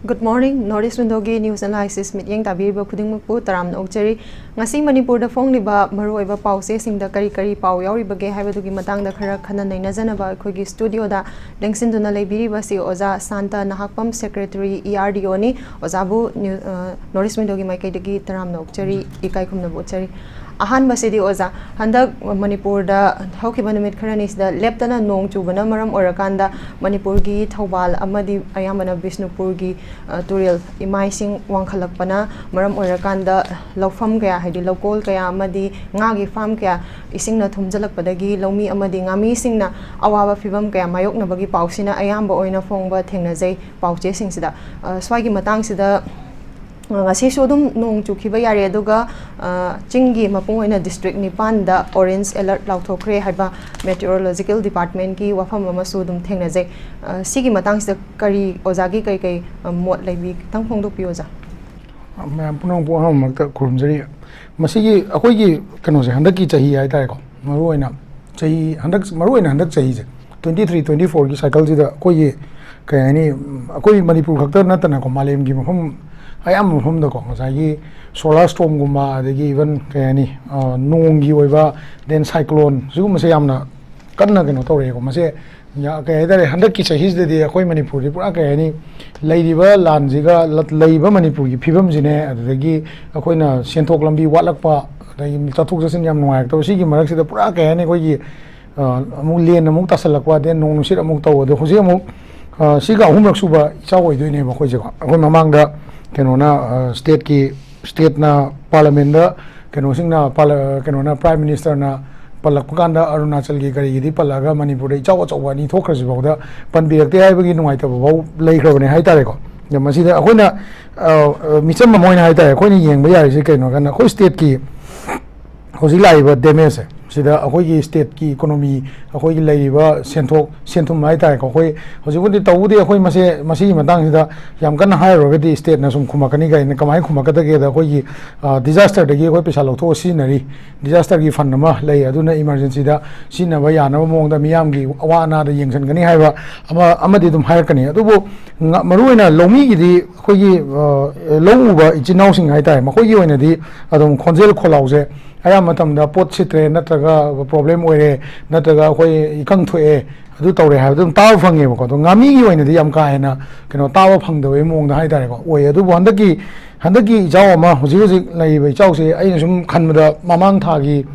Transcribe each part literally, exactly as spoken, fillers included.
Good morning. North East Window ꯒꯤ news analysis ꯃꯤꯠꯌꯦꯡ ꯇꯥꯕꯤꯔꯤꯕ ꯈꯨꯗꯤꯡꯃꯛꯄꯨ ꯇꯔꯥꯝꯅ ꯑꯣꯛꯆꯔꯤ꯫ ꯉꯁꯤ ꯃꯅꯤꯄꯨꯔꯗ ꯐꯣꯡꯂꯤꯕ ꯃꯔꯨꯑꯣꯏꯕ ꯄꯥꯎ ꯆꯦꯁꯤꯡꯗ ꯀꯔꯤ ꯀꯔꯤ ꯄꯥꯎ ꯌꯥꯎꯔꯤꯕꯒꯦ ꯍꯥꯏꯕꯗꯨꯒꯤ ꯃꯇꯥꯡꯗ ꯈꯔ ꯈꯟꯅ ꯅꯩꯅꯖꯅꯕ ꯑꯩꯈꯣꯏꯒꯤ studioꯗ ꯂꯦꯡꯁꯤꯟꯗꯨꯅ ꯂꯩꯕꯤꯔꯤꯕꯁꯤ ꯑꯣꯖꯥ ꯁꯥꯟꯇ ꯅꯍꯥꯛꯄꯝ, Secretary, E R D Oꯅꯤ꯫ ꯑꯣꯖꯥꯕꯨ ꯅ꯭ꯌꯨ-, ꯑ, North East Window ꯒꯤ ꯃꯥꯏꯀꯩꯗꯒꯤ ꯇꯔꯥꯝꯅ ꯑꯣꯛꯆꯔꯤ, ꯏꯀꯥꯏ ꯈꯨꯝꯅꯕ ꯎꯠꯆꯔꯤ꯫ ꯑꯍꯥꯟꯕꯁꯤꯗꯤ ꯑꯣꯖꯥ, ꯍꯟꯗꯛ ꯃꯅꯤꯄꯨꯔꯗ ꯍꯧꯈꯤꯕ ꯅꯨꯃꯤꯠ ꯈꯔꯅꯤꯁꯤꯗ ꯂꯦꯞꯇꯅ ꯅꯣꯡ ꯆꯨꯕꯅ ꯃꯔꯝ ꯑꯣꯏꯔꯀꯥꯟꯗ ꯃꯅꯤꯄꯨꯔꯒꯤ ꯊꯧꯕꯥꯜ ꯑꯃꯗꯤ ꯑꯌꯥꯝꯕꯅ ꯕꯤꯁꯅꯨꯄꯨꯔꯒꯤ, ꯑ, ꯇꯨꯔꯦꯜ ꯏꯃꯥꯏꯁꯤꯡ ꯋꯥꯡꯈꯠꯂꯛꯄꯅ ꯃꯔꯝ ꯑꯣꯏꯔꯀꯥꯟꯗ ꯂꯧꯐꯝ ꯀꯌꯥ, ꯍꯥꯏꯗꯤ ꯂꯧꯀꯣꯜ ꯀꯌꯥ ꯑꯃꯗꯤ ꯉꯥꯒꯤ farm ꯀꯌꯥ ꯏꯁꯤꯡꯅ ꯊꯨꯝꯖꯤꯜꯂꯛꯄꯗꯒꯤ ꯂꯧꯃꯤ ꯑꯃꯗꯤ ꯉꯥꯃꯤꯁꯤꯡꯅ ꯑꯋꯥꯕ ꯐꯤꯕꯝ ꯀꯌꯥ ꯃꯥꯌꯣꯛꯅꯕꯒꯤ ꯄꯥꯎꯁꯤꯅ ꯑꯌꯥꯝꯕ ꯑꯣꯏꯅ ꯐꯣꯡꯕ ꯊꯦꯡꯅꯖꯩ ꯄꯥꯎꯆꯦꯁꯤꯡꯁꯤꯗ꯫ ꯑ, ꯁ꯭ꯋꯥꯏꯒꯤ ꯃꯇꯥꯡꯁꯤꯗ, ꯑ, ꯉꯁꯤꯁꯨ ꯑꯗꯨꯝ ꯅꯣꯡ ꯆꯨꯈꯤꯕ ꯌꯥꯔꯦ, ꯑꯗꯨꯒ, ꯑ, ꯆꯤꯡꯒꯤ ꯃꯄꯨꯡ ꯑꯣꯏꯅ district ꯅꯤꯄꯥꯟꯗ orange alert ꯂꯥꯎꯊꯣꯛꯈ꯭ꯔꯦ ꯍꯥꯏꯕ meteorological departmentꯀꯤ ꯋꯥꯐꯝ ꯑꯃꯁꯨ ꯑꯗꯨꯝ ꯊꯦꯡꯅꯖꯩ꯫ ꯑ, ꯁꯤꯒꯤ ꯃꯇꯥꯡꯁꯤꯗ ꯀꯔꯤ, ꯑꯣꯖꯥꯒꯤ ꯀꯩ ꯀꯩ, ꯑ, ꯃꯣꯠ ꯂꯩꯕꯤ? ꯈꯤꯇꯪ ꯐꯣꯡꯗꯣꯛꯄꯤꯌꯨ, ꯑꯣꯖꯥ꯫ ꯃꯌꯥꯝ ꯄꯨꯝꯅꯃꯛꯄꯨ ꯑꯍꯥꯟꯕꯃꯛꯇ ꯈꯨꯔꯨꯝꯖꯔꯤ꯫ ꯃꯁꯤꯒꯤ ꯑꯩꯈꯣꯏꯒꯤ ꯀꯩꯅꯣꯁꯦ, ꯍꯟꯗꯛꯀꯤ ꯆꯍꯤ ꯍꯥꯏꯇꯥꯔꯦꯀꯣ, ꯃꯔꯨꯑꯣꯏꯅ ꯆꯍꯤ ꯍꯟꯗꯛ, ꯃꯔꯨꯑꯣꯏꯅ ꯍꯟꯗꯛ ꯆꯍꯤꯁꯦ, twenty three twenty fourꯒꯤ cycleꯁꯤꯗ ꯑꯩꯈꯣꯏꯒꯤ, ꯀꯩ ꯍꯥꯏꯅꯤ, ꯑꯩꯈꯣꯏ ꯃꯅꯤꯄꯨꯔ ꯈꯛꯇ ꯅꯠꯇꯅꯀꯣ, ꯃꯥꯂꯦꯝꯒꯤ ꯃꯐꯝ ꯑꯌꯥꯝꯕ ꯃꯐꯝꯗꯀꯣ, ꯉꯁꯥꯏꯒꯤ solar stormꯒꯨꯝꯕ, ꯑꯗꯒꯤ even, ꯀꯩ ꯍꯥꯏꯅꯤ, ꯑ, ꯅꯣꯡꯒꯤ ꯑꯣꯏꯕ, then cyclone, ꯁꯤꯒꯨꯝꯕꯁꯦ ꯌꯥꯝꯅ ꯀꯟꯅ ꯀꯩꯅꯣ ꯇꯧꯔꯛꯑꯦꯀꯣ꯫ ꯃꯁꯦ ꯌꯥ-, ꯀꯩ ꯍꯥꯏꯇꯥꯔꯦ, ꯍꯟꯗꯛꯀꯤ ꯆꯍꯤꯁꯤꯗꯗꯤ ꯑꯩꯈꯣꯏ ꯃꯅꯤꯄꯨꯔꯗꯤ ꯄꯨꯔꯥ, ꯀꯩ ꯍꯥꯏꯅꯤ, ꯂꯩꯔꯤꯕ ꯂꯥꯟꯁꯤꯒ ꯂ-, ꯂꯩꯔꯤꯕ ꯃꯅꯤꯄꯨꯔꯒꯤ ꯐꯤꯕꯝꯁꯤꯅꯦ, ꯑꯗꯨꯗꯒꯤ ꯑꯩꯈꯣꯏꯅ ꯁꯦꯟꯊꯣꯛ ꯂꯝꯕꯤ ꯋꯥꯠꯂꯛꯄ, ꯑꯗꯒꯤ ꯆꯠꯊꯣꯛ ꯆꯠꯁꯤꯟ ꯌꯥꯝ ꯅꯨꯡꯉꯥꯏꯔꯛꯇꯕ, ꯁꯤꯒꯤ ꯃꯔꯛꯁꯤꯗ ꯄꯨꯔꯥ, ꯀꯩ ꯍꯥꯏꯅꯤ, ꯑꯩꯈꯣꯏꯒꯤ, ꯑ, ꯑꯃꯨꯛ ꯂꯦꯟ ꯑꯃꯨꯛ ꯇꯥꯁꯜꯂꯛꯄ, then ꯅꯣꯡ ꯅꯨꯡꯁꯤꯠ ꯑꯃꯨꯛ ꯇꯧꯕ, ꯑꯗꯣ ꯍꯧꯖꯤꯛ ꯑꯃꯨꯛ, ꯑ, ꯁꯤꯒ ꯑꯍꯨꯝꯂꯛ ꯁꯨꯕ ꯏꯆꯥꯎ ꯑꯣꯏꯗꯣꯏꯅꯦꯕ ꯑꯩꯈꯣꯏꯁꯦꯀꯣ꯫ ꯑꯩꯈꯣꯏ ꯃꯃꯥꯡꯗ ꯀꯩꯅꯣꯅ, ꯑ, stateꯀꯤ, stateꯅ parliamentꯗ ꯀꯩꯅꯣꯁꯤꯡꯅ ꯄꯥꯜꯂ-, ꯀꯩꯅꯣꯅ, Prime Ministerꯅ ꯄꯜꯂꯛꯄ ꯀꯥꯟꯗ ꯑꯔꯨꯅꯥꯆꯜꯒꯤ ꯀꯔꯤꯒꯤꯗꯤ ꯄꯜꯂꯛꯑꯒ ꯃꯅꯤꯄꯨꯔꯗ ꯏꯆꯥꯎ ꯑꯆꯧꯕ ꯑꯅꯤ ꯊꯣꯛꯈ꯭ꯔꯁꯤꯐꯥꯎꯗ ꯄꯟꯕꯤꯔꯛꯇꯦ ꯍꯥꯏꯕꯒꯤ ꯅꯨꯡꯉꯥꯏꯇꯕ ꯐꯥꯎ ꯂꯩꯈ꯭ꯔꯕꯅꯦ ꯍꯥꯏꯇꯥꯔꯦꯀꯣ꯫ ꯑꯗ ꯃꯁꯤꯗ ꯑꯩꯈꯣꯏꯅ, ꯑ, ꯑ, ꯃꯤꯆꯝ ꯑꯃ ꯑꯣꯏꯅ ꯍꯥꯏꯇꯥꯔꯦ, ꯑꯩꯈꯣꯏꯅ ꯌꯦꯡꯕ ꯌꯥꯔꯤꯁꯦ ꯀꯩꯅꯣ ꯍꯥꯏ ꯀꯥꯟꯗ, ꯑꯩꯈꯣꯏ stateꯀꯤ ꯍꯧꯖꯤꯛ ꯂꯥꯛꯏꯕ damageꯁꯦ, ꯁꯤꯗ ꯑꯩꯈꯣꯏꯒꯤ ꯁ꯭ꯇꯦꯠꯀꯤ ꯏꯀꯣꯅꯣꯃꯤ, ꯑꯩꯈꯣꯏꯒꯤ ꯂꯩꯔꯤꯕ ꯁꯦꯟꯊꯣꯛ, ꯁꯦꯟꯊꯨꯝ ꯍꯥꯏꯇꯥꯔꯦꯀꯣ, ꯑꯩꯈꯣꯏ ꯍꯧꯖꯤꯛꯄꯨꯗꯤ ꯇꯧꯕꯗꯤ ꯑꯩꯈꯣꯏ ꯃꯁꯦ-, ꯃꯁꯤꯒꯤ ꯃꯇꯥꯡꯁꯤꯗ ꯌꯥꯝ ꯀꯟꯅ ꯍꯥꯏꯔꯨꯔꯒꯗꯤ ꯁ꯭ꯇꯦꯠꯅ ꯁꯨꯝ ꯈꯨꯝꯃꯛꯀꯅꯤ, ꯀꯩꯅ ꯀꯃꯥꯏꯅ ꯈꯨꯝꯃꯛꯀꯗꯒꯦꯗ, ꯑꯩꯈꯣꯏꯒꯤ, ꯑ, ꯗꯤꯖꯥꯁꯇꯔꯗꯒꯤ ꯑꯩꯈꯣꯏ ꯄꯩꯁꯥ ꯂꯧꯊꯣꯛꯑ ꯁꯤꯖꯤꯟꯅꯔꯤ, ꯗꯤꯖꯥꯁꯇꯔꯒꯤ ꯐꯟ ꯑꯃ ꯂꯩ, ꯑꯗꯨꯅ ꯏꯃꯥꯔꯖꯦꯟꯁꯤꯗ ꯁꯤꯖꯤꯟꯅꯕ ꯌꯥꯅꯕ ꯃꯑꯣꯡꯗ ꯃꯤꯌꯥꯝꯒꯤ ꯑꯋꯥ ꯑꯅꯥꯗ ꯌꯦꯡꯁꯤꯟꯒꯅꯤ ꯍꯥꯏꯕ ꯑꯃ, ꯑꯃꯗꯤ ꯑꯗꯨꯝ ꯍꯥꯏꯔꯛꯀꯅꯤ꯫ ꯑꯗꯨꯕꯨ ꯉ-, ꯃꯔꯨꯑꯣꯏꯅ ꯂꯧꯃꯤꯒꯤꯗꯤ ꯑꯩꯈꯣꯏꯒꯤ, ꯑ, ꯂꯧ ꯎꯕ ꯏꯆꯤꯟ ꯏꯅꯥꯎꯁꯤꯡ ꯍꯥꯏꯇꯥꯔꯦ, ꯃꯈꯣꯏꯒꯤ ꯑꯣꯏꯅꯗꯤ ꯑꯗꯨꯝ ꯈꯣꯟꯖꯦꯜ ꯈꯣꯜꯂꯥꯎꯁꯦ ꯑꯌꯥꯝꯕ ꯃꯇꯝꯗ ꯄꯣꯠ ꯁꯤꯠꯇ꯭ꯔꯦ, ꯅꯠꯇ꯭ꯔꯒ ꯄ꯭ꯔꯣꯕ꯭ꯂꯦꯝ ꯑꯣꯏꯔꯦ, ꯅꯠꯇ꯭ꯔꯒ ꯑꯩꯈꯣꯏ ꯏꯀꯪ ꯊꯣꯛꯑꯦ, ꯑꯗꯨ ꯇꯧꯔꯦ ꯍꯥꯏꯕꯗꯨ ꯑꯗꯨꯝ ꯇꯥꯕ ꯐꯪꯉꯦꯕꯀꯣ꯫ ꯑꯗꯣ ꯉꯥꯃꯤꯒꯤ ꯑꯣꯏꯅꯗꯤ ꯌꯥꯝ ꯀꯥ ꯍꯦꯟꯅ ꯀꯩꯅꯣ ꯇꯥꯕ ꯐꯪꯗꯕꯒꯤ ꯃꯑꯣꯡꯗ ꯍꯥꯏꯇꯥꯔꯦꯀꯣ, ꯑꯣꯏꯌꯦ꯫ ꯑꯗꯨꯕꯨ ꯍꯟꯗꯛꯀꯤ, ꯍꯟꯗꯛꯀꯤ ꯏꯆꯥꯎ ꯑꯃ, ꯍꯧꯖꯤꯛ ꯍꯧꯖꯤꯛ ꯂꯩꯔꯤꯕ ꯏꯆꯥꯎꯁꯦ, ꯑꯩꯅ ꯁꯨꯝ ꯈꯟꯕꯗ ꯃꯃꯥꯡ ꯊꯥꯒꯤ,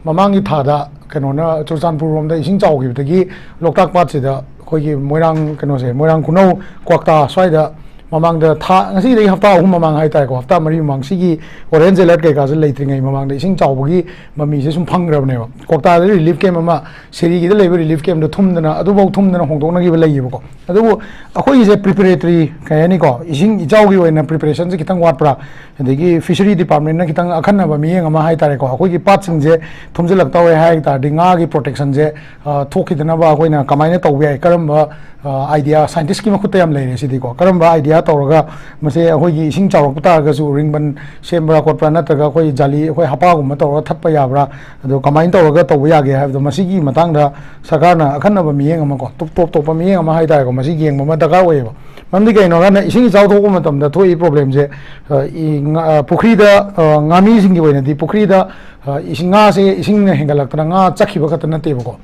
ꯃꯃꯥꯡꯒꯤ ꯊꯥꯗ ꯀꯩꯅꯣꯅ ꯆꯨꯔꯆꯥꯟꯄꯨꯔ ꯔꯣꯝꯗ ꯏꯁꯤꯡ ꯆꯥꯎꯈꯤꯕꯗꯒꯤ ꯂꯣꯛꯇꯥꯛ ꯄꯥꯠꯁꯤꯗ ꯑꯩꯈꯣꯏꯒꯤ ꯃꯣꯏꯔꯥꯡ ꯀꯩꯅꯣꯁꯦ, ꯃꯣꯏꯔꯥꯡ ꯈꯨꯅꯧ, ꯀ꯭ꯋꯥꯛꯇꯥ ꯁ꯭ꯋꯥꯏꯗ ꯃꯃꯥꯡꯗ ꯊꯥ, ꯉꯁꯤꯗꯒꯤ ꯍꯞꯇꯥ ꯑꯍꯨꯝ ꯃꯃꯥꯡ ꯍꯥꯏꯇꯥꯔꯦꯀꯣ, ꯍꯞꯇꯥ ꯃꯔꯤ ꯃꯃꯥꯡ, ꯁꯤꯒꯤ ꯑꯣꯔꯦꯟꯖ ꯑꯦꯂꯔꯠ ꯀꯩꯀꯥꯁꯦ ꯂꯩꯇ꯭ꯔꯤꯉꯩ ꯃꯃꯥꯡꯗ ꯏꯁꯤꯡ ꯆꯥꯎꯕꯒꯤ ꯃꯃꯤꯁꯦ ꯁꯨꯝ ꯐꯪꯈ꯭ꯔꯕꯅꯦꯕ꯫ ꯀ꯭ꯋꯥꯛꯇꯥꯗ ꯔꯤꯂꯤꯐ ꯀꯦꯝ ꯑꯃ, ꯁꯦꯔꯤꯒꯤꯗ ꯂꯩꯕ ꯔꯤꯂꯤꯐ ꯀꯦꯝꯗꯣ ꯊꯨꯝꯗꯅ, ꯑꯗꯨꯐꯥꯎ ꯊꯨꯝꯗꯅ ꯍꯣꯡꯗꯣꯛꯅꯈꯤꯕ ꯂꯩꯌꯦꯕꯀꯣ꯫ ꯑꯗꯨꯕꯨ ꯑꯩꯈꯣꯏꯒꯤꯁꯦ ꯄ꯭ꯔꯤꯄꯦꯔꯦꯇꯔꯤ, ꯀꯩ ꯍꯥꯏꯅꯤꯀꯣ, ꯏꯁꯤꯡ ꯏꯆꯥꯎꯒꯤ ꯑꯣꯏꯅ ꯄ꯭ꯔꯤꯄꯦꯔꯦꯁꯟꯁꯦ ꯈꯤꯇꯪ ꯋꯥꯠꯄ꯭ꯔꯥ, ꯑꯗꯒꯤ ꯐꯤꯁꯔꯤ ꯗꯤꯄꯥꯔꯠꯃꯦꯟꯅ ꯈꯤꯇꯪ ꯑꯈꯟꯅꯕ ꯃꯤꯠꯌꯦꯡ ꯑꯃ ꯍꯥꯏꯇꯥꯔꯦꯀꯣ, ꯑꯩꯈꯣꯏꯒꯤ ꯄꯥꯠꯁꯤꯡꯁꯦ ꯊꯨꯝꯖꯤꯜꯂꯛꯇꯧꯔꯦ ꯍꯥꯏ ꯇꯥꯔꯗꯤ ꯉꯥꯒꯤ ꯄ꯭ꯔꯣꯇꯦꯛꯁꯟꯁꯦ, ꯑ, ꯊꯣꯛꯈꯤꯗꯅꯕ ꯑꯩꯈꯣꯏꯅ ꯀꯃꯥꯏꯅ ꯇꯧꯕ ꯌꯥꯏ, ꯀꯔꯝꯕ, ꯑ, ꯑꯥꯏꯗꯤꯌꯥ, ꯁꯥꯏꯟꯇꯤꯁꯀꯤ ꯃꯈꯨꯠꯇ ꯌꯥꯝ ꯂꯩꯔꯦ ꯁꯤꯗꯤꯀꯣ, ꯀꯔꯝꯕ ꯑꯥꯏꯗꯤꯌꯥ ꯇꯧꯔꯒ ꯃꯁꯦ ꯑꯩꯈꯣꯏꯒꯤ ꯏꯁꯤꯡ ꯆꯥꯎꯔꯛꯄ ꯇꯥꯔꯒꯁꯨ ꯔꯤꯡꯕꯟ ꯁꯦꯝꯕ꯭ꯔꯥ ꯈꯣꯠꯄ꯭ꯔꯥ, ꯅꯠꯇ꯭ꯔꯒ ꯑꯩꯈꯣꯏ ꯖꯥꯂꯤ, ꯑꯩꯈꯣꯏ ꯍꯄꯥꯒꯨꯝꯕ ꯇꯧꯔꯒ ꯊꯠꯄ ꯌꯥꯕ꯭ꯔꯥ, ꯑꯗꯣ ꯀꯃꯥꯏꯅ ꯇꯧꯔꯒ ꯇꯧꯕ ꯌꯥꯒꯦ ꯍꯥꯏꯕꯗꯣ, ꯃꯁꯤꯒꯤ ꯃꯇꯥꯡꯗ ꯁꯔꯀꯥꯔꯅ ꯑꯈꯟꯅꯕ ꯃꯤꯠꯌꯦꯡ ꯑꯃ ꯀꯣ, ꯇꯣꯞ ꯇꯣꯞ ꯇꯣꯞꯄ ꯃꯤꯠꯌꯦꯡ ꯑꯃ ꯍꯥꯏꯇꯥꯔꯦꯀꯣ, ꯃꯁꯤ ꯌꯦꯡꯕ ꯑꯃ ꯗꯔꯀꯥꯔ ꯑꯣꯏꯌꯦꯕ꯫ ꯃꯔꯝꯗꯤ ꯀꯩꯅꯣ ꯍꯥꯏꯔꯀꯥꯟꯗ ꯏꯁꯤꯡ ꯏꯆꯥꯎ ꯊꯣꯛꯄ ꯃꯇꯝꯗ ꯊꯣꯛꯏ ꯄ꯭ꯔꯣꯕ꯭ꯂꯦꯝꯁꯦ, ꯑ, ꯏ-, ꯉꯥ-, ꯑ, ꯄꯨꯈ꯭ꯔꯤꯗ, ꯑ, ꯉꯥꯃꯤꯁꯤꯡꯒꯤ ꯑꯣꯏꯅꯗꯤ ꯄꯨꯈ꯭ꯔꯤꯗ, ꯑ, ꯏꯁꯤꯡ, ꯉꯥꯁꯦ ꯏꯁꯤꯡꯅ ꯍꯦꯟꯒꯠꯂꯛꯇꯅ ꯉꯥ ꯆꯠꯈꯤꯕ ꯈꯛꯇ ꯅꯠꯇꯦꯕꯀꯣ꯫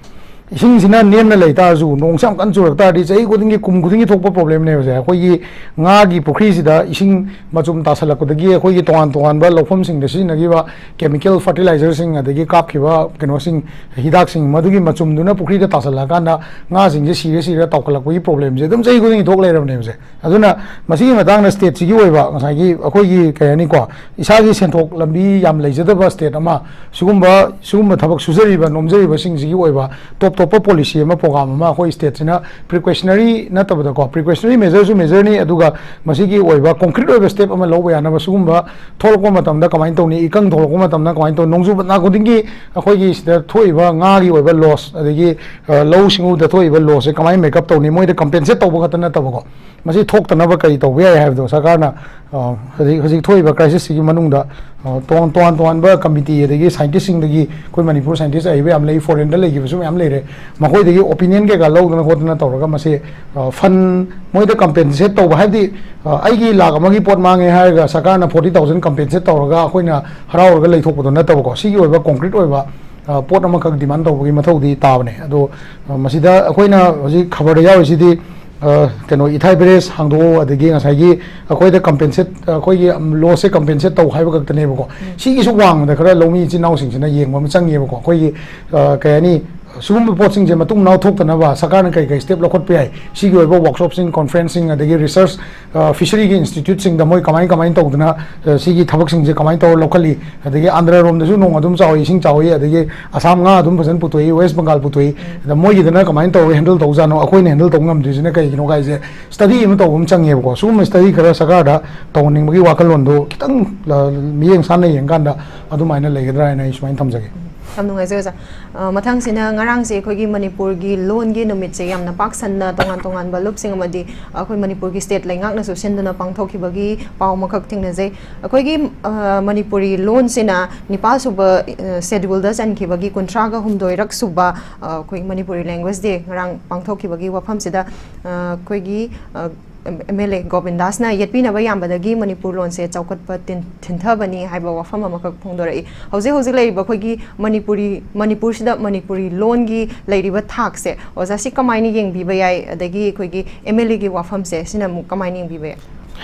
ꯏꯁꯤꯡꯁꯤꯅ ꯅꯦꯝꯅ ꯂꯩ ꯇꯥꯔꯁꯨ, ꯅꯣꯡꯁꯦ ꯌꯥꯝ ꯀꯟꯅ ꯆꯨꯔꯛ ꯇꯥꯔꯗꯤ, ꯆꯍꯤ ꯈꯨꯗꯤꯡꯒꯤ, ꯀꯨꯝ ꯈꯨꯗꯤꯡꯒꯤ ꯊꯣꯛꯄ ꯄ꯭ꯔꯣꯕ꯭ꯂꯦꯝꯅꯦꯕꯁꯦ꯫ ꯑꯩꯈꯣꯏꯒꯤ ꯉꯥꯒꯤ ꯄꯨꯈ꯭ꯔꯤꯁꯤꯗ ꯏꯁꯤꯡ ꯃꯆꯨꯝ ꯇꯥꯁꯜꯂꯛꯄꯗꯒꯤ ꯑꯩꯈꯣꯏꯒꯤ ꯇꯣꯉꯥꯟ ꯇꯣꯉꯥꯟꯕ ꯂꯧꯐꯝꯁꯤꯡꯗ ꯁꯤꯖꯤꯟꯅꯈꯤꯕ ꯀꯦꯃꯤꯀꯦꯜ ꯐꯔꯇꯤꯂꯥꯏꯖꯔꯁꯤꯡ, ꯑꯗꯒꯤ ꯀꯥꯞꯈꯤꯕ ꯀꯩꯅꯣꯁꯤꯡ, ꯍꯤꯗꯥꯛꯁꯤꯡ, ꯃꯗꯨꯒꯤ ꯃꯆꯨꯝꯗꯨꯅ ꯄꯨꯈ꯭ꯔꯤꯗ ꯇꯥꯁꯜꯂꯛꯑꯀꯥꯟꯗ ꯉꯥꯁꯤꯡꯁꯦ ꯁꯤꯔ ꯁꯤꯔ ꯇꯥꯎꯈꯠꯂꯛꯄꯒꯤ ꯄ꯭ꯔꯣꯕ꯭ꯂꯦꯝꯁꯦ ꯑꯗꯨꯝ ꯆꯍꯤ ꯈꯨꯗꯤꯡꯒꯤ ꯊꯣꯛ ꯂꯩꯔꯕꯅꯦꯕꯁꯦ꯫ ꯑꯗꯨꯅ ꯃꯁꯤꯒꯤ ꯃꯇꯥꯡꯗ ꯁ꯭ꯇꯦꯠꯁꯤꯒꯤ ꯑꯣꯏꯕ ꯉꯁꯥꯏꯒꯤ ꯑꯩꯈꯣꯏꯒꯤ, ꯀꯩ ꯍꯥꯏꯅꯤꯀꯣ, ꯏꯁꯥꯒꯤ ꯁꯦꯟꯊꯣꯛ ꯂꯝꯕꯤ ꯌꯥꯝ ꯂꯩꯖꯗꯕ ꯁ꯭ꯇꯦꯠ ꯑꯃ, ꯁꯤꯒꯨꯝꯕ, ꯁꯤꯒꯨꯝꯕ ꯊꯕꯛ ꯁꯨꯖꯔꯤꯕ, ꯅꯣꯝꯖꯔꯤꯕꯁꯤꯡꯁꯤꯒꯤ ꯑꯣꯏꯕ ꯇꯣꯞ ꯑꯇꯣꯞꯄ ꯄꯣꯂꯤꯁꯤ ꯑꯃ, ꯄ꯭ꯔꯣꯒ꯭ꯔꯥꯝ ꯑꯃ ꯑꯩꯈꯣꯏ ꯁ꯭ꯇꯦꯠꯁꯤꯅ ꯄ꯭ꯔꯤꯀꯣꯁꯅꯔꯤ ꯅꯠꯇꯕꯗꯀꯣ, ꯄ꯭ꯔꯤꯀꯣꯁꯅꯔꯤ ꯃꯦꯖꯔꯁꯨ ꯃꯦꯖꯔꯅꯤ, ꯑꯗꯨꯒ ꯃꯁꯤꯒꯤ ꯑꯣꯏꯕ ꯀꯣꯡꯀ꯭ꯔꯤꯠ ꯑꯣꯏꯕ ꯁ꯭ꯇꯦꯞ ꯑꯃ ꯂꯧꯕ ꯌꯥꯅꯕ ꯁꯤꯒꯨꯝꯕ ꯊꯣꯛꯂꯛꯄ ꯃꯇꯝꯗ ꯀꯃꯥꯏꯅ ꯇꯧꯅꯤ, ꯏꯀꯪ ꯊꯣꯛꯂꯛꯄ ꯃꯇꯝꯗ ꯀꯃꯥꯏꯅ ꯇꯧꯅꯤ, ꯅꯣꯡꯖꯨ ꯄꯟꯊꯥ ꯈꯨꯗꯤꯡꯒꯤ ꯑꯩꯈꯣꯏꯒꯤ ꯁꯤꯗ ꯊꯣꯛꯏꯕ ꯉꯥꯒꯤ ꯑꯣꯏꯕ ꯂꯣꯁ, ꯑꯗꯒꯤ ꯑ, ꯂꯧꯎ ꯁꯤꯡꯎꯗ ꯊꯣꯛꯏꯕ ꯂꯣꯁꯁꯦ ꯀꯃꯥꯏꯅ ꯃꯦꯛ ꯑꯞ ꯇꯧꯅꯤ, ꯃꯣꯏꯗ ꯀꯝꯄꯦꯟꯁꯦꯠ ꯇꯧꯕ ꯈꯛꯇ ꯅꯠꯇꯕꯀꯣ, ꯃꯁꯤ ꯊꯣꯛꯇꯅꯕ ꯀꯔꯤ ꯇꯧꯕ ꯌꯥꯏ ꯍꯥꯏꯕꯗꯣ ꯁꯔꯀꯥꯔꯅ, ꯑ, ꯍꯧꯖꯤꯛ ꯍꯧꯖꯤꯛ ꯊꯣꯛꯏꯕ ꯀ꯭ꯔꯥꯏꯁꯤꯁꯁꯤꯒꯤ ꯃꯅꯨꯡꯗ, ꯑ, ꯇꯣꯉꯥꯟ ꯇꯣꯉꯥꯟ ꯇꯣꯉꯥꯟꯕ ꯀꯃꯤꯇꯤ, ꯑꯗꯒꯤ ꯁꯥꯏꯟꯇꯤꯁꯁꯤꯡꯗꯒꯤ, ꯑꯩꯈꯣꯏ ꯃꯅꯤꯄꯨꯔ ꯁꯥꯏꯟꯇꯤꯁ ꯑꯍꯩꯕ ꯌꯥꯝ ꯂꯩ, ꯐꯣꯔꯦꯟꯗ ꯂꯩꯈꯤꯕꯁꯨ ꯃꯌꯥꯝ ꯂꯩꯔꯦ, ꯃꯈꯣꯏꯗꯒꯤ ꯑꯣꯄꯤꯅꯤꯌꯟ ꯀꯩꯀꯥ ꯂꯧꯗꯅ ꯈꯣꯠꯇꯅ ꯇꯧꯔꯒ ꯃꯁꯤ, ꯑ, ꯐꯟ ꯃꯣꯏꯗ ꯀꯝꯄꯦꯟꯁꯦꯠ ꯇꯧꯕ, ꯍꯥꯏꯕꯗꯤ, ꯑ, ꯑꯩꯒꯤ ꯂꯥꯛ ꯑꯃꯒꯤ ꯄꯣꯠ ꯃꯥꯡꯉꯦ ꯍꯥꯏꯔꯒ ꯁꯔꯀꯥꯔꯅ ꯐꯣꯔꯇꯤ ꯊꯥꯎꯖꯟ ꯀꯝꯄꯦꯟꯁꯦꯠ ꯇꯧꯔꯒ ꯑꯩꯈꯣꯏꯅ ꯍꯔꯥꯎꯔꯒ ꯂꯩꯊꯣꯛꯄꯗꯣ ꯅꯠꯇꯕꯀꯣ, ꯁꯤꯒꯤ ꯑꯣꯏꯕ ꯀꯣꯡꯀ꯭ꯔꯤꯠ ꯑꯣꯏꯕ, ꯑ, ꯄꯣꯠ ꯑꯃꯈꯛ ꯗꯤꯃꯥꯟ ꯇꯧꯕꯒꯤ ꯃꯊꯧꯗꯤ ꯇꯥꯕꯅꯦ꯫ ꯑꯗꯣ, ꯑ, ꯃꯁꯤꯗ ꯑꯩꯈꯣꯏꯅ ꯍꯧꯖꯤꯛ ꯈꯕꯔꯗ ꯌꯥꯎꯔꯤꯁꯤꯗꯤ, ꯑ, ꯀꯩꯅꯣ, ꯏꯊꯥꯏ ꯕꯦꯔꯦꯖ ꯍꯥꯡꯗꯣꯛꯑꯣ, ꯑꯗꯒꯤ ꯉꯁꯥꯏꯒꯤ ꯑꯩꯈꯣꯏꯗ ꯀꯝꯄꯦꯟꯁꯦꯠ, ꯑꯩꯈꯣꯏꯒꯤ ꯂꯣꯁꯁꯦ ꯀꯝꯄꯦꯟꯁꯦꯠ ꯇꯧ ꯍꯥꯏꯕ ꯈꯛꯇꯅꯦꯕꯀꯣ꯫ ꯁꯤꯒꯤꯁꯨ ꯋꯥꯡꯃꯗ ꯈꯔ ꯂꯧꯃꯤ ꯏꯆꯤꯟ ꯏꯅꯥꯎꯁꯤꯡꯁꯤꯅ ꯌꯦꯡꯕ ꯑꯃ ꯆꯪꯉꯦꯕꯀꯣ꯫ ꯑꯩꯈꯣꯏꯒꯤ, ꯑ, ꯀꯩ ꯍꯥꯏꯅꯤ, ꯁꯤꯒꯨꯝꯕ ꯄꯣꯠꯁꯤꯡꯁꯦ ꯃꯇꯨꯡ ꯃꯅꯥꯎ ꯊꯣꯛꯇꯅꯕ ꯁꯔꯀꯥꯔꯅ ꯀꯩ ꯀꯩ ꯁ꯭ꯇꯦꯞ ꯂꯧꯈꯠꯄ ꯌꯥꯏ? ꯁꯤꯒꯤ ꯑꯣꯏꯕ ꯋꯥꯔꯛꯁꯣꯞꯁꯤꯡ, ꯀꯣꯟꯐ꯭ꯔꯦꯟꯁꯁꯤꯡ, ꯑꯗꯒꯤ ꯔꯤꯁꯔꯁ, ꯑ, ꯐꯤꯁꯔꯤꯒꯤ ꯏꯟꯁꯇꯤꯇ꯭ꯌꯨꯠꯁꯤꯡꯗ ꯃꯣꯏ ꯀꯃꯥꯏ ꯀꯃꯥꯏꯅ ꯇꯧꯗꯅ, ꯑ, ꯁꯤꯒꯤ ꯊꯕꯛꯁꯤꯡꯁꯦ ꯀꯃꯥꯏꯅ ꯇꯧꯔ ꯂꯧꯈꯠꯂꯤ? ꯑꯗꯒꯤ ꯑꯟꯗ꯭ꯔꯔꯣꯝꯗꯁꯨ ꯅꯣꯡ ꯑꯗꯨꯝ ꯆꯥꯎꯏ, ꯏꯁꯤꯡ ꯆꯥꯎꯏ, ꯑꯗꯒꯤ ꯑꯁꯥꯝ ꯉꯥ ꯑꯗꯨꯝ ꯐꯖꯅ ꯄꯨꯊꯣꯛꯏ, ꯋꯦꯁ ꯕꯦꯡꯒꯥꯜ ꯄꯨꯊꯣꯛꯏ꯫ ꯑꯗ ꯃꯣꯏꯒꯤꯗꯅ ꯀꯃꯥꯏꯅ ꯇꯧꯔꯒ ꯍꯦꯟꯗꯜ ꯇꯧꯖꯥꯠꯅꯣ, ꯑꯩꯈꯣꯏꯅ ꯍꯦꯟꯗꯜ ꯇꯧꯕ ꯉꯝꯗ꯭ꯔꯤꯁꯤꯅ ꯀꯩꯒꯤꯅꯣ ꯍꯥꯏꯁꯦ ꯁ꯭ꯇꯗꯤ ꯑꯃ ꯇꯧꯕ ꯑꯃ ꯆꯪꯉꯦꯕꯀꯣ꯫ ꯁꯤꯒꯨꯝꯕ ꯁ꯭ꯇꯗꯤ ꯈꯔ ꯁꯔꯀꯥꯔꯗ ꯇꯧꯍꯟꯅꯤꯡꯕꯒꯤ ꯋꯥꯈꯜꯂꯣꯟꯗꯣ ꯈꯤꯇꯪ, ꯑ, ꯃꯤꯠꯌꯦꯡ ꯁꯥꯟꯅ ꯌꯦꯡꯀꯥꯟꯗ ꯑꯗꯨꯃꯥꯏꯅ ꯂꯩꯒꯗ꯭ꯔꯥ ꯍꯥꯏꯅ ꯑꯩ ꯁꯨꯃꯥꯏꯅ ꯊꯝꯖꯒꯦ꯫ ꯌꯥꯝ ꯅꯨꯡꯉꯥꯏꯖꯩ ꯑꯣꯖꯥ꯫ ꯑ, ꯃꯊꯪꯁꯤꯅ ꯉꯔꯥꯡꯁꯦ ꯑꯩꯈꯣꯏꯒꯤ ꯃꯅꯤꯄꯨꯔꯒꯤ ꯂꯣꯟꯒꯤ ꯅꯨꯃꯤꯠꯁꯦ ꯌꯥꯝꯅ ꯄꯥꯛ ꯁꯟꯅ ꯇꯣꯉꯥꯟ ꯇꯣꯉꯥꯟꯕ ꯂꯨꯞꯁꯤꯡ ꯑꯃꯗꯤ ꯑꯩꯈꯣꯏ ꯃꯅꯤꯄꯨꯔꯒꯤ ꯁ꯭ꯇꯦꯠ ꯂꯩꯉꯥꯛꯅꯁꯨ ꯁꯤꯟꯗꯨꯅ ꯄꯥꯡꯊꯣꯛꯈꯤꯕꯒꯤ ꯄꯥꯎ ꯑꯃꯈꯛ ꯊꯦꯡꯅꯖꯩ꯫ ꯑꯩꯈꯣꯏꯒꯤ, ꯑ, ꯃꯅꯤꯄꯨꯔꯤ ꯂꯣꯟꯁꯤꯅ ꯅꯤꯄꯥꯜ ꯁꯨꯕ, ꯑ, ꯁꯦꯗ꯭ꯌꯨꯜꯗ ꯆꯟꯈꯤꯕꯒꯤ ꯀꯨꯟꯊ꯭ꯔꯥꯒ ꯍꯨꯝꯗꯣꯏꯔꯛ ꯁꯨꯕ, ꯑ, ꯑꯩꯈꯣꯏ ꯃꯅꯤꯄꯨꯔꯤ ꯂꯦꯡꯒ꯭ꯋꯦꯖ ꯗꯦ ꯉꯔꯥꯡ ꯄꯥꯡꯊꯣꯛꯈꯤꯕꯒꯤ ꯋꯥꯐꯝꯁꯤꯗ, ꯑ, ꯑꯩꯈꯣꯏꯒꯤ, ꯑ, ꯑꯦꯝ ꯑꯦꯜ ꯑꯦ ꯒꯣꯕꯤꯟꯗꯥꯁꯅ ꯌꯦꯠꯄꯤꯅꯕ ꯌꯥꯝꯕꯗꯒꯤ ꯃꯅꯤꯄꯨꯔ ꯂꯣꯟꯁꯦ ꯆꯥꯎꯈꯠꯄ ꯇꯤꯟ-, ꯊꯤꯟꯊꯕꯅꯤ ꯍꯥꯏꯕ ꯋꯥꯐꯝ ꯑꯃꯈꯛ ꯐꯣꯡꯗꯣꯔꯛꯏ꯫ ꯍꯧꯖꯤꯛ ꯍꯧꯖꯤꯛ ꯂꯩꯔꯤꯕ ꯑꯩꯈꯣꯏꯒꯤ ꯃꯅꯤꯄꯨꯔꯤ, ꯃꯅꯤꯄꯨꯔꯁꯤꯗ ꯃꯅꯤꯄꯨꯔꯤ ꯂꯣꯟꯒꯤ ꯂꯩꯔꯤꯕ ꯊꯥꯛꯁꯦ, ꯑꯣꯖꯥ, ꯁꯤ ꯀꯃꯥꯏꯅ ꯌꯦꯡꯕꯤꯕ ꯌꯥꯏ? ꯑꯗꯒꯤ ꯑꯩꯈꯣꯏꯒꯤ ꯑꯦꯝ ꯑꯦꯜ ꯑꯦꯒꯤ ꯋꯥꯐꯝꯁꯦ, ꯁꯤꯅ ꯑꯃꯨꯛ ꯀꯃꯥꯏꯅ ꯌꯦꯡꯕꯤꯕ ꯌꯥꯏ?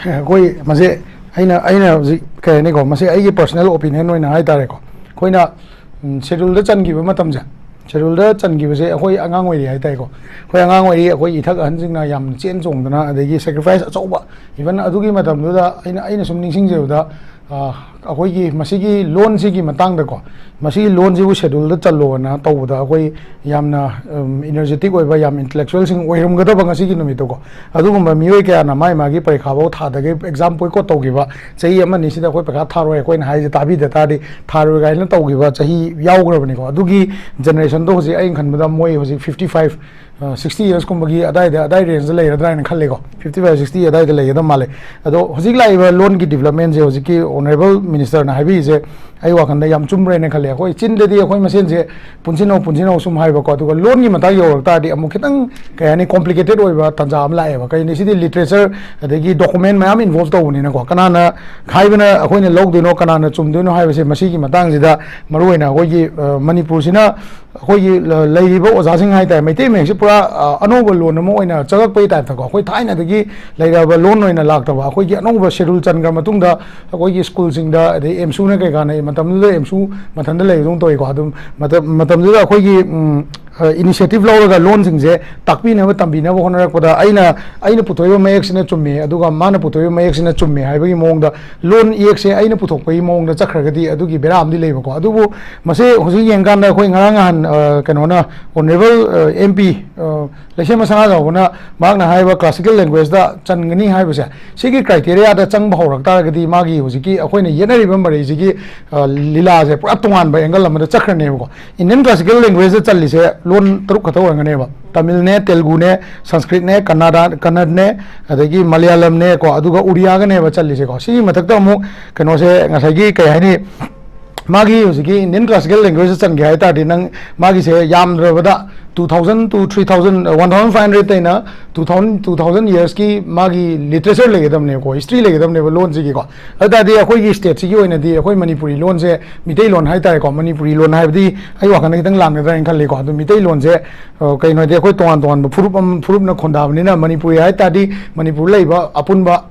ꯑꯩꯈꯣꯏ ꯃꯁꯤ, ꯑꯩꯅ, ꯑꯩꯅ ꯍꯧꯖꯤꯛ ꯀꯩ ꯍꯥꯏꯅꯤꯀꯣ, ꯃꯁꯤ ꯑꯩꯒꯤ ꯄꯔꯁꯣꯅꯦꯜ ꯑꯣꯄꯤꯅꯤꯌꯟ ꯑꯣꯏꯅ ꯍꯥꯏ ꯇꯥꯔꯦꯀꯣ, ꯑꯩꯈꯣꯏꯅ, ꯎꯝ, ꯁꯦꯗ꯭ꯌꯨꯜꯗ ꯆꯟꯈꯤꯕ ꯃꯇꯝꯁꯦ, ꯁꯦꯗ꯭ꯌꯨꯜꯗ ꯆꯟꯈꯤꯕꯁꯦ ꯑꯩꯈꯣꯏ ꯑꯉꯥꯡ ꯑꯣꯏꯔꯤ ꯍꯥꯏ ꯇꯥꯔꯦꯀꯣ꯫ ꯑꯩꯈꯣꯏ ꯑꯉꯥꯡ ꯑꯣꯏꯔꯤ, ꯑꯩꯈꯣꯏ ꯏꯊꯛ ꯑꯍꯟꯁꯤꯡꯅ ꯌꯥꯝ ꯆꯦꯟ ꯆꯣꯡꯗꯅ, ꯑꯗꯒꯤ ꯁꯦꯀ꯭ꯔꯤꯐꯥꯏꯁ ꯑꯆꯧꯕ, ꯏꯚꯟ ꯑꯗꯨꯒꯤ ꯃꯇꯝꯗꯨꯗ ꯑꯩꯅ, ꯑꯩꯅ ꯁꯨꯝ ꯅꯤꯡꯁꯤꯡꯖꯕꯗ, ꯑꯩꯈꯣꯏꯒꯤ ꯃꯁꯤꯒꯤ ꯂꯣꯟꯁꯤꯒꯤ ꯃꯇꯥꯡꯗꯀꯣ, ꯃꯁꯤꯒꯤ ꯂꯣꯟꯁꯤꯕꯨ ꯁꯦꯗꯨꯜꯗ ꯆꯜꯂꯣꯅ ꯇꯧꯕꯗ ꯑꯩꯈꯣꯏ ꯌꯥꯝꯅ ꯏꯅꯔꯖꯦꯇꯤꯛ ꯑꯣꯏꯕ, ꯌꯥꯝ ꯏꯟꯇꯦꯂꯦꯛꯆꯨꯋꯦꯜꯁꯤꯡ ꯑꯣꯏꯔꯝꯒꯗꯕ ꯉꯁꯤꯒꯤ ꯅꯨꯃꯤꯠꯇꯀꯣ, ꯑꯗꯨꯒꯨꯝꯕ ꯃꯤꯑꯣꯏ ꯀꯌꯥꯅ ꯃꯥꯏ ꯃꯥꯒꯤ ꯄꯔꯤꯈꯥꯐꯧ ꯊꯥꯗꯒꯩ ꯑꯦꯛꯖꯥꯝ ꯕꯣꯏꯀꯣꯠ ꯇꯧꯈꯤꯕ, ꯆꯍꯤ ꯑꯃꯅꯤ ꯁꯤꯗ ꯑꯩꯈꯣꯏ ꯄꯩꯈꯥ ꯊꯥꯔꯣꯏ, ꯑꯩꯈꯣꯏꯅ ꯍꯥꯏꯁꯦ ꯇꯥꯕꯤꯗ ꯇꯥꯔꯗꯤ ꯊꯥꯔꯣꯏ ꯀꯥꯏꯅ ꯇꯧꯈꯤꯕ ꯆꯍꯤ ꯌꯥꯎꯈ꯭ꯔꯕꯅꯤꯀꯣ꯫ ꯑꯗꯨꯒꯤ ꯖꯦꯅꯦꯔꯦꯁꯟꯗꯣ ꯍꯧꯖꯤꯛ ꯑꯩꯅ ꯈꯟꯕꯗ ꯃꯣꯏ ꯍꯧꯖꯤꯛ ꯐꯤꯐꯇꯤ ꯐꯥꯏꯚ ꯁꯤꯛꯁꯇꯤ ꯌꯔꯁꯀꯨꯝꯕꯒꯤ ꯑꯗꯥꯏꯗ, ꯑꯗꯥꯏ ꯔꯦꯟꯖꯇ ꯂꯩꯔꯗ꯭ꯔꯥ ꯍꯥꯏꯅ ꯈꯜꯂꯤꯀꯣ, ꯐꯤꯐꯇꯤ ꯐꯥꯏꯚ ꯁꯤꯛꯁꯇꯤ ꯑꯗꯥꯏꯗ ꯂꯩꯒꯗꯕ ꯃꯥꯜꯂꯦ꯫ ꯑꯗꯣ ꯍꯧꯖꯤꯛ ꯂꯥꯛꯏꯕ ꯂꯣꯟꯒꯤ ꯗꯤꯕꯂꯞꯃꯦꯟꯁꯦ ꯍꯧꯖꯤꯛꯀꯤ ꯑꯣꯅꯔꯦꯕꯜ ꯃꯤꯅꯤꯁꯇꯔꯅ ꯍꯥꯏꯕꯤꯔꯤꯁꯦ ꯑꯩ ꯋꯥꯈꯜꯗ ꯌꯥꯝ ꯆꯨꯝꯕ꯭ꯔꯦꯅ ꯈꯜꯂꯦ꯫ ꯑꯩꯈꯣꯏ ꯆꯤꯟꯗꯗꯤ ꯑꯩꯈꯣꯏ ꯃꯁꯦꯟꯁꯦ ꯄꯨꯟꯁꯤꯟꯅꯧ ꯄꯨꯟꯁꯤꯟꯅꯧ ꯁꯨꯝ ꯍꯥꯏꯕꯀꯣ, ꯑꯗꯨꯒ ꯂꯣꯟꯒꯤ ꯃꯇꯥꯡ ꯌꯧꯔꯛ ꯇꯥꯔꯗꯤ ꯑꯃꯨꯛ ꯈꯤꯇꯪ ꯀꯩ ꯍꯥꯏꯅꯤ, ꯀꯣꯝꯄ꯭ꯂꯤꯀꯦꯇꯦꯠ ꯑꯣꯏꯕ ꯇꯥꯟꯖꯥ ꯑꯃ ꯂꯥꯛꯑꯦꯕ꯫ ꯀꯩꯅꯤ ꯁꯤꯗꯤ ꯂꯤꯇꯔꯦꯆꯔ ꯑꯗꯒꯤ ꯗꯣꯀꯨꯃꯦꯟ ꯃꯌꯥꯝ ꯏꯟꯚꯣꯜꯕ ꯇꯧꯕꯅꯤꯅꯀꯣ, ꯀꯅꯥꯅ ꯍꯥꯏꯕꯅ ꯑꯩꯈꯣꯏꯅ ꯂꯧꯗꯣꯏꯅꯣ, ꯀꯅꯥꯅ ꯆꯨꯝꯗꯣꯏꯅꯣ ꯍꯥꯏꯕꯁꯦ ꯃꯁꯤꯒꯤ ꯃꯇꯥꯡꯁꯤꯗ ꯃꯔꯨꯑꯣꯏꯅ ꯑꯩꯈꯣꯏꯒꯤ ꯃꯅꯤꯄꯨꯔꯁꯤꯅ ꯑꯩꯈꯣꯏꯒꯤ ꯂꯩꯔꯤꯕ ꯑꯣꯖꯥꯁꯤꯡ ꯍꯥꯏ ꯇꯥꯔꯦ, ꯃꯩꯇꯩ ꯃꯌꯦꯛꯁꯤ ꯄꯨꯔꯥ ꯑꯅꯧꯕ ꯂꯣꯟ ꯑꯃ ꯑꯣꯏꯅ ꯆꯪꯉꯛꯄꯒꯤ ꯇꯥꯏꯞꯇꯀꯣ, ꯑꯩꯈꯣꯏ ꯊꯥꯏꯅꯗꯒꯤ ꯂꯩꯔꯛꯑꯕ ꯂꯣꯟ ꯑꯣꯏꯅ ꯂꯥꯛꯇꯕ, ꯑꯩꯈꯣꯏꯒꯤ ꯑꯅꯧꯕ ꯁꯦꯗꯨꯜ ꯆꯟꯈ꯭ꯔ ꯃꯇꯨꯡꯗ ꯑꯩꯈꯣꯏꯒꯤ ꯁ꯭ꯀꯨꯜꯁꯤꯡꯗ, ꯑꯗꯩ ꯑꯦꯝꯁꯨꯅ ꯀꯩꯀꯥꯅ ꯃꯇꯝꯗꯨꯗ ꯑꯦꯝꯁꯨ ꯃꯊꯟꯇ ꯂꯩꯕꯗꯧꯅ ꯇꯧꯋꯤꯀꯣ꯫ ꯑꯗꯨꯝ ꯃꯇꯝ-, ꯃꯇꯝꯗꯨꯗ ꯑꯩꯈꯣꯏꯒꯤ ꯏꯅꯤꯁꯤꯌꯦꯇꯤꯚ ꯂꯧꯔꯒ ꯂꯣꯟꯁꯤꯡꯁꯦ ꯇꯥꯛꯄꯤꯅꯕ ꯇꯝꯕꯤꯅꯕ ꯍꯣꯠꯅꯔꯛꯄꯗ ꯑꯩꯅ, ꯑꯩꯅ ꯄꯨꯊꯣꯛꯏꯕ ꯃꯌꯦꯛꯁꯤꯅ ꯆꯨꯝꯃꯤ, ꯑꯗꯨꯒ ꯃꯥꯅ ꯄꯨꯊꯣꯛꯏꯕ ꯃꯌꯦꯛꯁꯤꯅ ꯆꯨꯝꯃꯤ ꯍꯥꯏꯕꯒꯤ ꯃꯑꯣꯡꯗ ꯂꯣꯟ ꯏꯌꯦꯛꯁꯦ ꯑꯩꯅ ꯄꯨꯊꯣꯛꯄꯒꯤ ꯃꯑꯣꯡꯗ ꯆꯠꯈ꯭ꯔꯒꯗꯤ ꯑꯗꯨꯒꯤ ꯕꯦꯔꯥ ꯑꯃꯗꯤ ꯂꯩꯕꯀꯣ꯫ ꯑꯗꯨꯕꯨ ꯃꯁꯤ ꯍꯧꯖꯤꯛ ꯌꯦꯡꯀꯥꯟꯗ ꯑꯩꯈꯣꯏ ꯉꯔꯥꯡ ꯅꯍꯥꯟ, ꯑ, ꯀꯩꯅꯣꯅ, ꯑꯣꯅꯔꯦꯕꯜ, ꯑ, ꯑꯦꯝ ꯄꯤ, ꯑ, ꯂꯩꯁꯦꯝꯕ ꯁꯅꯥꯖꯥꯎꯕꯅ ꯃꯍꯥꯛꯅ ꯍꯥꯏꯕ ꯀ꯭ꯂꯥꯁꯤꯀꯦꯜ ꯂꯦꯡꯒ꯭ꯋꯦꯖꯇ ꯆꯟꯒꯅꯤ ꯍꯥꯏꯕꯁꯦ, ꯁꯤꯒꯤ ꯀ꯭ꯔꯥꯏꯇꯦꯔꯤꯌꯥꯗ ꯆꯪꯕ ꯍꯧꯔꯛ ꯇꯥꯔꯒꯗꯤ ꯃꯥꯒꯤ ꯍꯧꯖꯤꯛꯀꯤ ꯑꯩꯈꯣꯏꯅ ꯌꯦꯠꯅꯔꯤꯕ ꯃꯔꯩꯁꯤꯒꯤ, ꯑ, ꯂꯤꯂꯥꯁꯦ ꯄꯨꯔꯥ ꯇꯣꯉꯥꯟꯕ ꯑꯦꯡꯒꯜ ꯑꯃꯗ ꯆꯠꯈ꯭ꯔꯅꯦꯕꯀꯣ꯫ ꯏꯟꯗꯤꯌꯟ ꯀ꯭ꯂꯥꯁꯤꯀꯦꯜ ꯂꯦꯡꯒ꯭ꯋꯦꯖꯇ ꯆꯜꯂꯤꯁꯦ ꯂꯣꯟ ꯇꯔꯨꯛ ꯈꯛꯇ ꯑꯣꯏꯔꯝꯒꯅꯦꯕ: ꯇꯥꯃꯤꯜꯅꯦ, ꯇꯦꯂꯨꯒꯨꯅꯦ, ꯁꯪꯁꯀ꯭ꯔꯤꯠꯅꯦ, ꯀꯟꯅꯗꯥ, ꯀꯟꯅꯗꯅꯦ, ꯑꯗꯒꯤ ꯃꯂꯌꯥꯂꯝꯅꯦ ꯀꯣ, ꯑꯗꯨꯒ ꯎꯔꯤꯌꯥꯒꯅꯦꯕ ꯆꯜꯂꯤꯁꯦꯀꯣ꯫ ꯁꯤꯒꯤ ꯃꯊꯛꯇ ꯑꯃꯨꯛ ꯀꯩꯅꯣꯁꯦ, ꯉꯁꯥꯏꯒꯤ ꯀꯩ ꯍꯥꯏꯅꯤ, ꯃꯥꯒꯤ ꯍꯧꯖꯤꯛꯀꯤ ꯏꯟꯗꯤꯌꯟ ꯀ꯭ꯂꯥꯁꯤꯀꯦꯜ ꯂꯦꯡꯒ꯭ꯋꯦꯖꯇ ꯆꯟꯒꯦ ꯍꯥꯏ ꯇꯥꯔꯗꯤ ꯅꯪ ꯃꯥꯒꯤꯁꯦ ꯌꯥꯝꯗ꯭ꯔꯕꯗ two thousand to three thousand, one thousand five hundred ꯇꯩꯅ two thousand, two thousand ꯌꯔꯁꯀꯤ ꯃꯥꯒꯤ ꯂꯤꯇꯔꯦꯆꯔ ꯂꯩꯒꯗꯕꯅꯦꯕꯀꯣ, ꯍꯤꯁꯇ꯭ꯔꯤ ꯂꯩꯒꯗꯕꯅꯦꯕ ꯂꯣꯟꯁꯤꯒꯤꯀꯣ꯫ ꯑꯗꯨ ꯇꯥꯔꯗꯤ ꯑꯩꯈꯣꯏꯒꯤ ꯁ꯭ꯇꯦꯠꯁꯤꯒꯤ ꯑꯣꯏꯅꯗꯤ ꯑꯩꯈꯣꯏ ꯃꯅꯤꯄꯨꯔꯤ ꯂꯣꯟꯁꯦ, ꯃꯤꯇꯩꯂꯣꯟ ꯍꯥꯏ ꯇꯥꯔꯦꯀꯣ, ꯃꯅꯤꯄꯨꯔꯤ ꯂꯣꯟ ꯍꯥꯏꯕꯗꯤ ꯑꯩ ꯋꯥꯈꯜꯗ ꯈꯤꯇꯪ ꯂꯥꯟꯒꯗ꯭ꯔꯥ ꯍꯥꯏꯅ ꯈꯜꯂꯤꯀꯣ꯫ ꯑꯗꯨ ꯃꯤꯇꯩꯂꯣꯟꯁꯦ, ꯑ, ꯀꯩꯅꯣ ꯍꯥꯏꯗꯤ ꯑꯩꯈꯣꯏ ꯇꯣꯉꯥꯟ ꯇꯣꯉꯥꯟꯕ ꯐꯨꯔꯨꯞ ꯑꯃ, ꯐꯨꯔꯨꯞꯅ ꯈꯣꯟꯗꯥꯕꯅꯤꯅ ꯃꯅꯤꯄꯨꯔꯤ ꯍꯥꯏ ꯇꯥꯔꯗꯤ ꯃꯅꯤꯄꯨꯔ ꯂꯩꯕ ꯑꯄꯨꯟꯕ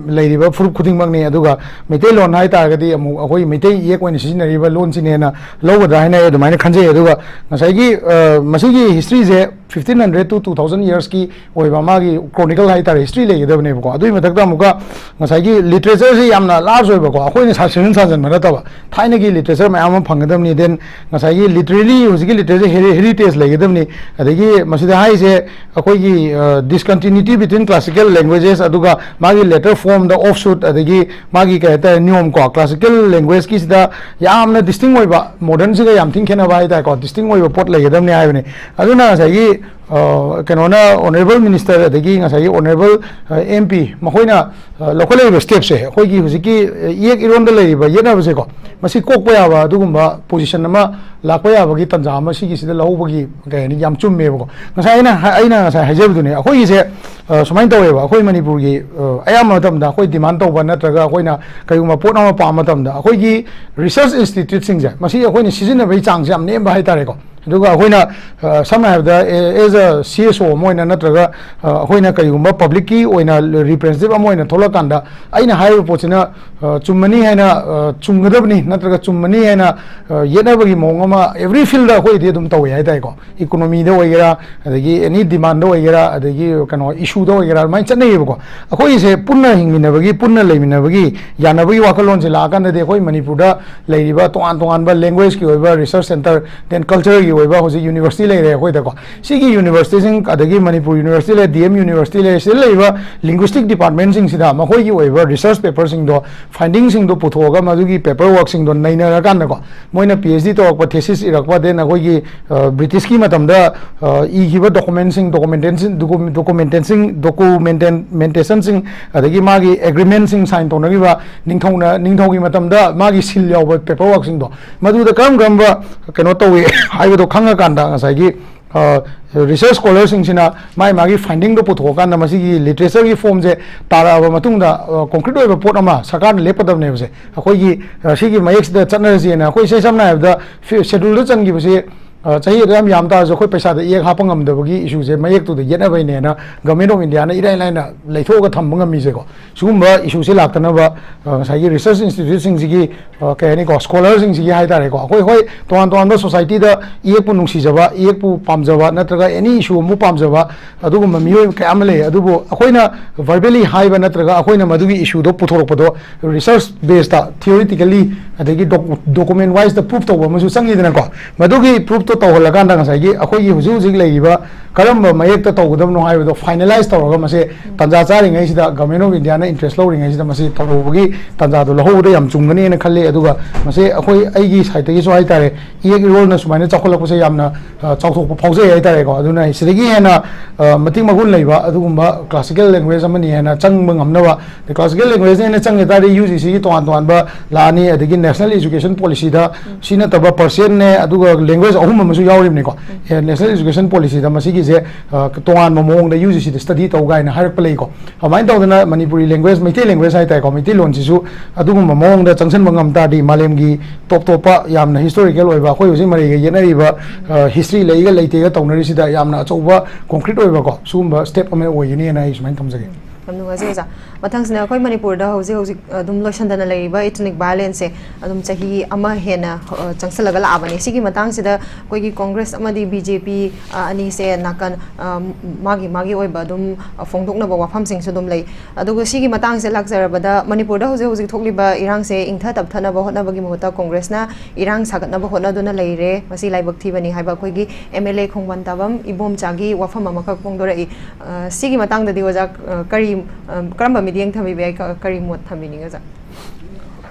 ꯂꯩꯔꯤꯕ ꯐꯨꯔꯨꯞ ꯈꯨꯗꯤꯡꯃꯛꯅꯤ꯫ ꯑꯗꯨꯒ ꯃꯩꯇꯩꯂꯣꯟ ꯍꯥꯏꯇꯥꯔꯒꯗꯤ ꯑꯃꯨꯛ ꯑꯩꯈꯣꯏ ꯃꯩꯇꯩ ꯏꯌꯦꯛ ꯑꯣꯏꯅ ꯁꯤꯖꯤꯟꯅꯔꯤꯕ ꯂꯣꯟꯁꯤꯅꯦꯅ ꯂꯧꯒꯗ꯭ꯔꯥ ꯍꯥꯏꯅ ꯑꯩ ꯑꯗꯨꯃꯥꯏꯅ ꯈꯟꯖꯩ꯫ ꯑꯗꯨꯒ ꯉꯁꯥꯏꯒꯤ, ꯑ, ꯃꯁꯤꯒꯤ historyꯁꯦ fifteen hundred to two thousand yearsꯀꯤ ꯑꯣꯏꯕ ꯃꯥꯒꯤ chronicle ꯍꯥꯏꯇꯥꯔꯦ, history ꯂꯩꯒꯗꯕꯅꯦꯕꯀꯣ꯫ ꯑꯗꯨꯒꯤ ꯃꯊꯛꯇ ꯑꯃꯨꯛꯀ ꯉꯁꯥꯏꯒꯤ literature ꯁꯦ ꯌꯥꯝꯅ large ꯑꯣꯏꯕꯀꯣ, ꯑꯩꯈꯣꯏꯅ ꯁꯥꯖꯤꯟ ꯁꯥꯖꯤꯟꯕ ꯅꯠꯇꯕ, ꯊꯥꯏꯅꯒꯤ literature ꯃꯌꯥꯝ ꯑꯃ ꯐꯪꯒꯗꯕꯅꯤ꯫ Then ꯉꯁꯥꯏꯒꯤ literally ꯍꯧꯖꯤꯛꯀꯤ literature heri-, heritage ꯂꯩꯒꯗꯕꯅꯤ꯫ ꯑꯗꯒꯤ ꯃꯁꯤꯗ ꯍꯥꯏꯔꯤꯁꯦ ꯑꯩꯈꯣꯏꯒꯤ, ꯑ, discontinuity between classical languages, ꯑꯗꯨꯒ ꯃꯥꯒꯤ later form, the offshoot, ꯑꯗꯒꯤ ꯃꯥꯒꯤ ꯀꯩ ꯍꯥꯏꯇꯥꯔꯦ, ꯅꯤꯌꯣꯝ ꯀꯣ, classical languageꯀꯤꯁꯤꯗ ꯌꯥꯝꯅ distinct ꯑꯣꯏꯕ, modernꯁꯤꯒ ꯌꯥꯝ ꯊꯤꯅ ꯈꯦꯠꯅꯕ ꯍꯥꯏꯇꯥꯔꯦꯀꯣ, distinct ꯑꯣꯏꯕ ꯄꯣꯠ ꯂꯩꯒꯗꯕꯅꯤ ꯍꯥꯏꯕꯅꯤ꯫ ꯑꯗꯨꯅ ꯉꯁꯥꯏꯒꯤ, ꯑ, ꯀꯩꯅꯣꯅ, honourable minister ꯑꯗꯒꯤ ꯉꯁꯥꯏꯒꯤ honourable, ꯑ, MP ꯃꯈꯣꯏꯅ, ꯑ, ꯂꯧꯈꯠꯂꯛꯏꯕ stepꯁꯦ, ꯑꯩꯈꯣꯏꯒꯤ ꯍꯧꯖꯤꯛꯀꯤ, ꯑ, ꯏꯌꯦꯛ ꯏꯔꯣꯟꯗ ꯂꯩꯔꯤꯕ ꯌꯦꯠꯅꯕꯁꯦꯀꯣ, ꯃꯁꯤ ꯀꯣꯛꯄ ꯌꯥꯕ ꯑꯗꯨꯒꯨꯝꯕ position ꯑꯃ ꯂꯥꯛꯄ ꯌꯥꯕꯒꯤ ꯇꯥꯟꯖꯥ ꯑꯃ ꯁꯤꯒꯤꯁꯤꯗ ꯂꯧꯍꯧꯕꯒꯤ, ꯀꯩ ꯍꯥꯏꯅꯤ, ꯌꯥꯝ ꯆꯨꯝꯃꯦꯕꯀꯣ꯫ ꯉꯁꯥꯏ ꯑꯩꯅ ꯍꯥꯏ-, ꯑꯩꯅ ꯉꯁꯥꯏ ꯍꯥꯏꯖꯕꯗꯨꯅꯦ, ꯑꯩꯈꯣꯏꯒꯤꯁꯦ, ꯑ, ꯁꯨꯃꯥꯏꯅ ꯇꯧꯋꯦꯕ, ꯑꯩꯈꯣꯏ ꯃꯅꯤꯄꯨꯔꯒꯤ, ꯑ, ꯑꯌꯥꯝꯕ ꯃꯇꯝꯗ ꯑꯩꯈꯣꯏ demand ꯇꯧꯕ ꯅꯠꯇ꯭ꯔꯒ ꯑꯩꯈꯣꯏꯅ ꯀꯔꯤꯒꯨꯝꯕ ꯄꯣꯠ ꯑꯃ ꯄꯥꯝꯕ ꯃꯇꯝꯗ ꯑꯩꯈꯣꯏꯒꯤ research instituteꯁꯤꯡꯁꯦ, ꯃꯁꯤ ꯑꯩꯈꯣꯏꯅ ꯁꯤꯖꯤꯟꯅꯕꯒꯤ ꯆꯥꯡꯁꯦ ꯌꯥꯝ ꯅꯦꯝꯕ ꯍꯥꯏꯇꯥꯔꯦꯀꯣ꯫ ꯑꯗꯨꯒ ꯑꯩꯈꯣꯏꯅ, ꯑ, ꯁꯝꯅ ꯍꯥꯏꯔꯕꯗ, ꯑꯦ-, as a CSO ꯑꯃ ꯑꯣꯏꯅ ꯅꯠꯇ꯭ꯔꯒ, ꯑ, ꯑꯩꯈꯣꯏꯅ ꯀꯔꯤꯒꯨꯝꯕ publicꯀꯤ ꯑꯣꯏꯅ representative ꯑꯃ ꯑꯣꯏꯅ ꯊꯣꯛꯂꯛꯀꯥꯟꯗ, ꯑꯩꯅ ꯍꯥꯏꯔꯤꯕ ꯄꯣꯠꯁꯤꯅ, ꯑ, ꯆꯨꯝꯃꯅꯤ ꯍꯥꯏꯅ, ꯑ, ꯆꯨꯝꯒꯗꯕꯅꯤ ꯅꯠꯇ꯭ꯔꯒ ꯆꯨꯝꯃꯅꯤ ꯍꯥꯏꯅ, ꯑ, ꯌꯦꯠꯅꯕꯒꯤ ꯃꯑꯣꯡ ꯑꯃ every fieldꯗ ꯑꯩꯈꯣꯏꯗꯤ ꯑꯗꯨꯝ ꯇꯧꯋꯦ ꯍꯥꯏꯇꯥꯔꯦꯀꯣ꯫ Economyꯗ ꯑꯣꯏꯒꯦꯔꯥ, ꯑꯗꯒꯤ any demandꯗ ꯑꯣꯏꯒꯦꯔꯥ, ꯑꯗꯒꯤ ꯀꯩꯅꯣ issueꯗ ꯑꯣꯏꯒꯦꯔꯥ, ꯑꯗꯨꯃꯥꯏꯅ ꯆꯠꯅꯩꯌꯦꯕꯀꯣ꯫ ꯑꯩꯈꯣꯏꯒꯤꯁꯦ ꯄꯨꯟꯅ ꯍꯤꯡꯃꯤꯟꯅꯕꯒꯤ, ꯄꯨꯟꯅ ꯂꯩꯃꯤꯟꯅꯕꯒꯤ, ꯌꯥꯅꯕꯒꯤ ꯋꯥꯈꯜꯂꯣꯟꯁꯦ ꯂꯥꯛꯑꯀꯥꯟꯗꯗꯤ ꯑꯩꯈꯣꯏ ꯃꯅꯤꯄꯨꯔꯗ ꯂꯩꯔꯤꯕ ꯇꯣꯉꯥꯟ ꯇꯣꯉꯥꯟꯕ languageꯀꯤ ꯑꯣꯏꯕ research centre, then cultureꯒꯤ ꯑꯣꯏꯕ ꯍꯧꯖꯤꯛ university ꯂꯩꯔꯦ ꯑꯩꯈꯣꯏꯗꯀꯣ꯫ ꯁꯤꯒꯤ universityꯁꯤꯡ, ꯑꯗꯒꯤ ꯃꯅꯤꯄꯨꯔ university ꯂꯩꯔꯦ, DM university ꯂꯩꯔꯦ, ꯁꯤꯗ ꯂꯩꯔꯤꯕ linguistic departmentꯁꯤꯡꯁꯤꯗ ꯃꯈꯣꯏꯒꯤ ꯑꯣꯏꯕ research paperꯁꯤꯡꯗꯣ, findingꯁꯤꯡꯗꯣ ꯄꯨꯊꯣꯛꯑꯒ ꯃꯗꯨꯒꯤ paper workꯁꯤꯡꯗꯣ ꯅꯩꯅꯔꯀꯥꯟꯗꯀꯣ, ꯃꯣꯏꯅ PhD ꯇꯧꯔꯛꯄ, thesis ꯏꯔꯛꯄ, then ꯑꯩꯈꯣꯏꯒꯤ, ꯑ, Britishꯀꯤ ꯃꯇꯝꯗ, ꯑ, ꯏꯈꯤꯕ documentꯁꯤꯡ, documentation, docu-, documentation, documentation, ꯃꯦꯟꯇꯦꯁꯟꯁꯤꯡ, ꯑꯗꯒꯤ ꯃꯥꯒꯤ agreementꯁꯤꯡ sign ꯇꯧꯅꯈꯤꯕ, ꯅꯤꯡꯊꯧꯅ, ꯅꯤꯡꯊꯧꯒꯤ ꯃꯇꯝꯗ ꯃꯥꯒꯤ seal ꯌꯥꯎꯕ paper workꯁꯤꯡꯗꯣ, ꯃꯗꯨꯗ ꯀꯔꯝ ꯀꯔꯝꯕ ꯀꯩꯅꯣ ꯇꯧꯏ ꯍꯥꯏꯕꯗꯣ ꯈꯪꯉꯀꯥꯟꯗ ꯉꯁꯥꯏꯒꯤ, ꯑ, research scholarꯁꯤꯡꯁꯤꯅ ꯃꯥꯒꯤ ꯃꯥꯒꯤ findingꯗꯣ ꯄꯨꯊꯣꯛꯑꯀꯥꯟꯗ ꯃꯁꯤꯒꯤ literatureꯒꯤ formꯁꯦ ꯇꯥꯔꯛꯑꯕ ꯃꯇꯨꯡꯗ, ꯑ, concrete ꯑꯣꯏꯕ ꯄꯣꯠ ꯑꯃ ꯁꯔꯀꯥꯔꯅ ꯂꯦꯞꯀꯗꯕꯅꯦꯕꯁꯦ꯫ ꯑꯩꯈꯣꯏꯒꯤ, ꯑ, ꯁꯤꯒꯤ ꯃꯌꯦꯛꯁꯤꯗ ꯆꯠꯅꯔꯁꯦꯅ ꯑꯩꯈꯣꯏ ꯏꯁꯩ ꯁꯝꯅ ꯍꯥꯏꯔꯕꯗ ꯐꯤ-, scheduleꯗ ꯆꯟꯈꯤꯕꯁꯤ ꯑ, ꯆꯍꯤ ꯑꯗꯨ ꯌꯥꯝ ꯌꯥꯝ ꯇꯥꯔꯁꯨ ꯑꯩꯈꯣꯏ ꯄꯩꯁꯥꯗ ꯏꯌꯦꯛ ꯍꯥꯞꯄ ꯉꯝꯗꯕꯒꯤ ꯏꯁꯨꯁꯦ ꯃꯌꯦꯛꯇꯨꯗ ꯌꯦꯠꯅꯕꯩꯅꯦꯅ Government of Indiaꯅ ꯏꯔꯥꯏ ꯂꯥꯏꯅ ꯂꯩꯊꯣꯛꯑꯒ ꯊꯝꯕ ꯉꯝꯃꯤꯁꯦꯀꯣ꯫ ꯁꯤꯒꯨꯝꯕ ꯏꯁꯨꯁꯦ ꯂꯥꯛꯇꯅꯕ, ꯑ, ꯉꯁꯥꯏꯒꯤ research instituteꯁꯤꯡꯁꯤꯒꯤ, ꯑ, ꯀꯩ ꯍꯥꯏꯅꯤꯀꯣ, scholarꯁꯤꯡꯁꯤꯒꯤ ꯍꯥꯏꯇꯥꯔꯦꯀꯣ, ꯑꯩꯈꯣꯏ ꯍꯣꯏ ꯇꯣꯉꯥꯟ ꯇꯣꯉꯥꯟꯕ societyꯗ ꯏꯌꯦꯛꯄꯨ ꯅꯨꯡꯁꯤꯖꯕ, ꯏꯌꯦꯛꯄꯨ ꯄꯥꯝꯖꯕ ꯅꯠꯇ꯭ꯔꯒ any issue ꯑꯃꯕꯨ ꯄꯥꯝꯖꯕ ꯑꯗꯨꯒꯨꯝꯕ ꯃꯤꯑꯣꯏ ꯀꯌꯥ ꯑꯃ ꯂꯩ꯫ ꯑꯗꯨꯕꯨ ꯑꯩꯈꯣꯏꯅ verbally ꯍꯥꯏꯕ ꯅꯠꯇ꯭ꯔꯒ ꯑꯩꯈꯣꯏꯅ ꯃꯗꯨꯒꯤ issueꯗꯣ ꯄꯨꯊꯣꯔꯛꯄꯗꯣ research basedꯇ, theoretically, ꯑꯗꯒꯤ doc-, document wiseꯇ prove ꯇꯧꯕ ꯑꯃꯁꯨ ꯆꯪꯉꯤꯗꯅꯀꯣ꯫ ꯃꯗꯨꯒꯤ proofꯇꯣ ꯇꯧꯍꯜꯂꯀꯥꯟꯗ ꯉꯁꯥꯏꯒꯤ ꯑꯩꯈꯣꯏꯒꯤ ꯍꯧꯖꯤꯛ ꯍꯧꯖꯤꯛ ꯂꯩꯔꯤꯕ ꯀꯔꯝꯕ ꯃꯌꯦꯛꯇ ꯇꯧꯒꯗꯕꯅꯣ ꯍꯥꯏꯕꯗꯣ finalize ꯇꯧꯔꯒ ꯃꯁꯤ ꯇꯥꯟꯖꯥ ꯆꯥꯔꯤꯉꯩꯁꯤꯗ Government of Indiaꯅ interest ꯂꯧꯔꯤꯉꯩꯁꯤꯗ ꯃꯁꯤ ꯇꯧꯔꯨꯕꯒꯤ ꯇꯥꯟꯖꯥꯗꯣ ꯂꯧꯍꯧꯕꯗ ꯌꯥꯝ ꯆꯨꯝꯒꯅꯤꯅ ꯈꯜꯂꯤ꯫ ꯑꯗꯨꯒ ꯃꯁꯤ ꯑꯩꯈꯣꯏ, ꯑꯩꯒꯤ sideꯇꯒꯤꯁꯨ ꯍꯥꯏꯇꯥꯔꯦ, ꯏꯌꯦꯛ ꯏꯔꯣꯜꯅ ꯁꯨꯃꯥꯏꯅ ꯆꯥꯎꯈꯠꯂꯛꯄꯁꯦ ꯌꯥꯝꯅ, ꯑ, ꯆꯥꯎꯊꯣꯛꯄ ꯐꯥꯎꯖꯩ ꯍꯥꯏꯇꯥꯔꯦꯀꯣ꯫ ꯑꯗꯨꯅ ꯁꯤꯗꯒꯤ ꯍꯦꯟꯅ, ꯑ, ꯃꯇꯤꯛ ꯃꯒꯨꯟ ꯂꯩꯕ ꯑꯗꯨꯒꯨꯝꯕ classical language ꯑꯃꯅꯤ ꯍꯥꯏꯅ ꯆꯪꯕ ꯉꯝꯅꯕ, classical languageꯅ ꯍꯦꯟꯅ ꯆꯪꯒꯦ ꯇꯥꯔꯗꯤ UGCꯒꯤ ꯇꯣꯉꯥꯟ ꯇꯣꯉꯥꯟꯕ ꯂꯥꯛꯑꯅꯤ, ꯑꯗꯒꯤ National Education Policyꯗ ꯁꯤ ꯅꯠꯇꯕ Persianꯅꯦ, ꯑꯗꯨꯒ language ꯑꯍꯨꯝ ꯑꯃꯁꯨ ꯌꯥꯎꯔꯤꯕꯅꯤꯀꯣ꯫ ꯑꯦ, National Education Policyꯗ ꯃꯁꯤꯒꯤꯁꯦ, ꯑ, ꯇꯣꯉꯥꯟꯕ ꯃꯑꯣꯡꯗ UGCꯗ study ꯇꯧ ꯀꯥꯏꯅ ꯍꯥꯏꯔꯛꯄ ꯂꯩꯀꯣ꯫ ꯑꯗꯨꯃꯥꯏꯅ ꯇꯧꯗꯅ ꯃꯅꯤꯄꯨꯔꯤ language, ꯃꯩꯇꯩ language ꯍꯥꯏꯇꯥꯔꯦꯀꯣ, ꯃꯩꯇꯩꯂꯣꯟꯁꯤꯁꯨ ꯑꯗꯨꯒꯨꯝꯕ ꯃꯑꯣꯡꯗ ꯆꯪꯁꯤꯟꯕ ꯉꯝ ꯇꯥꯔꯗꯤ ꯃꯥꯂꯦꯝꯒꯤ ꯇꯣꯞ ꯇꯣꯞꯄ ꯌꯥꯝꯅ historical ꯑꯣꯏꯕ, ꯑꯩꯈꯣꯏ ꯍꯧꯖꯤꯛ ꯃꯔꯩꯒ ꯌꯦꯠꯅꯔꯤꯕ, ꯑ, history ꯂꯩꯒ ꯂꯩꯇꯦꯒ ꯇꯧꯅꯔꯤꯁꯤꯗ ꯌꯥꯝꯅ ꯑꯆꯧꯕ concrete ꯑꯣꯏꯕꯀꯣ, ꯁꯤꯒꯨꯝꯕ step ꯑꯃ ꯑꯣꯏꯒꯅꯤꯅ ꯑꯩ ꯁꯨꯃꯥꯏꯅ ꯊꯝꯖꯒꯦ꯫ ꯌꯥꯝ ꯅꯨꯡꯉꯥꯏꯖꯩ ꯑꯣꯖꯥ꯫ ꯃꯊꯪꯁꯤꯅ ꯑꯩꯈꯣꯏ ꯃꯅꯤꯄꯨꯔꯗ ꯍꯧꯖꯤꯛ ꯍꯧꯖꯤꯛ ꯑꯗꯨꯝ ꯂꯣꯏꯁꯤꯟꯗꯅ ꯂꯩꯔꯤꯕ ethnic violenceꯁꯦ ꯑꯗꯨꯝ ꯆꯍꯤ ꯑꯃ ꯍꯦꯟꯅ, ꯑ, ꯆꯪꯁꯤꯜꯂꯒ ꯂꯥꯛꯑꯕꯅꯤ꯫ ꯁꯤꯒꯤ ꯃꯇꯥꯡꯁꯤꯗ ꯑꯩꯈꯣꯏꯒꯤ Congress ꯑꯃꯗꯤ BJP, ꯑ, ꯑꯅꯤꯁꯦ ꯅꯥꯀꯟ, ꯑ, ꯃꯥꯒꯤ ꯃꯥꯒꯤ ꯑꯣꯏꯕ ꯑꯗꯨꯝ ꯐꯣꯡꯗꯣꯛꯅꯕ ꯋꯥꯐꯝꯁꯤꯡꯁꯨ ꯑꯗꯨꯝ ꯂꯩ꯫ ꯑꯗꯨꯒ ꯁꯤꯒꯤ ꯃꯇꯥꯡꯁꯦ ꯂꯥꯛꯆꯔꯕꯗ ꯃꯅꯤꯄꯨꯔꯗ ꯍꯧꯖꯤꯛ ꯍꯧꯖꯤꯛ ꯊꯣꯛꯂꯤꯕ ꯏꯔꯥꯡꯁꯦ ꯏꯪꯊ ꯇꯞꯊꯅꯕ ꯍꯣꯠꯅꯕꯒꯤ ꯃꯍꯨꯠꯇ Congressꯅ ꯏꯔꯥꯡ ꯁꯥꯒꯠꯅꯕ ꯍꯣꯠꯅꯗꯨꯅ ꯂꯩꯔꯦ, ꯃꯁꯤ ꯂꯥꯏꯕꯛ ꯊꯤꯕꯅꯤ ꯍꯥꯏꯕ ꯑꯩꯈꯣꯏꯒꯤ MLA ꯈꯣꯡꯕꯥꯟ ꯇꯥꯕꯝ ꯏꯕꯣꯝꯆꯥꯒꯤ ꯋꯥꯐꯝ ꯑꯃꯈꯛ ꯐꯣꯡꯗꯣꯔꯛꯏ꯫ ꯑ, ꯁꯤꯒꯤ ꯃꯇꯥꯡꯗꯗꯤ ꯑꯣꯖꯥ, ꯑ, ꯀꯔꯤ, ꯑ, ꯀꯔꯝꯕ ꯃꯤꯠꯌꯦꯡ ꯊꯝꯕꯤꯕ ꯌꯥꯏ, ꯀ-, ꯀꯔꯤ ꯃꯣꯠ ꯊꯝꯕꯤꯅꯤꯡꯉꯤ ꯑꯣꯖꯥ?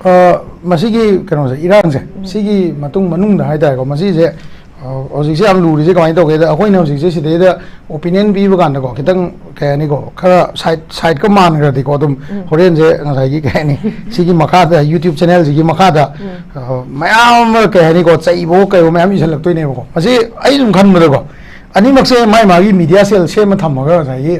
ꯑ, ꯃꯁꯤꯒꯤ ꯀꯩꯅꯣꯁꯦ, ꯏꯔꯥꯡꯁꯦ, ꯎꯝ꯫ ꯁꯤꯒꯤ ꯃꯇꯨꯡ ꯃꯅꯨꯡꯗ ꯍꯥꯏꯇꯥꯔꯦꯀꯣ, ꯃꯁꯤꯁꯦ, ꯑ, ꯍꯧꯖꯤꯛꯁꯦ ꯌꯥꯝ ꯂꯨꯔꯤꯁꯦ ꯀꯃꯥꯏꯅ ꯇꯧꯒꯦꯗ, ꯑꯩꯈꯣꯏꯅ ꯍꯧꯖꯤꯛꯁꯦ ꯁꯤꯗꯩꯗ opinion ꯄꯤꯕ ꯀꯥꯟꯗꯀꯣ, ꯈꯤꯇꯪ, ꯀꯩ ꯍꯥꯏꯅꯤꯀꯣ, ꯈꯔ side, sideꯀ ꯃꯥꯟꯈ꯭ꯔꯗꯤꯀꯣ, ꯑꯗꯨꯝ ꯎꯝ꯫ ꯍꯣꯔꯦꯟꯁꯦ ꯉꯁꯥꯏꯒꯤ, ꯀꯩ ꯍꯥꯏꯅꯤ, ꯁꯤꯒꯤ ꯃꯈꯥꯗ, YouTube channelꯁꯤꯒꯤ ꯃꯈꯥꯗ, ꯎꯝ꯫ ꯑ, ꯃꯌꯥꯝ ꯑꯃ, ꯀꯩ ꯍꯥꯏꯅꯤꯀꯣ, ꯆꯩꯕꯣ ꯀꯩꯕꯣ ꯃꯌꯥꯝ ꯏꯁꯜꯂꯛꯇꯣꯏꯅꯦꯕꯀꯣ꯫ ꯃꯁꯤ ꯑꯩ ꯁꯨꯝ ꯈꯟꯕꯗꯀꯣ, ꯑꯅꯤꯃꯛꯁꯦ ꯃꯥꯏ ꯃꯥꯒꯤ media cell ꯁꯦꯝꯃ ꯊꯝꯃꯒ ꯉꯁꯥꯏꯒꯤ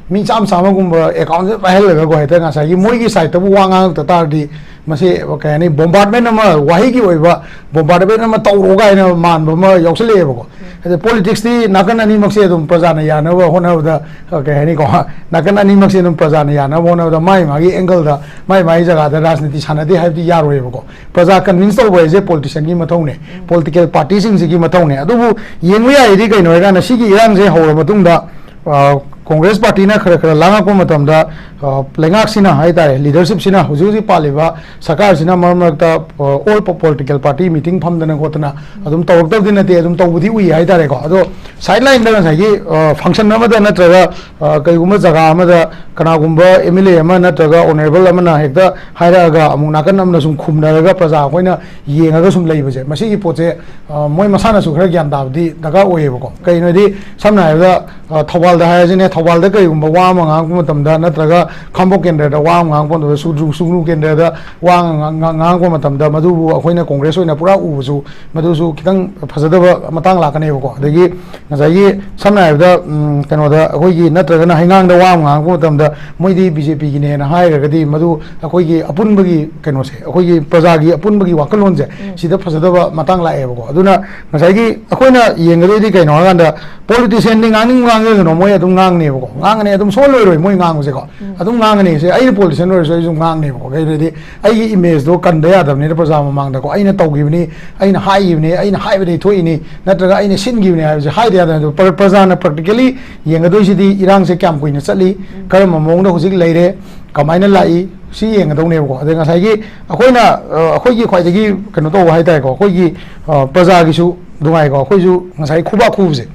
ꯃꯤ ꯆꯥꯝꯃ ꯆꯥꯝꯃꯒꯨꯝꯕ accountꯁꯦ ꯄꯥꯏꯍꯜꯂꯒꯀꯣ, ꯍꯦꯛꯇ ꯉꯁꯥꯏꯒꯤ ꯃꯣꯏꯒꯤ sideꯇꯕꯨ ꯋꯥ ꯉꯥꯡꯉꯛꯇ ꯇꯥꯔꯗꯤ, ꯃꯁꯤ ꯀꯩ ꯍꯥꯏꯅꯤ, ꯕꯣꯝꯕꯥꯔꯗꯃꯦꯟ ꯑꯃ, ꯋꯥꯍꯩꯒꯤ ꯑꯣꯏꯕ ꯕꯣꯝꯕꯥꯔꯗꯃꯦꯟ ꯑꯃ ꯇꯧꯔꯣ ꯀꯥꯏꯅ ꯃꯥꯟꯕ ꯑꯃ ꯌꯥꯎꯁꯜꯂꯛꯑꯦꯕꯀꯣ꯫ ꯑꯗ ꯄꯣꯂꯤꯇꯤꯛꯁꯇꯤ ꯅꯥꯀꯟ ꯑꯅꯤꯃꯛꯁꯦ ꯑꯗꯨꯝ ꯄ꯭ꯔꯖꯥꯅ ꯌꯥꯅꯕ ꯍꯣꯠꯅꯕꯗ, ꯑ, ꯀꯩ ꯍꯥꯏꯅꯤꯀꯣ, ꯅꯥꯀꯟ ꯑꯅꯤꯃꯛꯁꯦ ꯑꯗꯨꯝ ꯄ꯭ꯔꯖꯥꯅ ꯌꯥꯅꯕ ꯍꯣꯠꯅꯕꯗ ꯃꯥꯏ ꯃꯥꯒꯤ ꯑꯦꯡꯒꯜꯗ, ꯃꯥꯏ ꯃꯥꯒꯤ ꯖꯒꯥꯗ ꯔꯥꯖꯅꯤꯇꯤ ꯁꯥꯟꯅꯗꯦ ꯍꯥꯏꯕꯗꯤ ꯌꯥꯔꯣꯏꯕꯀꯣ꯫ ꯄ꯭ꯔꯖꯥ ꯀꯟꯚꯤꯟꯁ ꯇꯧꯕ ꯍꯥꯏꯁꯦ ꯄꯣꯂꯤꯇꯤꯁꯤꯌꯟꯒꯤ ꯃꯊꯧꯅꯦ, ꯄꯣꯂꯤꯇꯤꯀꯦꯜ ꯄꯥꯔꯇꯤꯁꯤꯡꯁꯤꯒꯤ ꯃꯊꯧꯅꯦ꯫ ꯑꯗꯨꯕꯨ ꯌꯦꯡꯕ ꯌꯥꯏꯗꯤ ꯀꯩꯅꯣ ꯍꯥꯏꯀꯥꯟꯗ, ꯁꯤꯒꯤ ꯏꯔꯥꯡꯁꯦ ꯍꯧꯔ ꯃꯇꯨꯡꯗ, ꯑ, ꯀꯣꯡꯒ꯭ꯔꯦꯁ ꯄꯥꯔꯇꯤꯅ ꯈꯔ ꯈꯔ ꯂꯥꯡꯉꯛꯄ ꯃꯇꯝꯗ, ꯑ, ꯂꯩꯉꯥꯛꯁꯤꯅ ꯍꯥꯏꯇꯥꯔꯦ, ꯂꯤꯗꯔꯁꯤꯞꯁꯤꯅ, ꯍꯧꯖꯤꯛ ꯍꯧꯖꯤꯛ ꯄꯥꯜꯂꯤꯕ ꯁꯔꯀꯥꯔꯁꯤꯅ ꯃꯔꯛ ꯃꯔꯛꯇ, ꯑ, ꯑꯣꯜ ꯄꯣ-, ꯄꯣꯂꯤꯇꯤꯀꯦꯜ ꯄꯥꯔꯇꯤ ꯃꯤꯇꯤꯡ ꯐꯝꯗꯅ ꯈꯣꯠꯇꯅ ꯑꯗꯨꯝ ꯇꯧꯔꯛꯇꯕꯗꯤ ꯅꯠꯇꯦ, ꯑꯗꯨꯝ ꯇꯧꯕꯗꯤ ꯎꯏ ꯍꯥꯏꯇꯥꯔꯦꯀꯣ꯫ ꯑꯗꯣ ꯁꯥꯏꯠ ꯂꯥꯏꯟꯗ ꯉꯁꯥꯏꯒꯤ, ꯑ, ꯐꯪꯁꯟ ꯑꯃꯗ ꯅꯠꯇ꯭ꯔꯒ, ꯑ, ꯀꯩꯒꯨꯝꯕ ꯖꯒꯥ ꯑꯃꯗ ꯀꯅꯥꯒꯨꯝꯕ ꯑꯦꯝ ꯑꯦꯜ ꯑꯦ ꯑꯃ ꯅꯠꯇ꯭ꯔꯒ ꯑꯣꯅꯔꯦꯕꯜ ꯑꯃꯅ ꯍꯦꯛꯇ ꯍꯥꯏꯔꯛꯑꯒ ꯑꯃꯨꯛ ꯅꯥꯀꯟ ꯑꯃꯅ ꯁꯨꯝ ꯈꯨꯝꯅꯔꯒ ꯄ꯭ꯔꯖꯥ ꯑꯩꯈꯣꯏꯅ ꯌꯦꯡꯉꯒ ꯁꯨꯝ ꯂꯩꯕꯁꯦ, ꯃꯁꯤꯒꯤ ꯄꯣꯠꯁꯦ, ꯑ, ꯃꯣꯏ ꯃꯁꯥꯅꯁꯨ ꯈꯔ ꯒ꯭ꯌꯥꯟ ꯇꯥꯕꯗꯤ ꯗꯔꯀꯥꯔ ꯑꯣꯏꯌꯦꯕꯀꯣ꯫ ꯀꯩꯅꯣꯗꯤ, ꯁꯝꯅ ꯍꯥꯏꯔꯕꯗ, ꯑ, ꯊꯧꯕꯥꯜꯗ ꯍꯥꯏꯔꯁꯤꯅꯦ, ꯊꯧꯕꯥꯜꯗ ꯀꯩꯒꯨꯝꯕ ꯋꯥ ꯑꯃ ꯉꯥꯡꯉꯛꯄ ꯃꯇꯝꯗ, ꯅꯠꯇ꯭ꯔꯒ ꯈꯥꯡꯕꯣꯛ ꯀꯦꯟꯗ꯭ꯔꯗ ꯋꯥ ꯑꯃ ꯉꯥꯡꯉꯛꯄ ꯃꯇꯝꯗ, ꯁꯨꯒ꯭ꯅꯨ, ꯁꯨꯒ꯭ꯅꯨ ꯀꯦꯟꯗ꯭ꯔꯗ ꯋꯥ ꯑꯃ ꯉꯥꯡ-, ꯉꯥꯡ-, ꯉꯥꯡꯉꯛꯄ ꯃꯇꯝꯗ, ꯃꯗꯨꯕꯨ ꯑꯩꯈꯣꯏꯅ ꯀꯣꯡꯒ꯭ꯔꯦꯁ ꯑꯣꯏꯅ ꯄꯨꯔꯥ ꯎꯕꯁꯨ, ꯃꯗꯨꯁꯨ ꯈꯤꯇꯪ ꯐꯖꯗꯕ ꯃꯇꯥꯡ ꯂꯥꯛꯀꯅꯦꯕꯀꯣ꯫ ꯑꯗꯒꯤ ꯉꯁꯥꯏꯒꯤ, ꯁꯝꯅ ꯍꯥꯏꯔꯕꯗ, ꯎꯝ, ꯀꯩꯅꯣꯗ, ꯑꯩꯈꯣꯏꯒꯤ, ꯅꯠꯇ꯭ꯔꯒꯅ ꯍꯩꯉꯥꯡꯗ ꯋꯥ ꯑꯃ ꯉꯥꯡꯉꯛꯄ ꯃꯇꯝꯗ, ꯃꯣꯏꯗꯤ ꯕꯤ ꯖꯦ ꯄꯤꯒꯤꯅꯦꯅ ꯍꯥꯏꯔꯒꯗꯤ, ꯃꯗꯨ ꯑꯩꯈꯣꯏꯒꯤ ꯑꯄꯨꯟꯕꯒꯤ ꯀꯩꯅꯣꯁꯦ, ꯑꯩꯈꯣꯏꯒꯤ ꯄ꯭ꯔꯖꯥꯒꯤ ꯑꯄꯨꯟꯕꯒꯤ ꯋꯥꯈꯜꯂꯣꯟꯁꯦ, ꯎꯝ꯫ ꯁꯤꯗ ꯐꯖꯗꯕ ꯃꯇꯥꯡ ꯂꯥꯛꯑꯦꯕꯀꯣ꯫ ꯑꯗꯨꯅ ꯉꯁꯥꯏꯒꯤ ꯑꯩꯈꯣꯏꯅ ꯌꯦꯡꯒꯗꯣꯏꯗꯤ ꯀꯩꯅꯣ ꯍꯥꯏꯀꯥꯟꯗ, ꯄꯣꯂꯤꯇꯤꯁꯤꯌꯟꯗꯤ ꯉꯥꯡꯅꯤꯡ ꯉꯥꯡꯖꯁꯅꯨ, ꯃꯣꯏ ꯑꯗꯨꯝ ꯉꯥꯡꯅꯦꯕꯀꯣ, ꯉꯥꯡꯒꯅꯤ, ꯑꯗꯨꯝ ꯁꯣꯜꯂꯣꯏꯔꯣꯏ ꯃꯣꯏ ꯉꯥꯡꯕꯁꯦꯀꯣ, ꯎꯝ꯫ ꯑꯗꯨꯝ ꯉꯥꯡꯒꯅꯤ꯫ ꯁꯦ, ꯑꯩꯅ ꯄꯣꯂꯤꯇꯤꯁꯤꯌꯟ ꯑꯣꯏꯔꯁꯨ ꯑꯩꯁꯨ ꯉꯥꯡꯅꯦꯕꯀꯣ꯫ ꯀꯩꯒꯤꯅꯣꯗꯤ ꯑꯩꯒꯤ ꯏꯃꯦꯖꯇꯣ ꯀꯟꯗ ꯌꯥꯗꯕꯅꯤꯅ ꯄ꯭ꯔꯖꯥ ꯃꯃꯥꯡꯗꯀꯣ, ꯑꯩꯅ ꯇꯧꯈꯤꯕꯅꯤ, ꯑꯩꯅ ꯍꯥꯏꯈꯤꯕꯅꯤ, ꯑꯩꯅ ꯍꯥꯏꯕꯗꯒꯤ ꯊꯣꯛꯏꯅꯤ, ꯅꯠꯇ꯭ꯔꯒ ꯑꯩꯅ ꯁꯤꯟꯈꯤꯕꯅꯤ ꯍꯥꯏꯕꯁꯦ ꯍꯥꯏꯗ ꯌꯥꯗꯕꯅꯤ꯫ ꯑꯗꯣ ꯄ꯭ꯔ-, ꯄ꯭ꯔꯖꯥꯅ ꯄ꯭ꯔꯦꯛꯇꯤꯀꯦꯂꯤ ꯌꯦꯡꯒꯗꯣꯏꯁꯤꯗꯤ ꯏꯔꯥꯡꯁꯦ ꯀꯌꯥꯝ ꯀꯨꯏꯅ ꯆꯠꯂꯤ, ꯎꯝ꯫ ꯀꯔꯝꯕ ꯃꯑꯣꯡꯗ ꯍꯧꯖꯤꯛ ꯂꯩꯔꯦ, ꯀꯃꯥꯏꯅ ꯂꯥꯛꯏ, ꯁꯤ ꯌꯦꯡꯒꯗꯧꯅꯦꯕꯀꯣ꯫ ꯑꯗꯩ ꯉꯁꯥꯏꯒꯤ ꯑꯩꯈꯣꯏꯅ, ꯑ, ꯑꯩꯈꯣꯏꯒꯤ ꯈ꯭ꯋꯥꯏꯗꯒꯤ ꯀꯩꯅꯣ ꯇꯧꯕ ꯍꯥꯏꯇꯥꯔꯦꯀꯣ, ꯑꯩꯈꯣꯏꯒꯤ, ꯑ, ꯄ꯭ꯔꯖꯥꯒꯤꯁꯨ ꯅꯨꯡꯉꯥꯏꯀꯣ, ꯑꯩꯈꯣꯏꯁꯨ ꯉꯁꯥꯏ ꯈꯨꯕꯥꯛ ꯈꯨꯕꯁꯦ,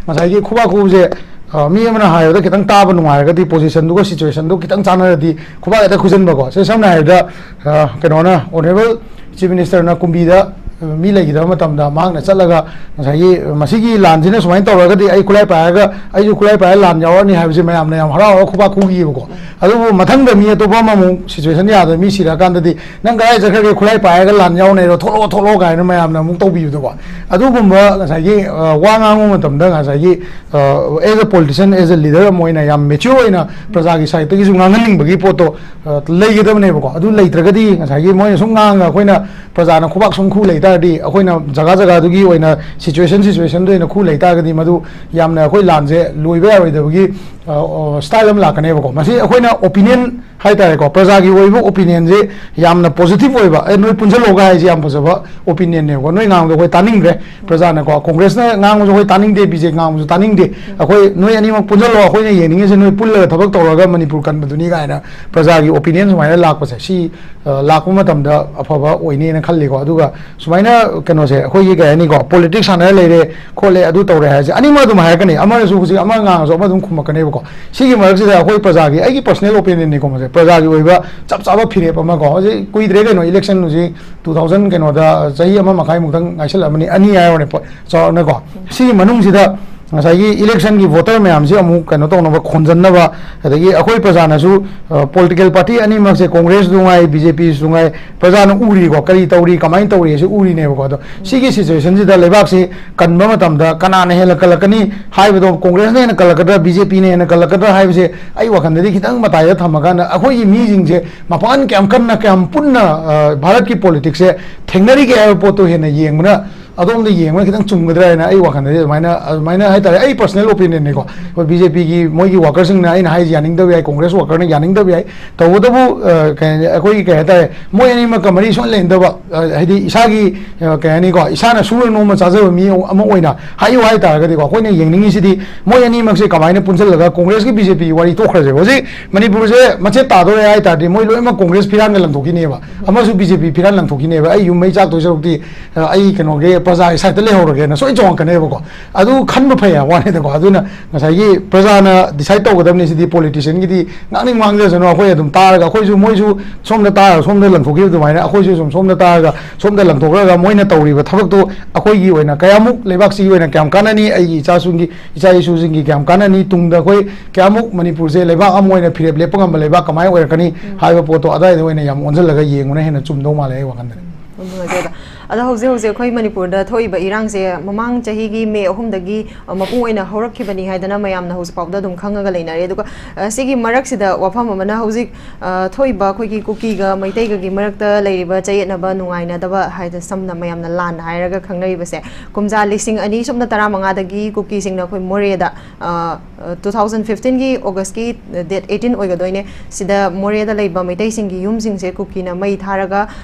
ꯉꯁꯥꯏꯒꯤ ꯈꯨꯕꯥꯛ ꯈꯨꯕꯁꯦ, ꯑ, ꯃꯤ ꯑꯃꯅ ꯍꯥꯏꯕꯗ ꯈꯤꯇꯪ ꯇꯥꯕ ꯅꯨꯡꯉꯥꯏꯔꯒꯗꯤ, ꯄꯣꯖꯤꯁꯟꯗꯨꯒ ꯁꯤꯆꯨꯋꯦꯁꯟꯗꯨ ꯈꯤꯇꯪ ꯆꯥꯟꯅꯔꯗꯤ ꯈꯨꯕꯥꯛ ꯍꯦꯛꯇ ꯈꯨꯖꯟꯕꯀꯣ꯫ ꯁꯦ, ꯁꯝꯅ ꯍꯥꯏꯔꯕꯗ, ꯑ, ꯀꯩꯅꯣꯅ, ꯑꯣꯅꯔꯦꯕꯜ ꯆꯤꯐ ꯃꯤꯅꯤꯁꯇꯔꯅ ꯀꯨꯝꯕꯤꯗ ꯃꯤ ꯂꯩꯈꯤꯗꯕ ꯃꯇꯝꯗ ꯃꯍꯥꯛꯅ ꯆꯠꯂꯒ ꯉꯁꯥꯏꯒꯤ ꯃꯁꯤꯒꯤ ꯂꯥꯟꯁꯤꯅ ꯁꯨꯃꯥꯏꯅ ꯇꯧꯔꯒꯗꯤ ꯑꯩ ꯈꯨꯠꯂꯥꯏ ꯄꯥꯏꯔꯒ, ꯑꯩꯁꯨ ꯈꯨꯠꯂꯥꯏ ꯄꯥꯏꯔꯒ ꯂꯥꯟ ꯌꯥꯎꯔꯅꯤ ꯍꯥꯏꯕꯁꯦ ꯃꯌꯥꯝꯅ ꯌꯥꯝ ꯍꯔꯥꯎ ꯍꯔꯥꯎ ꯈꯨꯕꯥꯛ ꯈꯨꯈꯤꯑꯕꯀꯣ꯫ ꯑꯗꯨꯕꯨ ꯃꯊꯪꯗ ꯃꯤ ꯑꯇꯣꯞꯄ ꯑꯃꯃꯨꯛ ꯁꯤꯆꯨꯋꯦꯁꯟ ꯌꯥꯗꯕ ꯃꯤ ꯁꯤꯔꯛꯑꯀꯥꯟꯗꯗꯤ, "ꯅꯪ ꯀꯗꯥꯏ ꯆꯠꯈ꯭ꯔꯒꯦ? ꯈꯨꯠꯂꯥꯏ ꯄꯥꯏꯔꯒ ꯂꯥꯟ ꯌꯥꯎꯅꯩꯔꯣ? ꯊꯣꯛꯂꯛꯑꯣ, ꯊꯣꯛꯂꯛꯑꯣ" ꯀꯥꯏꯅ ꯃꯌꯥꯝꯅ ꯑꯃꯨꯛ ꯇꯧꯕꯤꯕꯗꯣꯀꯣ꯫ ꯑꯗꯨꯒꯨꯝꯕ ꯉꯁꯥꯏꯒꯤ, ꯑ, ꯋꯥ ꯉꯥꯡꯕ ꯃꯇꯝꯗ ꯉꯁꯥꯏꯒꯤ, ꯑ, as a politician, as a leader ꯑꯃ ꯑꯣꯏꯅ ꯌꯥꯝ mature ꯑꯣꯏꯅ ꯄ꯭ꯔꯖꯥꯒꯤ ꯁꯥꯏꯠꯇꯒꯤꯁꯨ ꯉꯥꯡꯍꯟꯅꯤꯡꯕꯒꯤ ꯄꯣꯠꯇꯣ, ꯑ, ꯂꯩꯒꯗꯕꯅꯦꯕꯀꯣ꯫ ꯑꯗꯨ ꯂꯩꯇ꯭ꯔꯒꯗꯤ ꯉꯁꯥꯏꯒꯤ ꯃꯣꯏꯅ ꯁꯨꯝ ꯉꯥꯡꯉꯒ ꯑꯩꯈꯣꯏꯅ ꯄ꯭ꯔꯖꯥꯅ ꯈꯨꯕꯥꯛ ꯁꯨꯝ ꯈꯨ ꯂꯩ ꯇꯥꯔꯗꯤ, ꯑꯩꯈꯣꯏꯅ ꯖꯒꯥ ꯖꯒꯥꯗꯨꯒꯤ ꯑꯣꯏꯅ ꯁꯤꯆꯨꯋꯦꯁꯟ ꯁꯤꯆꯨꯋꯦꯁꯟꯗ ꯑꯣꯏꯅ ꯈꯨ ꯂꯩ ꯇꯥꯔꯒꯗꯤ, ꯃꯗꯨ ꯌꯥꯝꯅ ꯑꯩꯈꯣꯏ ꯂꯥꯟꯁꯦ ꯂꯣꯏꯕ ꯌꯥꯔꯣꯏꯗꯕꯒꯤ, ꯑ, ꯑ, ꯁ꯭ꯇꯥꯏꯜ ꯑꯃ ꯂꯥꯛꯀꯅꯦꯕꯀꯣ꯫ ꯃꯁꯤ ꯑꯩꯈꯣꯏꯅ ꯑꯣꯄꯤꯅꯤꯌꯟ ꯍꯥꯏꯇꯥꯔꯦꯀꯣ, ꯄ꯭ꯔꯖꯥꯒꯤ ꯑꯣꯏꯕ ꯑꯣꯄꯤꯅꯤꯌꯟꯁꯦ ꯌꯥꯝꯅ ꯄꯣꯖꯤꯇꯤꯚ ꯑꯣꯏꯕ, "ꯑꯦ, ꯅꯣꯏ ꯄꯨꯟꯁꯤꯜꯂꯣꯒ" ꯍꯥꯏꯁꯦ ꯌꯥꯝ ꯐꯖꯕ ꯑꯣꯄꯤꯅꯤꯌꯟꯅꯦꯕꯀꯣ꯫ ꯅꯣꯏ ꯉꯥꯡꯕꯗꯣ ꯑꯩꯈꯣꯏ ꯇꯥꯅꯤꯡꯗ꯭ꯔꯦ, ꯄ꯭ꯔꯖꯥꯅꯀꯣ꯫ ꯀꯣꯡꯒ꯭ꯔꯦꯁꯅ ꯉꯥꯡꯕꯁꯨ ꯑꯩꯈꯣꯏ ꯇꯥꯅꯤꯡꯗꯦ, ꯕꯤ ꯖꯦ ꯄꯤ ꯉꯥꯡꯕꯁꯨ ꯇꯥꯅꯤꯡꯗꯦ꯫ ꯑꯩꯈꯣꯏ, "ꯅꯣꯏ ꯑꯅꯤꯃꯛ ꯄꯨꯟꯁꯤꯜꯂꯣ, ꯑꯩꯈꯣꯏꯅ ꯌꯦꯡꯅꯤꯡꯉꯤꯁꯦ ꯅꯣꯏ ꯄꯨꯜꯂꯒ ꯊꯕꯛ ꯇꯧꯔꯒ ꯃꯅꯤꯄꯨꯔ ꯀꯟꯕꯗꯨꯅꯤ" ꯀꯥꯏꯅ ꯄ꯭ꯔꯖꯥꯒꯤ ꯑꯣꯄꯤꯅꯤꯌꯟ ꯁꯨꯃꯥꯏꯅ ꯂꯥꯛꯄꯁꯦ, ꯁꯤ, ꯑ, ꯂꯥꯛꯄ ꯃꯇꯝꯗ ꯑꯐꯕ ꯑꯣꯏꯅꯦꯅ ꯈꯜꯂꯤꯀꯣ꯫ ꯑꯗꯨꯒ ꯁꯨꯃꯥꯏꯅ, ꯀꯩꯅꯣꯁꯦ, ꯑꯩꯈꯣꯏꯒꯤ ꯀꯩ ꯍꯥꯏꯅꯤꯀꯣ, ꯄꯣꯂꯤꯇꯤꯛꯁ ꯁꯥꯟꯅꯔ ꯂꯩꯔꯦ, ꯈꯣꯠꯂꯦ, ꯑꯗꯨ ꯇꯧꯔꯦ ꯍꯥꯏꯁꯦ ꯑꯅꯤꯃꯛ ꯑꯗꯨꯝ ꯍꯥꯏꯔꯛꯀꯅꯤ꯫ ꯑꯃꯅꯁꯨ ꯍꯧꯖꯤꯛ ꯑꯃ ꯉꯥꯡꯉꯁꯨ ꯑꯃ ꯑꯗꯨꯝ ꯈꯨꯝꯃꯛꯀꯅꯦꯕꯀꯣ꯫ ꯁꯤꯒꯤ ꯃꯔꯛꯁꯤꯗ ꯑꯩꯈꯣꯏ ꯄ꯭ꯔꯖꯥꯒꯤ, ꯑꯩꯒꯤ ꯄꯔꯁꯣꯅꯦꯜ ꯑꯣꯄꯤꯅꯤꯌꯟꯅꯤꯀꯣ, ꯃꯁꯦ, ꯄ꯭ꯔꯖꯥꯒꯤ ꯑꯣꯏꯕ ꯆꯞ ꯆꯥꯕ ꯐꯤꯔꯦꯞ ꯑꯃꯀꯣ꯫ ꯍꯧꯖꯤꯛ ꯀꯨꯏꯗ꯭ꯔꯦ ꯀꯩꯅꯣ, ꯏꯂꯦꯛꯁꯟ ꯍꯧꯖꯤꯛ ꯇꯨ ꯊꯥꯎꯖꯟ ꯀꯩꯅꯣꯗ, ꯆꯍꯤ ꯑꯃ ꯃꯈꯥꯏꯃꯨꯛꯇꯪ ꯉꯥꯏꯁꯜꯂꯛꯑꯃꯅꯤ, ꯑꯅꯤ ꯍꯥꯏꯔꯣꯅꯦ, ꯄꯣ-, ꯆꯥꯎꯔꯥꯛꯅꯀꯣ꯫ ꯁꯤꯒꯤ ꯃꯅꯨꯡꯁꯤꯗ ꯉꯁꯥꯏꯒꯤ ꯏꯂꯦꯛꯁꯟꯒꯤ ꯚꯣꯇꯔ ꯃꯌꯥꯝꯁꯤ ꯑꯃꯨꯛ ꯀꯩꯅꯣ ꯇꯧꯅꯕ, ꯈꯣꯟꯖꯟꯅꯕ, ꯑꯗꯒꯤ ꯑꯩꯈꯣꯏ ꯄ꯭ꯔꯖꯥꯅꯁꯨ, ꯑ, ꯄꯣꯂꯤꯇꯤꯀꯦꯜ ꯄꯥꯔꯇꯤ ꯑꯅꯤꯃꯛꯁꯦ, ꯀꯣꯡꯒ꯭ꯔꯦꯁꯁꯨ ꯉꯥꯏ, ꯕꯤ ꯖꯦ ꯄꯤꯁꯨ ꯉꯥꯏ, ꯄ꯭ꯔꯖꯥꯅ ꯎꯔꯤꯀꯣ, ꯀꯔꯤ ꯇꯧꯔꯤ, ꯀꯃꯥꯏꯅ ꯇꯧꯔꯤ ꯍꯥꯏꯁꯦ ꯎꯔꯤꯅꯦꯕꯀꯣ꯫ ꯑꯗꯣ ꯁꯤꯒꯤ ꯁꯤꯆꯨꯋꯦꯁꯟꯁꯤꯗ ꯂꯩꯕꯥꯛꯁꯤ ꯀꯟꯕ ꯃꯇꯝꯗ ꯀꯅꯥꯅ ꯍꯦꯟꯅ ꯀꯜꯂꯛꯀꯅꯤ ꯍꯥꯏꯕꯗꯣ, ꯀꯣꯡꯒ꯭ꯔꯦꯁꯅ ꯍꯦꯟꯅ ꯀꯜꯂꯛꯀꯗ꯭ꯔꯥ, ꯕꯤ ꯖꯦ ꯄꯤꯅ ꯍꯦꯟꯅ ꯀꯜꯂꯛꯀꯗ꯭ꯔꯥ ꯍꯥꯏꯕꯁꯦ ꯑꯩ ꯋꯥꯈꯜꯗꯗꯤ ꯈꯤꯇꯪ ꯃꯇꯥꯏꯗ ꯊꯝꯃꯀꯥꯟꯗ, ꯑꯩꯈꯣꯏꯒꯤ ꯃꯤꯁꯤꯡꯁꯦ ꯃꯄꯥꯟ ꯀꯌꯥꯝ ꯀꯟꯅ, ꯀꯌꯥꯝ ꯄꯨꯟꯅ, ꯑ, ꯚꯥꯔꯠꯀꯤ ꯄꯣꯂꯤꯇꯤꯛꯁꯁꯦ ꯊꯦꯡꯅꯔꯤꯒꯦ ꯍꯥꯏꯕ ꯄꯣꯠꯇꯣ ꯍꯦꯟꯅ ꯌꯦꯡꯕꯅ, ꯑꯗꯣꯝꯗ ꯌꯦꯡꯕꯅ ꯈꯤꯇꯪ ꯆꯨꯝꯒꯗ꯭ꯔꯥ ꯍꯥꯏꯅ ꯑꯩ ꯋꯥꯈꯜꯗꯗꯤ ꯑꯗꯨꯃꯥꯏꯅ, ꯑꯗꯨꯃꯥꯏꯅ ꯍꯥꯏꯇꯥꯔꯦ, ꯑꯩ ꯄꯔꯁꯣꯅꯦꯜ ꯑꯣꯄꯤꯅꯤꯌꯟꯅꯤꯀꯣ꯫ ꯑꯩꯈꯣꯏ ꯕꯤ ꯖꯦ ꯄꯤꯒꯤ ꯃꯣꯏꯒꯤ ꯋꯥꯀꯔꯁꯤꯡꯅ ꯑꯩꯅ ꯍꯥꯏꯁꯦ ꯌꯥꯅꯤꯡꯗꯕ ꯌꯥꯏ, ꯀꯣꯡꯒ꯭ꯔꯦꯁ ꯋꯥꯀꯔꯅ ꯌꯥꯅꯤꯡꯗꯕ ꯌꯥꯏ, ꯇꯧꯕꯇꯕꯨ, ꯑ, ꯀꯩ ꯍꯥꯏꯅꯤ, ꯑꯩꯈꯣꯏꯒꯤ ꯀꯩ ꯍꯥꯏꯇꯥꯔꯦ, ꯃꯣꯏ ꯑꯅꯤꯃꯛꯀ ꯃꯔꯤ ꯁꯨꯡꯂꯩ ꯂꯩꯅꯗꯕ, ꯑ, ꯍꯥꯏꯗꯤ ꯏꯁꯥꯒꯤ, ꯑ, ꯀꯩ ꯍꯥꯏꯅꯤꯀꯣ, ꯏꯁꯥꯅ ꯁꯨꯔ ꯅꯣꯝꯕ ꯆꯥꯖꯕ ꯃꯤ ꯑꯃ ꯑꯣꯏꯅ ꯍꯥꯏꯌꯨ ꯍꯥꯏ ꯇꯥꯔꯒꯗꯤꯀꯣ, ꯑꯩꯈꯣꯏꯅ ꯌꯦꯡꯅꯤꯡꯉꯤꯁꯤꯗꯤ ꯃꯣꯏ ꯑꯅꯤꯃꯛꯁꯦ ꯀꯃꯥꯏꯅ ꯄꯨꯟꯁꯤꯜꯂꯒ, ꯀꯣꯡꯒ꯭ꯔꯦꯁꯀꯤ ꯕꯤ ꯖꯦ ꯄꯤꯒꯤ ꯋꯥꯔꯤ ꯇꯣꯛꯈ꯭ꯔꯁꯦꯕ, ꯍꯧꯖꯤꯛ ꯃꯅꯤꯄꯨꯔꯁꯦ ꯃꯆꯦꯠ ꯇꯥꯗꯣꯔꯦ ꯍꯥꯏ ꯇꯥꯔꯗꯤ ꯃꯣꯏ ꯂꯣꯏꯅꯃꯛ ꯀꯣꯡꯒ꯭ꯔꯦꯁ ꯐꯤꯔꯥꯟꯒ ꯂꯪꯊꯣꯛꯈꯤꯅꯦꯕ, ꯑꯃꯁꯨ ꯕꯤ ꯖꯦ ꯄꯤ ꯐꯤꯔꯥꯟ ꯂꯪꯊꯣꯛꯈꯤꯅꯦꯕ꯫ "ꯑꯩ ꯌꯨꯝ ꯃꯩ ꯆꯥꯛꯇꯣꯏ ꯁꯔꯨꯛꯇꯤ, ꯑ, ꯑꯩ ꯀꯩꯅꯣꯒꯤ ꯄ꯭ꯔꯖꯥꯒꯤ ꯁꯥꯏꯠꯇ ꯂꯩꯍꯧꯔꯒꯦꯅ ꯁꯣꯏ ꯆꯣꯡꯉꯛꯀꯅꯦꯕꯀꯣ꯫ ꯑꯗꯨ ꯈꯟꯕ ꯐꯩ ꯍꯥꯏꯕ ꯋꯥꯅꯤꯗꯀꯣ꯫ ꯑꯗꯨꯅ ꯉꯁꯥꯏꯒꯤ ꯄ꯭ꯔꯖꯥꯅ ꯗꯤꯁꯥꯏꯠ ꯇꯧꯒꯗꯕꯅꯤ꯫ ꯁꯤꯗꯤ ꯄꯣꯂꯤꯇꯤꯁꯤꯌꯟꯒꯤꯗꯤ ꯉꯥꯡꯅꯤꯡ ꯉꯥꯡꯖꯁꯅꯨ, ꯑꯩꯈꯣꯏ ꯑꯗꯨꯝ ꯇꯥꯔꯒ, ꯑꯩꯈꯣꯏꯁꯨ, ꯃꯣꯏꯁꯨ ꯁꯣꯝꯗ ꯇꯥꯔꯒ ꯁꯣꯝꯗ ꯂꯪꯊꯣꯛꯈꯤꯕ ꯑꯗꯨꯃꯥꯏꯅ ꯑꯩꯈꯣꯏꯁꯨ ꯁꯨꯝ ꯁꯣꯝꯗ ꯇꯥꯔꯒ ꯁꯣꯝꯗ ꯂꯪꯊꯣꯛꯈ꯭ꯔꯒ ꯃꯣꯏꯅ ꯇꯧꯔꯤꯕ ꯊꯕꯛꯇꯣ ꯑꯩꯈꯣꯏꯒꯤ ꯑꯣꯏꯅ ꯀꯌꯥꯃꯨꯛ, ꯂꯩꯕꯥꯛꯁꯤꯒꯤ ꯑꯣꯏꯅ ꯀꯌꯥꯝ ꯀꯥꯟꯅꯅꯤ, ꯑꯩꯒꯤ ꯏꯆꯥꯁꯤꯡꯒꯤ, ꯏꯆꯥ ꯏꯁꯨꯁꯤꯡꯒꯤ ꯀꯌꯥꯝ ꯀꯥꯟꯅꯅꯤ, ꯇꯨꯡꯗ ꯑꯩꯈꯣꯏ ꯀꯌꯥꯃꯨꯛ ꯃꯅꯤꯄꯨꯔꯁꯦ ꯂꯩꯕꯥꯛ ꯑꯃ ꯑꯣꯏꯅ ꯐꯤꯔꯦꯞ ꯂꯦꯞꯄ ꯉꯝꯕ ꯂꯩꯕꯥꯛ ꯀꯃꯥꯏꯅ ꯑꯣꯏꯔꯛꯀꯅꯤ ꯍꯥꯏꯕ ꯄꯣꯠꯇꯣ ꯑꯗꯥꯏꯗ ꯑꯣꯏꯅ ꯌꯥꯝ ꯑꯣꯟꯁꯤꯜꯂꯒ ꯌꯦꯡꯕꯅ ꯍꯦꯟꯅ ꯆꯨꯝꯗꯧ ꯃꯥꯜꯂꯦ ꯑꯩ ꯋꯥꯈꯜꯗꯗꯤ꯫ ꯌꯥꯝ ꯅꯨꯡꯉꯥꯏꯖꯩ ꯑꯗꯣ꯫ ꯑꯗꯣ ꯍꯧꯖꯤꯛ ꯍꯧꯖꯤꯛ ꯑꯩꯈꯣꯏ ꯃꯅꯤꯄꯨꯔꯗ ꯊꯣꯛꯏꯕ ꯏꯔꯥꯡꯁꯦ ꯃꯃꯥꯡ ꯆꯍꯤꯒꯤ ꯃꯦ ꯑꯍꯨꯝꯗꯒꯤ, ꯑ, ꯃꯄꯨꯡ ꯑꯣꯏꯅ ꯍꯧꯔꯛꯈꯤꯕꯅꯤ ꯍꯥꯏꯗꯅ ꯃꯌꯥꯝꯅ ꯍꯧꯖꯤꯛ ꯐꯥꯎꯕꯗ ꯑꯗꯨꯝ ꯈꯪꯉꯒ ꯂꯩꯅꯔꯦ꯫ ꯑꯗꯨꯒ, ꯑ, ꯁꯤꯒꯤ ꯃꯔꯛꯁꯤꯗ ꯋꯥꯐꯝ ꯑꯃꯅ ꯍꯧꯖꯤꯛ, ꯑ, ꯊꯣꯛꯏꯕ ꯑꯩꯈꯣꯏꯒꯤ ꯀꯨꯀꯤꯒ ꯃꯩꯇꯩꯒꯒꯤ ꯃꯔꯛꯇ ꯂꯩꯔꯤꯕ ꯆꯌꯦꯠꯅꯕ, ꯅꯨꯡꯉꯥꯏꯅꯗꯕ ꯍꯥꯏꯗꯤ ꯁꯝꯅ ꯃꯌꯥꯝꯅ ꯂꯥꯟ ꯍꯥꯏꯔꯒ ꯈꯪꯅꯔꯤꯕꯁꯦ, ꯀꯨꯝꯖꯥ ꯂꯤꯁꯤꯡ ꯑꯅꯤ ꯁꯨꯞꯅ ꯇꯔꯥꯃꯉꯥꯗꯒꯤ ꯀꯨꯀꯤꯁꯤꯡꯅ ꯑꯩꯈꯣꯏ ꯃꯣꯔꯦꯗ, ꯑ, ꯑ, two thousand fifteen ꯒꯤ August ꯀꯤ date eighteen ꯑꯣꯏꯒꯗꯣꯏꯅꯦ꯫ ꯁꯤꯗ ꯃꯣꯔꯦꯗ ꯂꯩꯕ ꯃꯩꯇꯩꯁꯤꯡꯒꯤ ꯌꯨꯝꯁꯤꯡꯁꯦ ꯀꯨꯀꯤꯅ ꯃꯩ ꯊꯥꯔꯒ,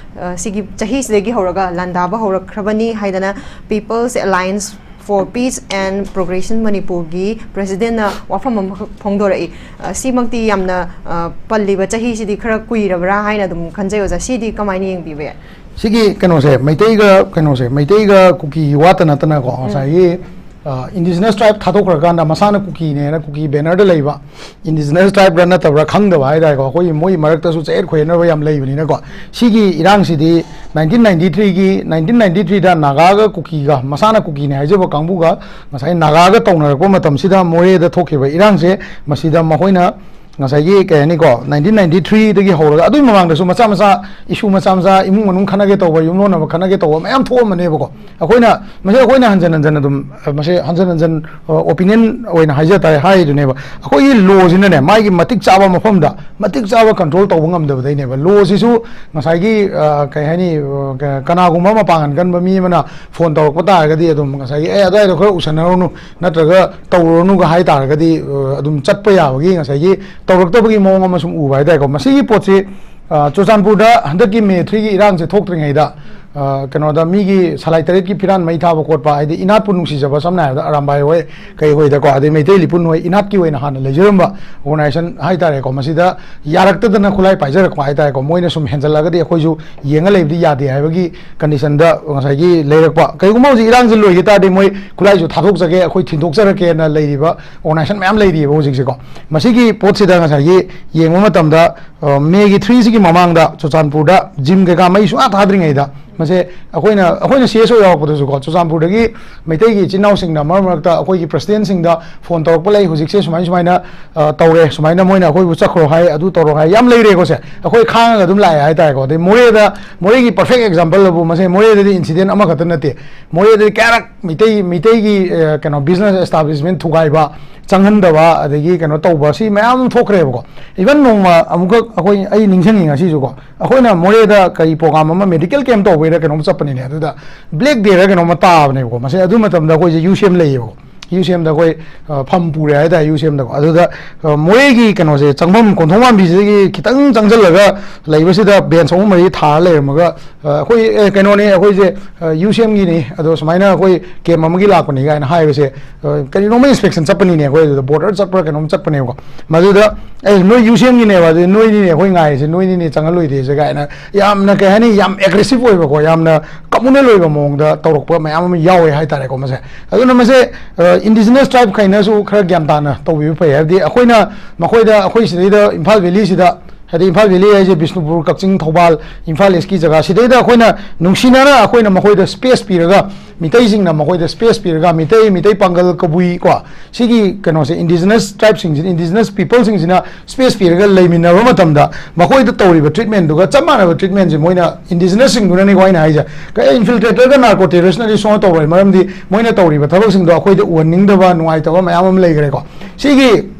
ꯑ, ꯁꯤꯒꯤ ꯆꯍꯤꯁꯤꯗꯒꯤ ꯍꯧꯔꯒ ꯂꯥꯟꯗꯥꯕ ꯍꯧꯔꯛꯈ꯭ꯔꯕꯅꯤ ꯍꯥꯏꯗꯅ People's Alliance for Peace and Progression ꯃꯅꯤꯄꯨꯔꯒꯤ ꯄ꯭ꯔꯦꯁꯤꯗꯦꯟꯅ ꯋꯥꯐꯝ ꯑꯃꯈꯛ ꯐꯣꯡꯗꯣꯔꯛꯏ꯫ ꯑ, ꯁꯤꯃꯛꯇꯤ ꯌꯥꯝꯅ, ꯑ, ꯄꯜꯂꯤꯕ ꯆꯍꯤꯁꯤꯗꯤ ꯈꯔ ꯀꯨꯏꯔꯕ꯭ꯔꯥ ꯍꯥꯏꯅ ꯑꯗꯨꯝ ꯈꯟꯖꯩ ꯑꯣꯖꯥ꯫ ꯁꯤꯗꯤ ꯀꯃꯥꯏꯅ ꯌꯦꯡꯕꯤꯕ ꯌꯥꯏ? ꯁꯤꯒꯤ ꯀꯩꯅꯣꯁꯦ, ꯃꯩꯇꯩꯒ ꯀꯩꯅꯣꯁꯦ, ꯃꯩꯇꯩꯒ ꯀꯨꯀꯤꯒꯤ ꯋꯥꯇ ꯅꯠꯇꯅꯀꯣ, ꯉꯁꯥꯏꯒꯤ, ꯑ, indigenous tribe ꯊꯥꯗꯣꯛꯈ꯭ꯔꯀꯥꯟꯗ ꯃꯁꯥꯅ ꯀꯨꯀꯤꯅꯦꯅ ꯀꯨꯀꯤ ꯕꯦꯅꯔꯗ ꯂꯩꯕ, indigenous tribe ꯔ ꯅꯠꯇꯕ꯭ꯔꯥ ꯈꯪꯗꯕ ꯍꯥꯏꯇꯥꯔꯦꯀꯣ, ꯑꯩꯈꯣꯏꯒꯤ ꯃꯣꯏ ꯃꯔꯛꯇꯁꯨ ꯆꯌꯦꯠ ꯈꯣꯏꯌꯦꯠꯅꯕ ꯌꯥꯝ ꯂꯩꯕꯅꯤꯅꯀꯣ꯫ ꯁꯤꯒꯤ ꯏꯔꯥꯡꯁꯤꯗꯤ nineteen ninety three ꯒꯤ, nineteen ninety three ꯗ ꯅꯥꯒꯥꯒ ꯀꯨꯀꯤꯒ, ꯃꯁꯥꯅ ꯀꯨꯀꯤꯅꯦ ꯍꯥꯏꯖꯕ ꯀꯥꯡꯕꯨꯒ ꯉꯁꯥꯏ ꯅꯥꯒꯥꯒ ꯇꯧꯅꯔꯛꯄ ꯃꯇꯝꯁꯤꯗ ꯃꯣꯔꯦꯗ ꯊꯣꯛꯈꯤꯕ ꯏꯔꯥꯡꯁꯦ, ꯃꯁꯤꯗ ꯃꯈꯣꯏꯅ ꯉꯁꯥꯏꯒꯤ, ꯀꯩ ꯍꯥꯏꯅꯤꯀꯣ, nineteen ninety three ꯗꯒꯤ ꯍꯧꯔꯒ, ꯑꯗꯨꯒꯤ ꯃꯃꯥꯡꯗꯁꯨ ꯃꯆꯥ ꯃꯆꯥ issue ꯃꯆꯥ ꯃꯆꯥ, ꯏꯃꯨꯡ ꯃꯅꯨꯡ ꯈꯠꯅꯒꯦ ꯇꯧꯕ, ꯌꯨꯝꯂꯣꯟꯅꯕ ꯈꯠꯅꯒꯦ ꯇꯧꯕ ꯃꯌꯥꯝ ꯊꯣꯛꯑꯝꯕꯅꯦꯕꯀꯣ꯫ ꯑꯩꯈꯣꯏꯅ ꯃꯁꯤ, ꯑꯩꯈꯣꯏꯅ ꯍꯟꯖꯟ ꯍꯟꯖꯟ ꯑꯗꯨꯝ, ꯑ, ꯃꯁꯤ ꯍꯟꯖꯟ ꯍꯟꯖꯟ, ꯑ, opinion ꯑꯣꯏꯅ ꯍꯥꯏꯖ ꯇꯥꯔꯦ, ꯍꯥꯏꯔꯤꯗꯨꯅꯦꯕ꯫ ꯑꯩꯈꯣꯏꯒꯤ ꯂꯣꯁꯤꯅꯅꯦ, ꯃꯥꯒꯤ ꯃꯇꯤꯛ ꯆꯥꯕ ꯃꯐꯝꯗ ꯃꯇꯤꯛ ꯆꯥꯕ ꯀꯟꯇ꯭ꯔꯣꯜ ꯇꯧꯕ ꯉꯝꯗꯕꯗꯩꯅꯦꯕ꯫ ꯂꯣꯁꯤꯁꯨ ꯉꯁꯥꯏꯒꯤ, ꯑ, ꯀꯩ ꯍꯥꯏꯅꯤ, ꯑ, ꯀ-, ꯀꯅꯥꯒꯨꯝꯕ ꯃꯄꯥꯡꯒꯜ ꯀꯟꯕ ꯃꯤ ꯑꯃꯅ ꯐꯣꯟ ꯇꯧꯔꯛꯄ ꯇꯥꯔꯒꯗꯤ ꯑꯗꯨꯝ ꯉꯁꯥꯏꯒꯤ, "ꯑꯦ, ꯑꯗꯨꯋꯥꯏꯗ ꯈꯔ ꯎꯁꯟꯅꯔꯨꯅꯨ, ꯅꯠꯇ꯭ꯔꯒ ꯇꯧꯔꯨꯔꯅꯨꯒ" ꯍꯥꯏ ꯇꯥꯔꯒꯗꯤ, ꯑ, ꯑꯗꯨꯝ ꯆꯠꯄ ꯌꯥꯕꯒꯤ ꯉꯁꯥꯏꯒꯤ ꯇꯧꯔꯛꯇꯕꯒꯤ ꯃꯑꯣꯡ ꯑꯃ ꯁꯨꯝ ꯎꯕ ꯍꯥꯏ ꯇꯥꯔꯦꯀꯣ꯫ ꯃꯁꯤꯒꯤ ꯄꯣꯠꯁꯤ, ꯑ, ꯆꯨꯔꯆꯥꯟꯄꯨꯔꯗ ꯍꯟꯗꯛꯀꯤ ꯃꯦ ꯊ꯭ꯔꯤꯒꯤ ꯏꯔꯥꯡꯁꯦ ꯊꯣꯛꯇ꯭ꯔꯤꯉꯩꯗ, ꯑ, ꯀꯩꯅꯣꯗ ꯃꯤꯒꯤ ꯁꯂꯥꯏ ꯇꯔꯦꯠꯀꯤ ꯐꯤꯔꯥꯟ ꯃꯩ ꯊꯥꯕ ꯈꯣꯠꯄ, ꯍꯥꯏꯗꯤ ꯏꯅꯥꯠꯄꯨ ꯅꯨꯡꯁꯤꯖꯕ, ꯁꯝꯅ ꯍꯥꯏꯔꯕꯗ ꯑꯔꯥꯝꯕꯥꯏ ꯍꯣꯏ ꯀꯩ ꯍꯣꯏꯗꯀꯣ, ꯑꯗꯩ ꯃꯩꯇꯩ ꯂꯤꯄꯨꯟ ꯍꯣꯏ ꯏꯅꯥꯠꯀꯤ ꯑꯣꯏꯅ ꯍꯥꯟꯅ ꯂꯩꯖꯔꯝꯕ ꯑꯣꯔꯒꯅꯥꯏꯖꯦꯁꯟ ꯍꯥꯏꯇꯥꯔꯦꯀꯣ, ꯃꯁꯤꯗ ꯌꯥꯔꯛꯇꯗꯅ ꯈꯨꯠꯂꯥꯏ ꯄꯥꯏꯖꯔꯛꯄ ꯍꯥꯏꯇꯥꯔꯦꯀꯣ, ꯃꯣꯏꯅ ꯁꯨꯝ ꯍꯦꯟꯖꯜꯂꯛꯑꯒꯗꯤ ꯑꯩꯈꯣꯏꯁꯨ ꯌꯦꯡꯉ ꯂꯩꯕꯗꯤ ꯌꯥꯗꯦ ꯍꯥꯏꯕꯒꯤ ꯀꯟꯗꯤꯁꯟꯗ ꯉꯁꯥꯏꯒꯤ ꯂꯩꯔꯛꯄ꯫ ꯀꯩꯒꯨꯝꯕ ꯍꯧꯖꯤꯛ ꯏꯔꯥꯡꯁꯦ ꯂꯣꯏꯈꯤ ꯇꯥꯔꯗꯤ ꯃꯣꯏ ꯈꯨꯠꯂꯥꯏꯁꯨ ꯊꯥꯗꯣꯛꯆꯒꯦ, ꯑꯩꯈꯣꯏ ꯊꯤꯟꯗꯣꯛꯆꯔꯛꯀꯦꯅ ꯂꯩꯔꯤꯕ ꯑꯣꯔꯒꯅꯥꯏꯖꯦꯁꯟ ꯃꯌꯥꯝ ꯂꯩꯔꯤꯑꯕ ꯍꯧꯖꯤꯛꯁꯦꯀꯣ꯫ ꯃꯁꯤꯒꯤ ꯄꯣꯠꯁꯤꯗ ꯉꯁꯥꯏꯒꯤ ꯌꯦꯡꯕ ꯃꯇꯝꯗ, ꯑ, ꯃꯦꯒꯤ ꯊ꯭ꯔꯤꯁꯤꯒꯤ ꯃꯃꯥꯡꯗ ꯆꯨꯔꯆꯥꯟꯄꯨꯔꯗ ꯖꯤꯝ ꯀꯩꯀꯥ ꯃꯩ ꯁꯨꯡꯊꯥ ꯊꯥꯗ꯭ꯔꯤꯉꯩꯗ, ꯃꯁꯦ ꯑꯩꯈꯣꯏꯅ, ꯑꯩꯈꯣꯏꯅ ꯁꯤ ꯑꯦꯁ ꯑꯣ ꯌꯥꯎꯔꯛꯄꯗꯁꯨꯀꯣ, ꯆꯨꯔꯆꯥꯟꯄꯨꯔꯗꯒꯤ ꯃꯩꯇꯩꯒꯤ ꯏꯆꯤꯟ ꯏꯅꯥꯎꯁꯤꯡꯅ ꯃꯔꯛ ꯃꯔꯛꯇ ꯑꯩꯈꯣꯏꯒꯤ ꯄ꯭ꯔꯁꯤꯗꯦꯟꯁꯤꯡꯗ ꯐꯣꯟ ꯇꯧꯔꯛꯄ ꯂꯩ, "ꯍꯧꯖꯤꯛꯁꯦ ꯁꯨꯃꯥꯏ ꯁꯨꯃꯥꯏꯅ, ꯑ, ꯇꯧꯔꯦ, ꯁꯨꯃꯥꯏꯅ ꯃꯣꯏꯅ ꯑꯩꯈꯣꯏꯕꯨ ꯆꯠꯈ꯭ꯔꯣ ꯍꯥꯏ, ꯑꯗꯨ ꯇꯧꯔꯣ ꯍꯥꯏ", ꯌꯥꯝ ꯂꯩꯔꯦꯀꯣ꯫ ꯁꯦ ꯑꯩꯈꯣꯏ ꯈꯥꯡꯉꯒ ꯑꯗꯨꯝ ꯂꯥꯛꯑꯦ ꯍꯥꯏꯇꯥꯔꯦꯀꯣ꯫ ꯑꯗꯩ ꯃꯣꯔꯦꯗ, ꯃꯣꯔꯦꯒꯤ ꯄꯔꯐꯦꯛ ꯑꯦꯛꯖꯥꯝꯄꯜ ꯑꯕꯨ ꯃꯁꯦ, ꯃꯣꯔꯦꯗꯗꯤ ꯏꯟꯁꯤꯗꯦꯟ ꯑꯃꯈꯛꯇ ꯅꯠꯇꯦ, ꯃꯣꯔꯦꯗꯗꯤ ꯀꯌꯥꯔꯛ ꯃꯩꯇꯩ, ꯃꯩꯇꯩꯒꯤ, ꯑ, ꯀꯩꯅꯣ, ꯕꯤꯖꯤꯅꯦꯁ ꯑꯦꯁꯇꯥꯕ꯭ꯂꯤꯁꯃꯦꯟ ꯊꯨꯒꯥꯏꯕ, ꯆꯪꯍꯟꯗꯕ, ꯑꯗꯒꯤ ꯀꯩꯅꯣ ꯇꯧꯕ, ꯁꯤ ꯃꯌꯥꯝ ꯑꯃ ꯊꯣꯛꯈ꯭ꯔꯦꯕꯀꯣ꯫ ꯏꯚꯟ ꯅꯣꯡꯃ ꯑꯃꯨꯛꯈꯛ ꯑꯩꯈꯣꯏ, ꯑꯩ ꯅꯤꯡꯁꯤꯡꯉꯤ ꯉꯁꯤꯁꯨꯀꯣ, ꯑꯩꯈꯣꯏꯅ ꯃꯣꯔꯦꯗ ꯀꯔꯤ ꯄ꯭ꯔꯣꯒ꯭ꯔꯥꯝ ꯑꯃ, ꯃꯦꯗꯤꯀꯦꯜ ꯀꯦꯝꯞ ꯇꯧꯕꯩꯔ ꯀꯩꯅꯣꯝ ꯆꯠꯄꯅꯤꯅꯦ, ꯑꯗꯨꯗ ꯕ꯭ꯂꯦꯛ ꯗꯦꯔ ꯀꯩꯅꯣꯝꯃ ꯇꯥꯕꯅꯦꯕꯀꯣ꯫ ꯃꯁꯤ ꯑꯗꯨ ꯃꯇꯝꯗ ꯑꯩꯈꯣꯏꯁꯦ ꯌꯨ ꯁꯤ ꯑꯦꯝ ꯂꯩꯌꯦꯕꯀꯣ, ꯌꯨ ꯁꯤ ꯑꯦꯝꯗ ꯑꯩꯈꯣꯏ, ꯑ, ꯐꯝ ꯄꯨꯔꯦ ꯍꯥꯏꯇꯥꯔꯦ, ꯌꯨ ꯁꯤ ꯑꯦꯝꯗꯀꯣ꯫ ꯑꯗꯨꯗ, ꯑ, ꯃꯣꯔꯦꯒꯤ ꯀꯩꯅꯣꯁꯦ, ꯆꯪꯐꯝ ꯀꯣꯟꯊꯣꯡ ꯃꯥꯟꯕꯤꯁꯤꯗꯒꯤ ꯈꯤꯇꯪ ꯆꯪꯁꯤꯜꯂꯒ ꯂꯩꯕꯁꯤꯗ ꯕꯦꯟꯁ ꯑꯍꯨꯝ ꯃꯔꯤ ꯊꯥꯔ ꯂꯩꯔꯝꯃꯒ, ꯑ, ꯑꯩꯈꯣꯏ, ꯑꯦ, ꯀꯩꯅꯣꯅꯦ, ꯑꯩꯈꯣꯏꯁꯦ, ꯑ, ꯌꯨ ꯁꯤ ꯑꯦꯝꯒꯤꯅꯤ, ꯑꯗꯣ ꯁꯨꯃꯥꯏꯅ ꯑꯩꯈꯣꯏ ꯀꯦꯝꯞ ꯑꯃꯒꯤ ꯂꯥꯛꯄꯅꯤ ꯀꯥꯏꯅ ꯍꯥꯏꯕꯁꯦ, ꯑ, ꯀꯔꯤꯅꯣꯝꯃ ꯏꯟꯁꯄꯦꯛꯁꯟ ꯆꯠꯄꯅꯤꯅꯦ, ꯑꯩꯈꯣꯏ ꯑꯗꯨꯗ ꯕꯣꯔꯗꯔ ꯆꯠꯄ꯭ꯔꯥ ꯀꯩꯅꯣꯝ ꯆꯠꯄꯅꯦꯕꯀꯣ꯫ ꯃꯗꯨꯗ, "ꯑꯦ, ꯅꯣꯏ ꯌꯨ ꯁꯤ ꯑꯦꯝꯒꯤꯅꯦꯕ, ꯑꯗꯨꯗꯤ ꯅꯣꯏꯅꯤꯅꯦ ꯑꯩꯈꯣꯏ ꯉꯥꯏꯔꯤꯁꯦ, ꯅꯣꯏꯅꯤꯅꯦ ꯆꯪꯍꯜꯂꯣꯏꯗꯣꯏꯁꯦ" ꯀꯥꯏꯅ ꯌꯥꯝꯅ, ꯀꯩ ꯍꯥꯏꯅꯤ, ꯌꯥꯝ ꯑꯦꯒ꯭ꯔꯦꯁꯤꯞ ꯑꯣꯏꯕꯀꯣ, ꯌꯥꯝꯅ ꯀꯃꯨꯅꯦꯜ ꯑꯣꯏꯕ ꯃꯑꯣꯡꯗ ꯇꯧꯔꯛꯄ ꯃꯌꯥꯝ ꯑꯃ ꯌꯥꯎꯋꯦ ꯍꯥꯏꯇꯥꯔꯦꯀꯣ꯫ ꯃꯁꯦ, ꯑꯗꯨꯅ ꯃꯁꯦ, ꯑ, ꯏꯟꯗꯤꯖꯤꯅꯁ ꯇ꯭ꯔꯥꯏꯕ ꯈꯩꯅꯁꯨ ꯈꯔ ꯒ꯭ꯌꯥꯟ ꯇꯥꯅ ꯇꯧꯕꯤꯕ ꯐꯩ꯫ ꯍꯥꯏꯕꯗꯤ ꯑꯩꯈꯣꯏꯅ, ꯃꯈꯣꯏꯗ, ꯑꯩꯈꯣꯏ ꯁꯤꯗꯩꯗ ꯏꯝꯐꯥꯜ ꯚꯦꯂꯤꯁꯤꯗ, ꯍꯥꯏꯗꯤ ꯏꯝꯐꯥꯜ ꯚꯦꯂꯤ ꯍꯥꯏꯁꯦ ꯕꯤꯁꯅꯨꯄꯨꯔ, ꯀꯛꯆꯤꯡ, ꯊꯧꯕꯥꯜ, ꯏꯝꯐꯥꯜ ꯏꯁꯀꯤ ꯖꯒꯥ ꯁꯤꯗꯩꯗ ꯑꯩꯈꯣꯏꯅ ꯅꯨꯡꯁꯤꯅꯅ ꯑꯩꯈꯣꯏꯅ ꯃꯈꯣꯏꯗ ꯁ꯭ꯄꯦꯁ ꯄꯤꯔꯒ, ꯃꯤꯇꯩꯁꯤꯡꯅ ꯃꯈꯣꯏꯗ ꯁ꯭ꯄꯦꯁ ꯄꯤꯔꯒ, ꯃꯤꯇꯩ, ꯃꯤꯇꯩ ꯄꯥꯡꯒꯜ, ꯀꯕꯨꯏ ꯀꯣ, ꯁꯤꯒꯤ ꯀꯩꯅꯣꯁꯦ, ꯏꯟꯗꯤꯖꯤꯅꯁ ꯇ꯭ꯔꯥꯏꯕꯁꯤꯡꯁꯤꯅ, ꯏꯟꯗꯤꯖꯤꯅꯁ ꯄꯤꯄꯜꯁꯤꯡꯁꯤꯅ ꯁ꯭ꯄꯦꯁ ꯄꯤꯔꯒ ꯂꯩꯃꯤꯟꯅꯕ ꯃꯇꯝꯗ, ꯃꯈꯣꯏꯗ ꯇꯧꯔꯤꯕ ꯇ꯭ꯔꯤꯠꯃꯦꯟꯗꯨꯒ ꯆꯞ ꯃꯥꯟꯅꯕ ꯇ꯭ꯔꯤꯠꯃꯦꯟꯁꯦ ꯃꯣꯏꯅ, ꯏꯟꯗꯤꯖꯤꯅꯁꯁꯤꯡꯗꯨꯅꯅꯤꯀꯣ ꯑꯩꯅ ꯍꯥꯏꯁꯦ, ꯀꯩ ꯏꯟꯐꯤꯜꯇ꯭ꯔꯦꯇꯔꯒ ꯅꯥꯔꯀꯣ ꯇꯦꯔꯣꯔꯤꯁꯅꯗꯤ ꯁꯨꯡꯇꯧ ꯇꯧꯔꯣꯏ, ꯃꯔꯝꯗꯤ ꯃꯣꯏꯅ ꯇꯧꯔꯤꯕ ꯊꯕꯛꯁꯤꯡꯗꯣ ꯑꯩꯈꯣꯏꯗ ꯎꯍꯟꯅꯤꯡꯗꯕ, ꯅꯨꯡꯉꯥꯏꯇꯕ ꯃꯌꯥꯝ ꯑꯃ ꯂꯩꯈ꯭ꯔꯦꯀꯣ꯫ ꯁꯤꯒꯤ,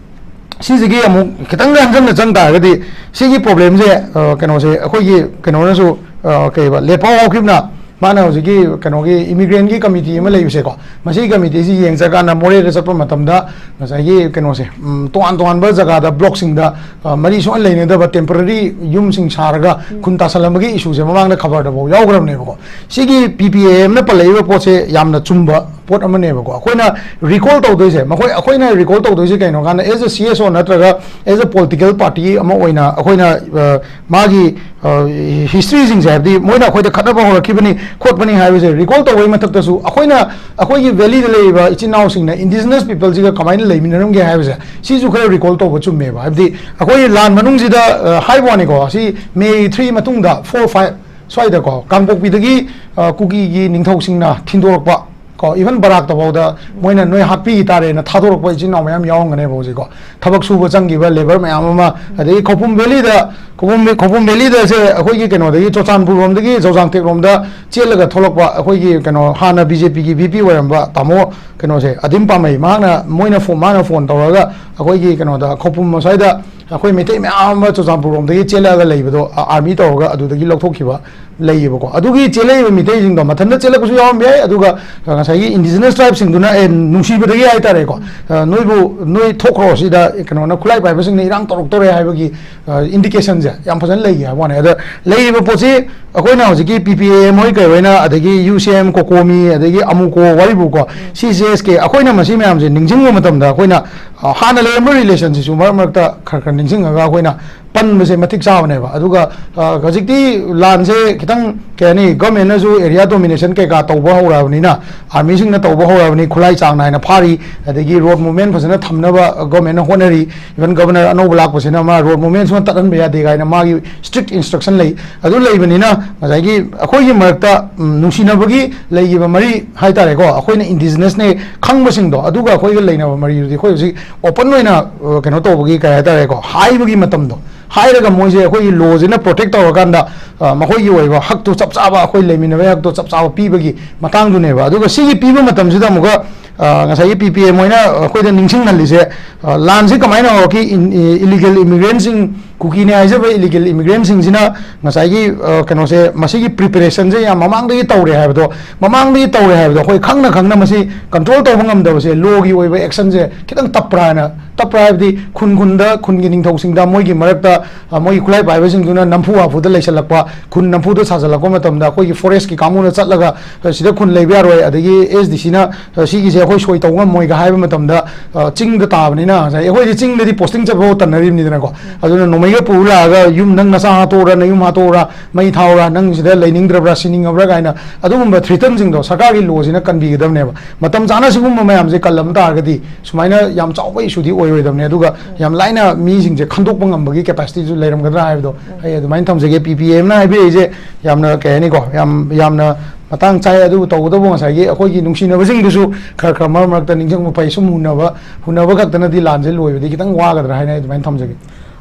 ꯁꯤꯁꯤꯒꯤ ꯑꯃꯨꯛ ꯈꯤꯇꯪꯒ ꯍꯟꯖꯟꯅ ꯆꯪ ꯇꯥꯔꯒꯗꯤ, ꯁꯤꯒꯤ ꯄ꯭ꯔꯣꯕ꯭ꯂꯦꯝꯁꯦ, ꯑ, ꯀꯩꯅꯣꯁꯦ, ꯑꯩꯈꯣꯏꯒꯤ ꯀꯩꯅꯣꯅꯁꯨ, ꯑ, ꯀꯩꯕ, ꯂꯦꯠꯄꯥꯎ ꯍꯧꯈꯤꯕꯅ, ꯃꯥꯅ ꯍꯧꯖꯤꯛꯀꯤ ꯀꯩꯅꯣꯒꯤ ꯏꯃꯤꯒ꯭ꯔꯦꯟꯒꯤ ꯀꯃꯤꯇꯤ ꯑꯃ ꯂꯩꯕꯁꯦꯀꯣ, ꯃꯁꯤꯒꯤ ꯀꯃꯤꯇꯤꯁꯤ ꯌꯦꯡ ꯆꯠꯀꯥꯟꯗ ꯃꯣꯔꯦꯗ ꯆꯠꯄ ꯃꯇꯝꯗ ꯉꯁꯥꯏꯒꯤ ꯀꯩꯅꯣꯁꯦ, ꯎꯝ, ꯇꯣꯉꯥꯟ ꯇꯣꯉꯥꯟꯕ ꯖꯒꯥꯗ ꯕ꯭ꯂꯣꯛꯁꯤꯡꯗ, ꯑ, ꯃꯔꯤ ꯁꯨꯡꯍꯟ ꯂꯩꯅꯗꯕ ꯇꯦꯝꯄꯔꯔꯤ ꯌꯨꯝꯁꯤꯡ ꯁꯥꯔꯒ ꯎꯝ꯫ ꯈꯨꯟ ꯇꯥꯁꯜꯂꯝꯕꯒꯤ ꯏꯁꯨꯁꯦ ꯃꯃꯥꯡꯗ ꯈꯕꯔꯗꯐꯥꯎ ꯌꯥꯎꯈ꯭ꯔꯕꯅꯦꯕꯀꯣ꯫ ꯁꯤꯒꯤ ꯄꯤ ꯄꯤ ꯑꯦ ꯑꯦꯝꯅ ꯄꯜꯂꯛꯏꯕ ꯄꯣꯠꯁꯦ ꯌꯥꯝꯅ ꯆꯨꯝꯕ ꯄꯣꯠ ꯑꯃꯅꯦꯕꯀꯣ꯫ ꯑꯩꯈꯣꯏꯅ ꯔꯤꯀꯣꯜ ꯇꯧꯗꯣꯏꯁꯦ, ꯃꯈꯣꯏ, ꯑꯩꯈꯣꯏꯅ ꯔꯤꯀꯣꯜ ꯇꯧꯗꯣꯏꯁꯦ ꯀꯩꯅꯣ ꯀꯥꯟꯗ, as a C S O ꯅꯠꯇ꯭ꯔꯒ as a political party ꯑꯃ ꯑꯣꯏꯅ ꯑꯩꯈꯣꯏꯅ, ꯑ, ꯃꯥꯒꯤ, ꯑ, ꯍꯤꯁꯇ꯭ꯔꯤꯁꯤꯡꯁꯦ, ꯍꯥꯏꯕꯗꯤ ꯃꯣꯏꯅ ꯑꯩꯈꯣꯏꯗ ꯈꯠꯅꯕ ꯍꯧꯔꯛꯈꯤꯕꯅꯤ ꯈꯣꯠꯄꯅꯤ ꯍꯥꯏꯕꯁꯦ ꯔꯤꯀꯣꯜ ꯇꯧꯕꯒꯤ ꯃꯊꯛꯇꯁꯨ, ꯑꯩꯈꯣꯏꯅ, ꯑꯩꯈꯣꯏꯒꯤ ꯚꯦꯂꯤꯗ ꯂꯩꯔꯤꯕ ꯏꯆꯤꯟ ꯏꯅꯥꯎꯁꯤꯡꯅ ꯏꯟꯗꯤꯖꯤꯅꯁ ꯄꯤꯄꯜꯁꯤꯒ ꯀꯃꯥꯏꯅ ꯂꯩꯃꯤꯟꯅꯔꯝꯒꯦ ꯍꯥꯏꯕꯁꯦ, ꯁꯤꯁꯨ ꯈꯔ ꯔꯤꯀꯣꯜ ꯇꯧꯕ ꯆꯨꯝꯃꯦꯕ꯫ ꯍꯥꯏꯕꯗꯤ ꯑꯩꯈꯣꯏ ꯂꯥꯟ ꯃꯅꯨꯡꯁꯤꯗ, ꯑ, ꯍꯥꯏꯕ ꯋꯥꯅꯤꯀꯣ, ꯑꯁꯤ ꯃꯦ ꯊ꯭ꯔꯤ ꯃꯇꯨꯡꯗ ꯐꯣꯔ ꯐꯥꯏꯚ ꯁ꯭ꯋꯥꯏꯗꯀꯣ, ꯀꯥꯡꯄꯣꯛꯄꯤꯗꯒꯤ, ꯑ, ꯀꯨꯀꯤꯒꯤ ꯅꯤꯡꯊꯧꯁꯤꯡꯅ ꯊꯤꯟꯗꯣꯔꯛꯄ ꯀꯣ, even ꯕꯔꯥꯛꯇꯐꯥꯎꯗ ꯃꯣꯏꯅ ꯅꯣꯏ ꯍꯥꯠꯄꯤꯈꯤ ꯇꯥꯔꯦꯅ ꯊꯥꯗꯣꯔꯛꯄ ꯏꯆꯤꯟ ꯏꯅꯥꯎ ꯃꯌꯥꯝ ꯌꯥꯎꯔꯝꯒꯅꯦꯕ ꯍꯧꯖꯤꯛꯀꯣ꯫ ꯊꯕꯛ ꯁꯨꯕ ꯆꯪꯈꯤꯕ ꯂꯦꯕꯔ ꯃꯌꯥꯝ ꯑꯃ, ꯑꯗꯒꯤ ꯈꯧꯄꯨꯝ ꯚꯦꯂꯤꯗ, ꯈꯧꯄꯨꯝ, ꯈꯧꯄꯨꯝ ꯚꯦꯂꯤꯗꯁꯦ ꯑꯩꯈꯣꯏꯒꯤ ꯀꯩꯅꯣꯗꯒꯤ, ꯆꯨꯔꯆꯥꯟꯄꯨꯔ ꯂꯣꯝꯗꯒꯤ ꯆꯧꯖꯥꯡꯇꯦꯛ ꯂꯣꯝꯗ ꯆꯦꯜꯂꯒ ꯊꯣꯛꯂꯛꯄ ꯑꯩꯈꯣꯏꯒꯤ ꯀꯩꯅꯣ, ꯍꯥꯟꯅ B J P ꯒꯤ V P ꯑꯣꯏꯔꯝꯕ ꯇꯥꯃꯣ ꯀꯩꯅꯣꯁꯦ, ꯑꯗꯤꯝ ꯄꯥꯝꯃꯩ, ꯃꯍꯥꯛꯅ, ꯃꯣꯏꯅ ꯐꯣꯟ, ꯃꯥꯅ ꯐꯣꯟ ꯇꯧꯔꯒ ꯑꯩꯈꯣꯏꯒꯤ ꯀꯩꯅꯣꯗ, ꯈꯧꯄꯨꯝ ꯑꯁ꯭ꯋꯥꯏꯗ ꯑꯩꯈꯣꯏ ꯃꯩꯇꯩ ꯃꯌꯥꯝ ꯑꯃ ꯆꯨꯔꯆꯥꯟꯄꯨꯔ ꯂꯣꯝꯗꯒꯤ ꯆꯦꯜꯂꯛꯑꯒ ꯂꯩꯕꯗꯣ, ꯑ-, ꯑꯥꯔꯃꯤ ꯇꯧꯔꯒ ꯑꯗꯨꯗꯒꯤ ꯂꯧꯊꯣꯛꯈꯤꯕ ꯂꯩꯌꯦꯕꯀꯣ꯫ ꯑꯗꯨꯒꯤ ꯆꯦꯜꯂꯛꯏꯕ ꯃꯤꯇꯩꯁꯤꯡꯗꯣ ꯃꯊꯟꯇ ꯆꯦꯜꯂꯛꯄꯁꯨ ꯌꯥꯎꯔꯝꯕ ꯌꯥꯏ, ꯑꯗꯨꯒ, ꯑ, ꯉꯁꯥꯏꯒꯤ ꯏꯟꯗꯤꯖꯤꯅꯁ ꯇ꯭ꯔꯥꯏꯕꯁꯤꯡꯗꯨꯅ, ꯑꯦ, ꯅꯨꯡꯁꯤꯕꯗꯒꯤ ꯍꯥꯏꯇꯥꯔꯦꯀꯣ, ꯑ, ꯅꯣꯏꯕꯨ, ꯅꯣꯏ ꯊꯣꯛꯈ꯭ꯔꯣ ꯁꯤꯗ, ꯀꯩꯅꯣꯅ, ꯈꯨꯠꯂꯥꯏ ꯄꯥꯏꯕꯁꯤꯡꯅ ꯏꯔꯥꯡ ꯇꯧꯔꯛꯇꯧꯔꯦ ꯍꯥꯏꯕꯒꯤ, ꯑ, ꯏꯟꯗꯤꯀꯦꯁꯟꯁꯦ ꯌꯥꯝ ꯐꯖꯅ ꯂꯩꯈꯤ ꯍꯥꯏꯕ ꯋꯥꯅꯤ꯫ ꯑꯗ ꯂꯩꯔꯤꯕ ꯄꯣꯠꯁꯤ ꯑꯩꯈꯣꯏꯅ ꯍꯧꯖꯤꯛꯀꯤ P P A M ꯍꯣꯏ ꯀꯩ ꯍꯣꯏꯅ, ꯑꯗꯒꯤ U C M, COCOMI, ꯑꯗꯒꯤ ꯑꯃꯨꯀꯣ, ꯋꯥꯔꯤꯕꯨꯀꯣ, C C S K, ꯑꯩꯈꯣꯏꯅ ꯃꯁꯤ ꯃꯌꯥꯝꯁꯦ ꯅꯤꯡꯁꯤꯡꯕ ꯃꯇꯝꯗ ꯑꯩꯈꯣꯏꯅ, ꯑ, ꯍꯥꯟꯅ ꯂꯩꯔꯝꯕ ꯔꯤꯂꯦꯁꯟꯁꯤꯁꯨ ꯃꯔꯛ ꯃꯔꯛꯇ ꯈꯔ ꯈꯔ ꯅꯤꯡꯁꯤꯡꯉꯒ ꯑꯩꯈꯣꯏꯅ ꯄꯟꯕꯁꯦ ꯃꯇꯤꯛ ꯆꯥꯕꯅꯦꯕ꯫ ꯑꯗꯨꯒ, ꯑ, ꯍꯧꯖꯤꯛꯇꯤ ꯂꯥꯟꯁꯦ ꯈꯤꯇꯪ, ꯀꯩ ꯍꯥꯏꯅꯤ, ꯒꯚꯔꯟꯃꯦꯟꯅꯁꯨ ꯑꯦꯔꯤꯌꯥ ꯗꯣꯃꯤꯅꯦꯁꯟ ꯀꯩꯀꯥ ꯇꯧꯕ ꯍꯧꯔꯛꯑꯕꯅꯤꯅ, ꯑꯥꯔꯃꯤꯁꯤꯡꯅ ꯇꯧꯕ ꯍꯧꯔꯛꯑꯕꯅꯤ, ꯈꯨꯠꯂꯥꯏ ꯆꯥꯡ ꯅꯥꯏꯅ ꯐꯥꯔꯤ, ꯑꯗꯒꯤ ꯔꯣꯗ ꯃꯨꯚꯃꯦꯟ ꯐꯖꯅ ꯊꯝꯅꯕ ꯒꯚꯔꯟꯃꯦꯟꯅ ꯍꯣꯠꯅꯔꯤ꯫ Even ꯒꯚꯔꯅꯔ ꯑꯅꯧꯕ ꯂꯥꯛꯄꯁꯤꯅ ꯃꯥ ꯔꯣꯗ ꯃꯨꯚꯃꯦꯟ ꯁꯨꯡꯇꯠ ꯇꯠꯍꯟꯕ ꯌꯥꯗꯦ ꯀꯥꯏꯅ ꯃꯥꯒꯤ ꯁ꯭ꯇ꯭ꯔꯤꯛ ꯏꯟꯁꯇ꯭ꯔꯛꯁꯟ ꯂꯩ꯫ ꯑꯗꯨ ꯂꯩꯕꯅꯤꯅ ꯉꯁꯥꯏꯒꯤ ꯑꯩꯈꯣꯏꯒꯤ ꯃꯔꯛꯇ, ꯎꯝ, ꯅꯨꯡꯁꯤꯅꯕꯒꯤ ꯂꯩꯈꯤꯕ ꯃꯔꯤ ꯍꯥꯏꯇꯥꯔꯦꯀꯣ, ꯑꯩꯈꯣꯏꯅ ꯏꯟꯗꯤꯖꯤꯅꯁꯅꯦ ꯈꯪꯕꯁꯤꯡꯗꯣ, ꯑꯗꯨꯒ ꯑꯩꯈꯣꯏꯒ ꯂꯩꯅꯕ ꯃꯔꯤꯗꯨꯗꯤ ꯑꯩꯈꯣꯏ ꯍꯧꯖꯤꯛ ꯑꯣꯄꯟ ꯑꯣꯏꯅ, ꯑ, ꯀꯩꯅꯣ ꯇꯧꯕꯒꯤ, ꯀꯩ ꯍꯥꯏꯇꯥꯔꯦꯀꯣ, ꯍꯥꯏꯕꯒꯤ ꯃꯇꯝꯗꯣ, ꯍꯥꯏꯔꯒ ꯃꯣꯏꯁꯦ ꯑꯩꯈꯣꯏꯒꯤ ꯂꯣꯁꯤꯅ ꯄ꯭ꯔꯣꯇꯦꯛ ꯇꯧꯔꯀꯥꯟꯗ, ꯑ, ꯃꯈꯣꯏꯒꯤ ꯑꯣꯏꯕ ꯍꯛꯇꯣ ꯆꯞ ꯆꯥꯕ, ꯑꯩꯈꯣꯏ ꯂꯩꯃꯤꯟꯅꯕꯒꯤ ꯍꯛꯇꯣ ꯆꯞ ꯆꯥꯕ ꯄꯤꯕꯒꯤ ꯃꯇꯥꯡꯗꯨꯅꯦꯕ꯫ ꯑꯗꯨꯒ ꯁꯤꯒꯤ ꯄꯤꯕ ꯃꯇꯝꯁꯤꯗ ꯑꯃꯨꯛꯀ, ꯑ, ꯉꯁꯥꯏꯒꯤ ꯄꯤ ꯄꯤ ꯑꯦꯝ ꯍꯣꯏꯅ ꯑꯩꯈꯣꯏꯗ ꯅꯤꯡꯁꯤꯡꯍꯜꯂꯤꯁꯦ, ꯑ, ꯂꯥꯟꯁꯤ ꯀꯃꯥꯏꯅ ꯍꯧꯔꯛꯈꯤ? ꯏꯟ-, ꯏ-, ꯏꯂꯤꯒꯦꯜ ꯏꯃꯤꯒ꯭ꯔꯦꯟꯁꯤꯡ, ꯀꯨꯀꯤꯅꯦ ꯍꯥꯏꯖꯕ ꯏꯂꯤꯒꯦꯜ ꯏꯃꯤꯒ꯭ꯔꯦꯟꯁꯤꯡꯁꯤꯅ ꯉꯁꯥꯏꯒꯤ, ꯑ, ꯀꯩꯅꯣꯁꯦ, ꯃꯁꯤꯒꯤ ꯄ꯭ꯔꯤꯄꯦꯔꯦꯁꯟꯁꯦ ꯌꯥꯝ ꯃꯃꯥꯡꯗꯒꯤ ꯇꯧꯔꯦ ꯍꯥꯏꯕꯗꯣ, ꯃꯃꯥꯡꯗꯒꯤ ꯇꯧꯔꯦ ꯍꯥꯏꯕꯗꯣ ꯑꯩꯈꯣꯏ ꯈꯪꯅ ꯈꯪꯅ ꯃꯁꯤ ꯀꯟꯇ꯭ꯔꯣꯜ ꯇꯧꯕ ꯉꯝꯗꯕꯁꯦ, ꯂꯣꯒꯤ ꯑꯣꯏꯕ ꯑꯦꯛꯁꯟꯁꯦ ꯈꯤꯇꯪ ꯇꯞꯄ꯭ꯔꯥ ꯍꯥꯏꯅ, ꯇꯞꯄ꯭ꯔꯥ ꯍꯥꯏꯕꯗꯤ ꯈꯨꯟ ꯈꯨꯟꯗ, ꯈꯨꯟꯒꯤ ꯅꯤꯡꯊꯧꯁꯤꯡꯗ, ꯃꯣꯏꯒꯤ ꯃꯔꯛꯇ, ꯑ, ꯃꯣꯏꯒꯤ ꯈꯨꯠꯂꯥꯏ ꯄꯥꯏꯕꯁꯤꯡꯗꯨꯅ ꯅꯝꯐꯨ ꯍꯥꯐꯨꯗ ꯂꯩꯁꯜꯂꯛꯄ, ꯈꯨꯟ ꯅꯝꯐꯨꯗ ꯁꯥꯖꯜꯂꯛꯄ ꯃꯇꯝꯗ ꯑꯩꯈꯣꯏꯒꯤ ꯐꯣꯔꯦꯁꯀꯤ ꯀꯥꯡꯕꯨꯅ ꯆꯠꯂꯒ, ꯑ, "ꯁꯤꯗ ꯈꯨꯟ ꯂꯩꯕ ꯌꯥꯔꯣꯏ", ꯑꯗꯒꯤ ꯑꯦꯁ ꯗꯤ ꯁꯤꯅ, ꯑ, "ꯁꯤꯒꯤꯁꯦ ꯑꯩꯈꯣꯏ ꯁꯣꯏ ꯇꯧ ꯉꯝꯃꯣꯏꯒ" ꯍꯥꯏꯕ ꯃꯇꯝꯗ, ꯑ, ꯆꯤꯡꯗ ꯇꯥꯕꯅꯤꯅ ꯉꯁꯥꯏ ꯑꯩꯈꯣꯏꯗꯤ ꯆꯤꯡꯗꯗꯤ ꯄꯣꯁꯇꯤꯡ ꯆꯠꯄ ꯐꯥꯎ ꯇꯟꯅꯔꯤꯕꯅꯤꯗꯅꯀꯣ꯫ ꯑꯗꯨꯅ ꯅꯣꯡꯃꯩꯒ ꯄꯨꯔ ꯂꯥꯛꯑꯒ, "ꯌꯨꯝ ꯅꯪ ꯅꯆꯥ ꯍꯥꯠꯇꯣꯛꯎꯔ, ꯅꯌꯨꯝ ꯍꯥꯠꯇꯣꯛꯎꯔ, ꯃꯩ ꯊꯥꯎꯔ, ꯅꯪ ꯁꯤꯗ ꯂꯩꯅꯤꯡꯗ꯭ꯔꯕ꯭ꯔꯥ, ꯁꯤꯅꯤꯡꯉꯕ꯭ꯔꯥ?" ꯀꯥꯏꯅ ꯑꯗꯨꯒꯨꯝꯕ ꯊ꯭ꯔꯤꯇꯟꯁꯤꯡꯗꯣ ꯁꯔꯀꯥꯔꯒꯤ ꯂꯣꯁꯤꯅ ꯀꯟꯕꯤꯒꯗꯕꯅꯦꯕ꯫ ꯃꯇꯝ ꯆꯥꯅ ꯁꯤꯒꯨꯝꯕ ꯃꯌꯥꯝꯁꯦ ꯀꯜꯂꯝ ꯇꯥꯔꯒꯗꯤ ꯁꯨꯃꯥꯏꯅ ꯌꯥꯝ ꯆꯥꯎꯕ ꯏꯁꯨꯗꯤ ꯑꯣꯏꯔꯣꯏꯗꯕꯅꯦ꯫ ꯑꯗꯨꯒ ꯌꯥꯝ ꯂꯥꯏꯅ ꯃꯤꯁꯤꯡꯁꯦ ꯈꯟꯗꯣꯛꯄ ꯉꯝꯕꯒꯤ ꯀꯦꯄꯥꯁꯤꯇꯤꯁꯨ ꯂꯩꯔꯝꯒꯗ꯭ꯔꯥ ꯍꯥꯏꯕꯗꯣ ꯑꯩ ꯑꯗꯨꯃꯥꯏꯅ ꯊꯝꯖꯒꯦ꯫ ꯄꯤ ꯄꯤ ꯑꯦꯝꯅ ꯍꯥꯏꯕꯤꯔꯛꯏꯁꯦ ꯌꯥꯝꯅ, ꯀꯩ ꯍꯥꯏꯅꯤꯀꯣ, ꯌꯥꯝ, ꯌꯥꯝꯅ ꯃꯇꯥꯡ ꯆꯥꯏ꯫ ꯑꯗꯨꯕꯨ ꯇꯧꯕꯇꯕꯨ ꯉꯁꯥꯏꯒꯤ ꯑꯩꯈꯣꯏꯒꯤ ꯅꯨꯡꯁꯤꯅꯕꯁꯤꯡꯗꯨꯁꯨ ꯈꯔ ꯈꯔ ꯃꯔꯛ ꯃꯔꯛꯇ ꯅꯤꯡꯁꯤꯡꯕ ꯐꯩ꯫ ꯁꯨꯝ ꯍꯨꯟꯅꯕ, ꯍꯨꯟꯅꯕ ꯈꯛꯇꯅꯗꯤ ꯂꯥꯟꯁꯦ ꯂꯣꯏꯕꯗꯤ ꯈꯤꯇꯪ ꯋꯥꯒꯗ꯭ꯔꯥ ꯍꯥꯏꯅ ꯑꯩ ꯑꯗꯨꯃꯥꯏꯅ ꯊꯝꯖꯒꯦ꯫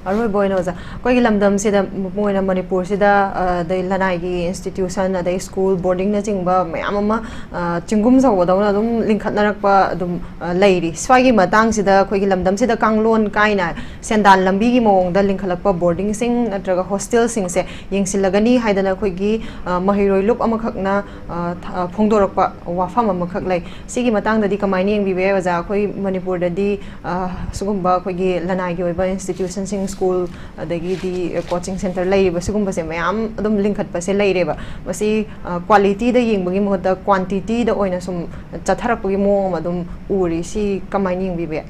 ꯑꯔꯣꯏꯕ ꯑꯣꯏꯅ ꯑꯣꯖꯥ, ꯑꯩꯈꯣꯏꯒꯤ ꯂꯝꯗꯝꯁꯤꯗ, ꯃꯄꯨꯡ ꯑꯣꯏꯅ ꯃꯅꯤꯄꯨꯔꯁꯤꯗ, ꯑ, ꯑꯗꯩ ꯂꯅꯥꯏꯒꯤ ꯏꯟꯁꯇꯤꯇ꯭ꯌꯨꯁꯟ, ꯑꯗꯩ ꯁ꯭ꯀꯨꯜ, ꯕꯣꯔꯗꯤꯡꯅꯆꯤꯡꯕ ꯃꯌꯥꯝ ꯑꯃ, ꯑ, ꯆꯤꯡꯒꯨꯝ ꯆꯥꯎꯕꯗꯧꯅ ꯑꯗꯨꯝ ꯂꯤꯡꯈꯠꯅꯔꯛꯄ ꯑꯗꯨꯝ, ꯑ, ꯂꯩꯔꯤ꯫ ꯁ꯭ꯋꯥꯏꯒꯤ ꯃꯇꯥꯡꯁꯤꯗ ꯑꯩꯈꯣꯏꯒꯤ ꯂꯝꯗꯝꯁꯤꯗ ꯀꯥꯡꯂꯣꯟ ꯀꯥꯏꯅ ꯁꯦꯟꯗꯥꯟ ꯂꯝꯕꯤꯒꯤ ꯃꯑꯣꯡꯗ ꯂꯤꯡꯈꯠꯂꯛꯄ ꯕꯣꯔꯗꯤꯡꯁꯤꯡ ꯅꯠꯇ꯭ꯔꯒ ꯍꯣꯁꯇꯦꯜꯁꯤꯡꯁꯦ ꯌꯦꯡꯁꯤꯜꯂꯒꯅꯤ ꯍꯥꯏꯗꯅ ꯑꯩꯈꯣꯏꯒꯤ, ꯑ, ꯃꯍꯩꯔꯣꯏ ꯂꯨꯞ ꯑꯃꯈꯛꯅ, ꯑ, ꯊ-, ꯑ, ꯐꯣꯡꯗꯣꯔꯛꯄ ꯋꯥꯐꯝ ꯑꯃꯈꯛ ꯂꯩ꯫ ꯁꯤꯒꯤ ꯃꯇꯥꯡꯗꯗꯤ ꯀꯃꯥꯏꯅ ꯌꯦꯡꯕꯤꯕ ꯌꯥꯏ ꯑꯣꯖꯥ? ꯑꯩꯈꯣꯏ ꯃꯅꯤꯄꯨꯔꯗꯗꯤ, ꯑ, ꯁꯤꯒꯨꯝꯕ ꯑꯩꯈꯣꯏꯒꯤ ꯂꯅꯥꯏꯒꯤ ꯑꯣꯏꯕ ꯏꯟꯁꯇꯤꯇ꯭ꯌꯨꯁꯟꯁꯤꯡ, ꯁ꯭ꯀꯨꯜ, ꯑꯗꯒꯤꯗꯤ ꯀꯣꯆꯤꯡ ꯁꯦꯟꯇꯔ ꯂꯩꯔꯤꯕ ꯁꯤꯒꯨꯝꯕꯁꯦ ꯃꯌꯥꯝ ꯑꯗꯨꯝ ꯂꯤꯡꯈꯠꯄꯁꯦ ꯂꯩꯔꯦꯕ꯫ ꯃꯁꯤ, ꯑ, ꯀ꯭ꯋꯥꯂꯤꯇꯤꯗ ꯌꯦꯡꯕꯒꯤ ꯃꯍꯨꯠꯇ ꯀ꯭ꯋꯥꯟꯇꯤꯇꯤꯗ ꯑꯣꯏꯅ ꯁꯨꯝ ꯆꯠꯊꯔꯛꯄꯒꯤ ꯃꯑꯣꯡ ꯑꯃ ꯑꯗꯨꯝ ꯎꯔꯤ꯫ ꯁꯤ ꯀꯃꯥꯏꯅ ꯌꯦꯡꯕꯤꯕ ꯌꯥꯏ?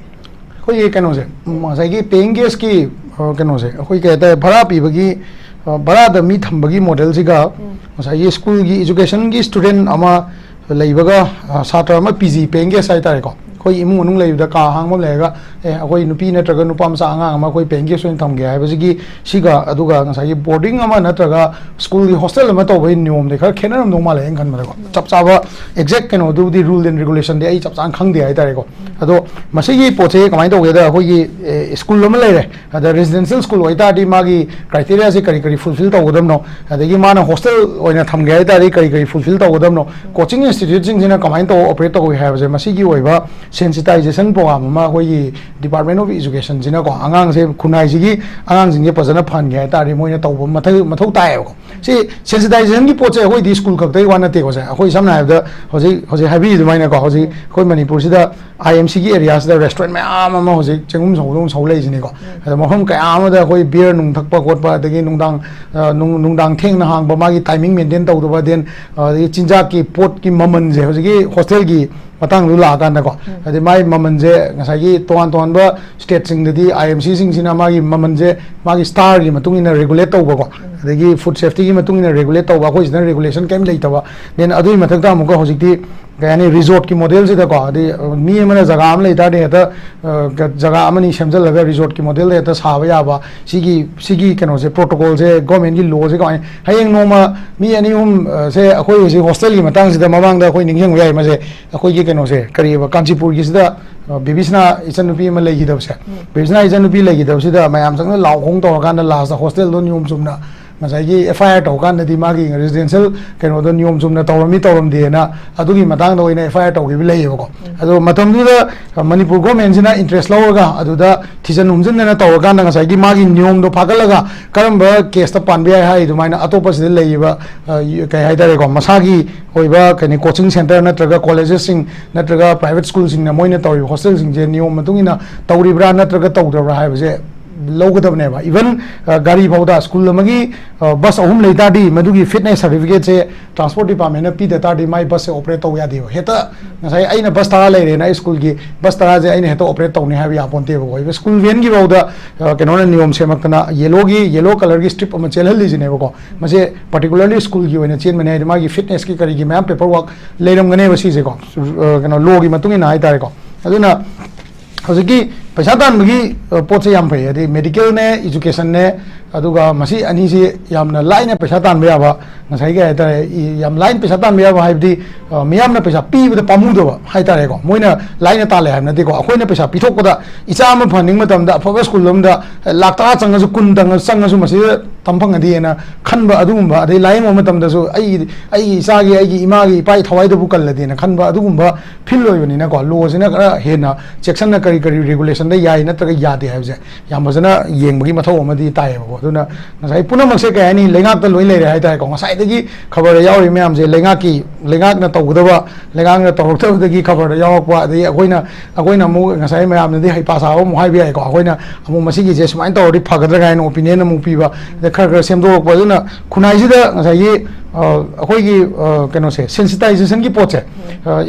ꯑꯩꯈꯣꯏꯒꯤ ꯀꯩꯅꯣꯁꯦ, ꯎꯝ, ꯉꯁꯥꯏꯒꯤ ꯄꯦꯌꯤꯡ ꯒꯦꯁꯀꯤ, ꯑ, ꯀꯩꯅꯣꯁꯦ, ꯑꯩꯈꯣꯏ ꯀꯩ ꯍꯥꯏꯇꯥꯔꯦ, ꯚꯔꯥ ꯄꯤꯕꯒꯤ, ꯑ, ꯚꯔꯥꯗ ꯃꯤ ꯊꯝꯕꯒꯤ ꯃꯣꯗꯦꯜꯁꯤꯒ ꯎꯝ꯫ ꯉꯁꯥꯏꯒꯤ ꯁ꯭ꯀꯨꯜꯒꯤ ꯏꯖꯨꯀꯦꯁꯟꯒꯤ ꯁ꯭ꯇꯨꯗꯦꯟ ꯑꯃ ꯂꯩꯕꯒ, ꯑ, ꯁꯥꯇ꯭ꯔ ꯑꯃ ꯄꯤ ꯖꯤ ꯄꯦꯌꯤꯡ ꯒꯦꯁ ꯍꯥꯏꯇꯥꯔꯦꯀꯣ, ꯑꯩꯈꯣꯏ ꯏꯃꯨꯡ ꯃꯅꯨꯡ ꯂꯩꯕꯗ ꯀꯥ ꯍꯥꯡꯕ ꯑꯃ ꯂꯩꯔꯒ, ꯑꯦ, ꯑꯩꯈꯣꯏ ꯅꯨꯄꯤ ꯅꯠꯇ꯭ꯔꯒ ꯅꯨꯄꯥ ꯃꯆꯥ ꯑꯉꯥꯡ ꯑꯃ ꯑꯩꯈꯣꯏ paying guest ꯑꯣꯏꯅ ꯊꯝꯒꯦ ꯍꯥꯏꯕꯁꯤꯒꯤ, ꯁꯤꯒ, ꯑꯗꯨꯒ ꯉꯁꯥꯏꯒꯤ boarding ꯑꯃ ꯅꯠꯇ꯭ꯔꯒ ꯁ꯭ꯀꯨꯜꯒꯤ hostel ꯑꯃ ꯇꯧꯕꯒꯤ ꯅꯤꯌꯣꯝꯗꯤ ꯈꯔ ꯈꯦꯠꯅꯔꯝꯗꯧ ꯃꯥꯜꯂꯦ ꯑꯩꯅ ꯈꯟꯕꯗꯀꯣ꯫ ꯆꯞ ꯆꯥꯕ exact ꯀꯩꯅꯣꯗꯨꯕꯨꯗꯤ, rule and regulationꯗꯤ ꯑꯩ ꯆꯞ ꯆꯥꯅ ꯈꯪꯗꯦ ꯍꯥꯏꯇꯥꯔꯦꯀꯣ꯫ ꯑꯗꯣ ꯃꯁꯤꯒꯤ ꯄꯣꯠꯁꯦ ꯀꯃꯥꯏꯅ ꯇꯧꯒꯦꯗ, ꯑꯩꯈꯣꯏꯒꯤ, ꯑꯦ, ꯁ꯭ꯀꯨꯜ ꯑꯃ ꯂꯩꯔꯦ, ꯑꯗ residential school ꯑꯣꯏꯇꯥꯔꯗꯤ ꯃꯥꯒꯤ criteriaꯁꯦ ꯀꯔꯤ ꯀꯔꯤ fulfil ꯇꯧꯒꯗꯕꯅꯣ, ꯑꯗꯒꯤ ꯃꯥꯅ hostel ꯑꯣꯏꯅ ꯊꯝꯒꯦ ꯍꯥꯏꯇꯥꯔꯗꯤ ꯀꯔꯤ ꯀꯔꯤ fulfil ꯇꯧꯒꯗꯕꯅꯣ, coaching instituteꯁꯤꯡꯁꯤꯅ ꯀꯃꯥꯏꯅ ꯇꯧꯔ operate ꯇꯧꯏ ꯍꯥꯏꯕꯁꯦ, ꯃꯁꯤꯒꯤ ꯑꯣꯏꯕ sensitization program ꯑꯃ ꯑꯩꯈꯣꯏꯒꯤ Department of Educationꯁꯤꯅꯀꯣ, ꯑꯉꯥꯡꯁꯦ, ꯈꯨꯟꯅꯥꯏꯁꯤꯒꯤ ꯑꯉꯥꯡꯁꯤꯡꯁꯦ ꯐꯖꯅ ꯐꯍꯟꯒꯦ ꯍꯥꯏꯇꯥꯔꯗꯤ ꯃꯣꯏꯅ ꯇꯧꯕ ꯃꯊꯧ, ꯃꯊꯧ ꯇꯥꯏꯌꯦꯕꯀꯣ꯫ ꯁꯤ sensitizationꯒꯤ ꯄꯣꯠꯁꯦ ꯑꯩꯈꯣꯏꯗꯤ ꯁ꯭ꯀꯨꯜ ꯈꯛꯇꯒꯤ ꯋꯥ ꯅꯠꯇꯦꯀꯣ꯫ ꯁꯦ, ꯑꯩꯈꯣꯏ ꯁꯝꯅ ꯍꯥꯏꯔꯕꯗ ꯍꯧꯖꯤꯛ, ꯍꯧꯖꯤꯛ ꯍꯥꯏꯕꯤꯔꯤ ꯑꯗꯨꯃꯥꯏꯅꯀꯣ, ꯍꯧꯖꯤꯛ ꯑꯩꯈꯣꯏ ꯃꯅꯤꯄꯨꯔꯁꯤꯗ IMCꯒꯤ areaꯁꯤꯗ restaurant ꯃꯌꯥꯝ ꯑꯃ ꯍꯧꯖꯤꯛ ꯆꯦꯡꯒꯨꯝ ꯁꯧꯗꯧꯅ ꯁꯧ ꯂꯩꯁꯤꯅꯤꯀꯣ꯫ ꯑꯗ ꯃꯐꯝ ꯀꯌꯥ ꯑꯃꯗ ꯑꯩꯈꯣꯏ beer ꯅꯨꯡ ꯊꯛꯄ ꯈꯣꯠꯄ, ꯑꯗꯒꯤ ꯅꯨꯡꯗꯥꯡ, ꯑ, ꯅꯨꯡ-, ꯅꯨꯡꯗꯥꯡ ꯊꯦꯡꯅ ꯍꯥꯡꯕ, ꯃꯥꯒꯤ timing maintain ꯇꯧꯗꯕ, then, ꯑ, ꯑꯗꯒꯤ ꯆꯤꯟꯖꯥꯛꯀꯤ ꯄꯣꯠꯀꯤ ꯃꯃꯜꯁꯦ ꯍꯧꯖꯤꯛꯀꯤ hostelꯒꯤ ꯃꯇꯥꯡꯗꯨ ꯂꯥꯛꯑꯀꯥꯟꯗꯀꯣ, ꯍꯥꯏꯗꯤ ꯃꯥꯒꯤ ꯃꯃꯜꯁꯦ ꯉꯁꯥꯏꯒꯤ ꯇꯣꯉꯥꯟ ꯇꯣꯉꯥꯟꯕ stateꯁꯤꯡꯗꯗꯤ IMCꯁꯤꯡꯁꯤꯅ ꯃꯥꯒꯤ ꯃꯃꯜꯁꯦ ꯃꯥꯒꯤ starꯒꯤ ꯃꯇꯨꯡ ꯏꯟꯅ regulate ꯇꯧꯕꯀꯣ, ꯑꯗꯒꯤ food safetyꯒꯤ ꯃꯇꯨꯡ ꯏꯟꯅ regulate ꯇꯧꯕ, ꯑꯩꯈꯣꯏ ꯁꯤꯗꯅ regulation ꯀꯩꯝ ꯂꯩꯇꯕ꯫ Then ꯑꯗꯨꯒꯤ ꯃꯊꯛꯇ ꯑꯃꯨꯛꯀ ꯍꯧꯖꯤꯛꯇꯤ ꯀꯩ ꯍꯥꯏꯅꯤ, resortꯀꯤ modelꯁꯤꯗꯀꯣ, ꯍꯥꯏꯗꯤ ꯃꯤ ꯑꯃꯅ ꯖꯒꯥ ꯑꯃ ꯂꯩ ꯇꯥꯔꯗꯤ ꯍꯦꯛꯇ, ꯑ, ꯖꯒꯥ ꯑꯃꯅꯤ ꯁꯦꯝꯖꯤꯜꯂꯒ resortꯀꯤ modelꯗ ꯍꯦꯛꯇ ꯁꯥꯕ ꯌꯥꯕ, ꯁꯤꯒꯤ, ꯁꯤꯒꯤ ꯀꯩꯅꯣꯁꯦ, protocolꯁꯦ, governmentꯀꯤ lawꯁꯦ ꯀꯃꯥꯏꯅ, ꯍꯌꯦꯡ ꯅꯣꯡꯃ ꯃꯤ ꯑꯅꯤ ꯑꯍꯨꯝ, ꯑ, ꯁꯦ ꯑꯩꯈꯣꯏ ꯍꯧꯖꯤꯛ hostelꯒꯤ ꯃꯇꯥꯡꯁꯤꯗ ꯃꯃꯥꯡꯗ ꯑꯩꯈꯣꯏ ꯅꯤꯡꯁꯤꯡꯕ ꯌꯥꯏ, ꯃꯁꯦ ꯑꯩꯈꯣꯏꯒꯤ ꯀꯩꯅꯣꯁꯦ, ꯀꯔꯤꯑꯕ, ꯀꯥꯟꯆꯤꯄꯨꯔꯒꯤꯁꯤꯗ, ꯑ, ꯕꯤꯕꯤꯁꯅꯥ ꯏꯆꯟꯅꯨꯄꯤ ꯑꯃ ꯂꯩꯈꯤꯗꯕꯁꯦ, ꯕꯤꯕꯤꯁꯅꯥ ꯏꯆꯟꯅꯨꯄꯤ ꯂꯩꯈꯤꯗꯕꯁꯤꯗ ꯃꯌꯥꯝ ꯆꯪꯅ ꯂꯥꯎ ꯈꯣꯡ ꯇꯧꯔꯀꯥꯟꯗ lastꯇ hostelꯗꯣ ꯅꯤꯌꯣꯝ ꯆꯨꯝꯅ ꯉꯁꯥꯏꯒꯤ FIR ꯇꯧꯀꯥꯟꯗꯗꯤ ꯃꯥꯒꯤ residential ꯀꯩꯅꯣꯗꯣ ꯅꯤꯌꯣꯝ ꯆꯨꯝꯅ ꯇꯧꯔꯝꯃꯤ ꯇꯧꯔꯝꯗꯦꯅ ꯑꯗꯨꯒꯤ ꯃꯇꯥꯡꯗ ꯑꯣꯏꯅ FIR ꯇꯧꯈꯤꯕ ꯂꯩꯌꯦꯕꯀꯣ꯫ ꯑꯗꯣ ꯃꯇꯝꯗꯨꯗ, ꯑ, ꯃꯅꯤꯄꯨꯔ governmentꯁꯤꯅ interest ꯂꯧꯔꯒ ꯑꯗꯨꯗ ꯊꯤꯖꯤꯟ ꯍꯨꯝꯖꯤꯟꯗꯅ ꯇꯧꯔꯀꯥꯟꯗ ꯉꯁꯥꯏꯒꯤ ꯃꯥꯒꯤ ꯅꯤꯌꯣꯝꯗꯣ ꯐꯥꯒꯠꯂꯒ ꯀꯔꯝꯕ caseꯇ ꯄꯥꯟꯕ ꯌꯥꯏ ꯍꯥꯏ ꯑꯗꯨꯃꯥꯏꯅ ꯑꯇꯣꯞꯄꯁꯤꯗ ꯂꯩꯔꯤꯕ, ꯑ, ꯀꯩ ꯍꯥꯏꯇꯥꯔꯦꯀꯣ, ꯃꯁꯥꯒꯤ ꯑꯣꯏꯕ ꯀꯩꯅꯣ coaching centre ꯅꯠꯇ꯭ꯔꯒ collegesꯁꯤꯡ ꯅꯠꯇ꯭ꯔꯒ private schoolꯁꯤꯡꯅ ꯃꯣꯏꯅ ꯇꯧꯔꯤꯕ hostelꯁꯤꯡꯁꯦ ꯅꯤꯌꯣꯝ ꯃꯇꯨꯡ ꯏꯟꯅ ꯇꯧꯔꯤꯕ꯭ꯔꯥ ꯅꯠꯇ꯭ꯔꯒ ꯇꯧꯗꯕ꯭ꯔꯥ ꯍꯥꯏꯕꯁꯦ ꯂꯧꯒꯗꯕꯅꯦꯕ꯫ Even, ꯑ, ꯒꯥꯔꯤ ꯐꯥꯎꯗ, ꯁ꯭ꯀꯨꯜ ꯑꯃꯒꯤ, ꯑ, bus ꯑꯍꯨꯝ ꯂꯩ ꯇꯥꯔꯗꯤ ꯃꯗꯨꯒꯤ fitness certificateꯁꯦ transport departmentꯅ ꯄꯤꯗ ꯇꯥꯔꯗꯤ ꯃꯥꯏ busꯁꯦ operate ꯇꯧ ꯌꯥꯗꯦꯕ꯫ ꯍꯦꯛꯇ ꯉꯁꯥꯏ ꯑꯩꯅ bus ꯇꯔꯥ ꯂꯩꯔꯦꯅ ꯑꯩ ꯁ꯭ꯀꯨꯜꯒꯤ bus ꯇꯔꯥꯁꯦ ꯑꯩꯅ ꯍꯦꯛꯇ operate ꯇꯧꯅꯤ ꯍꯥꯏꯕ ꯌꯥꯄꯣꯟꯇꯦꯕꯀꯣ꯫ Even ꯁ꯭ꯀꯨꯜ vanꯒꯤ ꯐꯥꯎꯗ, ꯑ, ꯀꯩꯅꯣꯅ ꯅꯤꯌꯣꯝ ꯁꯦꯝꯃꯛꯇꯅ yellowꯒꯤ, yellow colourꯒꯤ strip ꯑꯃ ꯆꯦꯜꯍꯜꯂꯤꯁꯤꯅꯦꯕꯀꯣ꯫ ꯃꯁꯦ particularly ꯁ꯭ꯀꯨꯜꯒꯤ ꯑꯣꯏꯅ ꯆꯦꯟꯕꯅꯦ, ꯍꯥꯏꯗꯤ ꯃꯥꯒꯤ fitnessꯀꯤ ꯀꯔꯤꯒꯤ ꯃꯌꯥꯝ paperwork ꯂꯩꯔꯝꯒꯅꯦꯕ ꯁꯤꯁꯦꯀꯣ꯫ ꯑ, ꯀꯩꯅꯣ, lawꯒꯤ ꯃꯇꯨꯡ ꯏꯟꯅ ꯍꯥꯏꯇꯥꯔꯦꯀꯣ꯫ ꯑꯗꯨꯅ ꯍꯧꯖꯤꯛꯀꯤ ꯄꯩꯁꯥ ꯇꯥꯟꯕꯒꯤ ꯑ, ꯄꯣꯠꯁꯦ ꯌꯥꯝ ꯐꯩ, ꯍꯥꯏꯗꯤ ꯃꯦꯗꯤꯀꯦꯜꯅꯦ, ꯏꯖꯨꯀꯦꯁꯟꯅꯦ, ꯑꯗꯨꯒ ꯃꯁꯤ ꯑꯅꯤꯁꯤ ꯌꯥꯝꯅ ꯂꯥꯏꯅ ꯄꯩꯁꯥ ꯇꯥꯟꯕ ꯌꯥꯕ, ꯉꯁꯥꯏꯒꯤ ꯀꯩ ꯍꯥꯏꯇꯥꯔꯦ, ꯌꯥꯝ ꯂꯥꯏꯅ ꯄꯩꯁꯥ ꯇꯥꯟꯕ ꯌꯥꯕ ꯍꯥꯏꯕꯗꯤ, ꯑ, ꯃꯤꯌꯥꯝꯅ ꯄꯩꯁꯥ ꯄꯤꯕꯗ ꯄꯥꯝꯃꯨꯗꯕ ꯍꯥꯏꯇꯥꯔꯦꯀꯣ꯫ ꯃꯣꯏꯅ ꯂꯥꯏꯅ ꯇꯥꯜꯂꯦ ꯍꯥꯏꯕ ꯅꯠꯇꯦꯀꯣ꯫ ꯑꯩꯈꯣꯏꯅ ꯄꯩꯁꯥ ꯄꯤꯊꯣꯛꯄꯗ, ꯏꯆꯥ ꯑꯃ ꯐꯍꯟꯅꯤꯡꯕ ꯃꯇꯝꯗ ꯑꯐꯕ ꯁ꯭ꯀꯨꯜ ꯑꯃꯗ ꯂꯥꯛ ꯇꯔꯥ ꯆꯪꯉꯁꯨ, ꯀꯨꯟ ꯆꯪꯉꯁꯨ, ꯃꯁꯤꯗ ꯇꯝ ꯐꯪꯉꯗꯤꯅ ꯈꯟꯕ ꯑꯗꯨꯒꯨꯝꯕ, ꯑꯗꯩ ꯂꯥꯏꯌꯦꯡꯕ ꯃꯇꯝꯗꯁꯨ ꯑꯩꯒꯤ, ꯑꯩꯒꯤ ꯏꯆꯥꯒꯤ, ꯑꯩꯒꯤ ꯏꯃꯥꯒꯤ, ꯏꯄꯥꯒꯤ ꯊꯋꯥꯏꯗꯕꯨ ꯀꯜꯂꯗꯤꯅ ꯈꯟꯕ ꯑꯗꯨꯒꯨꯝꯕ ꯐꯤꯜ ꯑꯣꯏꯕꯅꯤꯅꯀꯣ꯫ ꯂꯣꯁꯤꯅ ꯈꯔ ꯍꯦꯟꯅ ꯆꯦꯛꯁꯤꯟꯅ ꯀꯔꯤ ꯀꯔꯤ ꯔꯤꯒꯨꯂꯦꯁꯟꯗ ꯌꯥꯏ ꯅꯠꯇ꯭ꯔꯒ ꯌꯥꯗꯦ ꯍꯥꯏꯕꯁꯦ ꯌꯥꯝ ꯐꯖꯅ ꯌꯦꯡꯕꯒꯤ ꯃꯊꯧ ꯑꯃꯗꯤ ꯇꯥꯏꯌꯦꯕꯀꯣ꯫ ꯑꯗꯨꯅ ꯉꯁꯥꯏ ꯄꯨꯝꯅꯃꯛꯁꯦ ꯀꯩ ꯍꯥꯏꯅꯤ, ꯂꯩꯉꯥꯛꯇ ꯂꯣꯏ ꯂꯩꯔꯦ ꯍꯥꯏꯇꯥꯔꯦꯀꯣ꯫ ꯉꯁꯥꯏꯗꯒꯤ ꯈꯕꯔꯗ ꯌꯥꯎꯔꯤ ꯃꯌꯥꯝꯁꯦ ꯂꯩꯉꯥꯛꯀꯤ, ꯂꯩꯉꯥꯛꯅ ꯇꯧꯒꯗꯕ, ꯂꯩꯉꯥꯛꯅ ꯇꯧꯔꯛꯇꯕꯗꯒꯤ ꯈꯕꯔꯗ ꯌꯥꯎꯔꯛꯄ, ꯑꯗꯒꯤ ꯑꯩꯈꯣꯏꯅ, ꯑꯩꯈꯣꯏꯅ ꯑꯃꯨꯛ ꯉꯁꯥꯏ ꯃꯌꯥꯝꯅꯗꯤ ꯍꯩꯄꯥ ꯁꯥꯕ ꯑꯃꯨꯛ ꯍꯥꯏꯕ ꯌꯥꯏꯀꯣ꯫ ꯑꯩꯈꯣꯏꯅ ꯑꯃꯨꯛ ꯃꯁꯤꯒꯤꯁꯦ ꯁꯨꯃꯥꯏꯅ ꯇꯧꯔꯗꯤ ꯐꯒꯗ꯭ꯔꯥ ꯀꯥꯏꯅ ꯑꯣꯄꯤꯅꯤꯌꯟ ꯑꯃꯨꯛ ꯄꯤꯕ, ꯑꯗ ꯈꯔ ꯈꯔ ꯁꯦꯝꯗꯣꯛꯂꯛꯄ꯫ ꯑꯗꯨꯅ ꯈꯨꯟꯅꯥꯏꯁꯤꯗ ꯉꯁꯥꯏꯒꯤ, ꯑ, ꯑꯩꯈꯣꯏꯒꯤ, ꯑ, ꯀꯩꯅꯣꯁꯦ, ꯁꯦꯟꯁꯤꯇꯥꯏꯖꯦꯁꯟꯒꯤ ꯄꯣꯠꯁꯦ,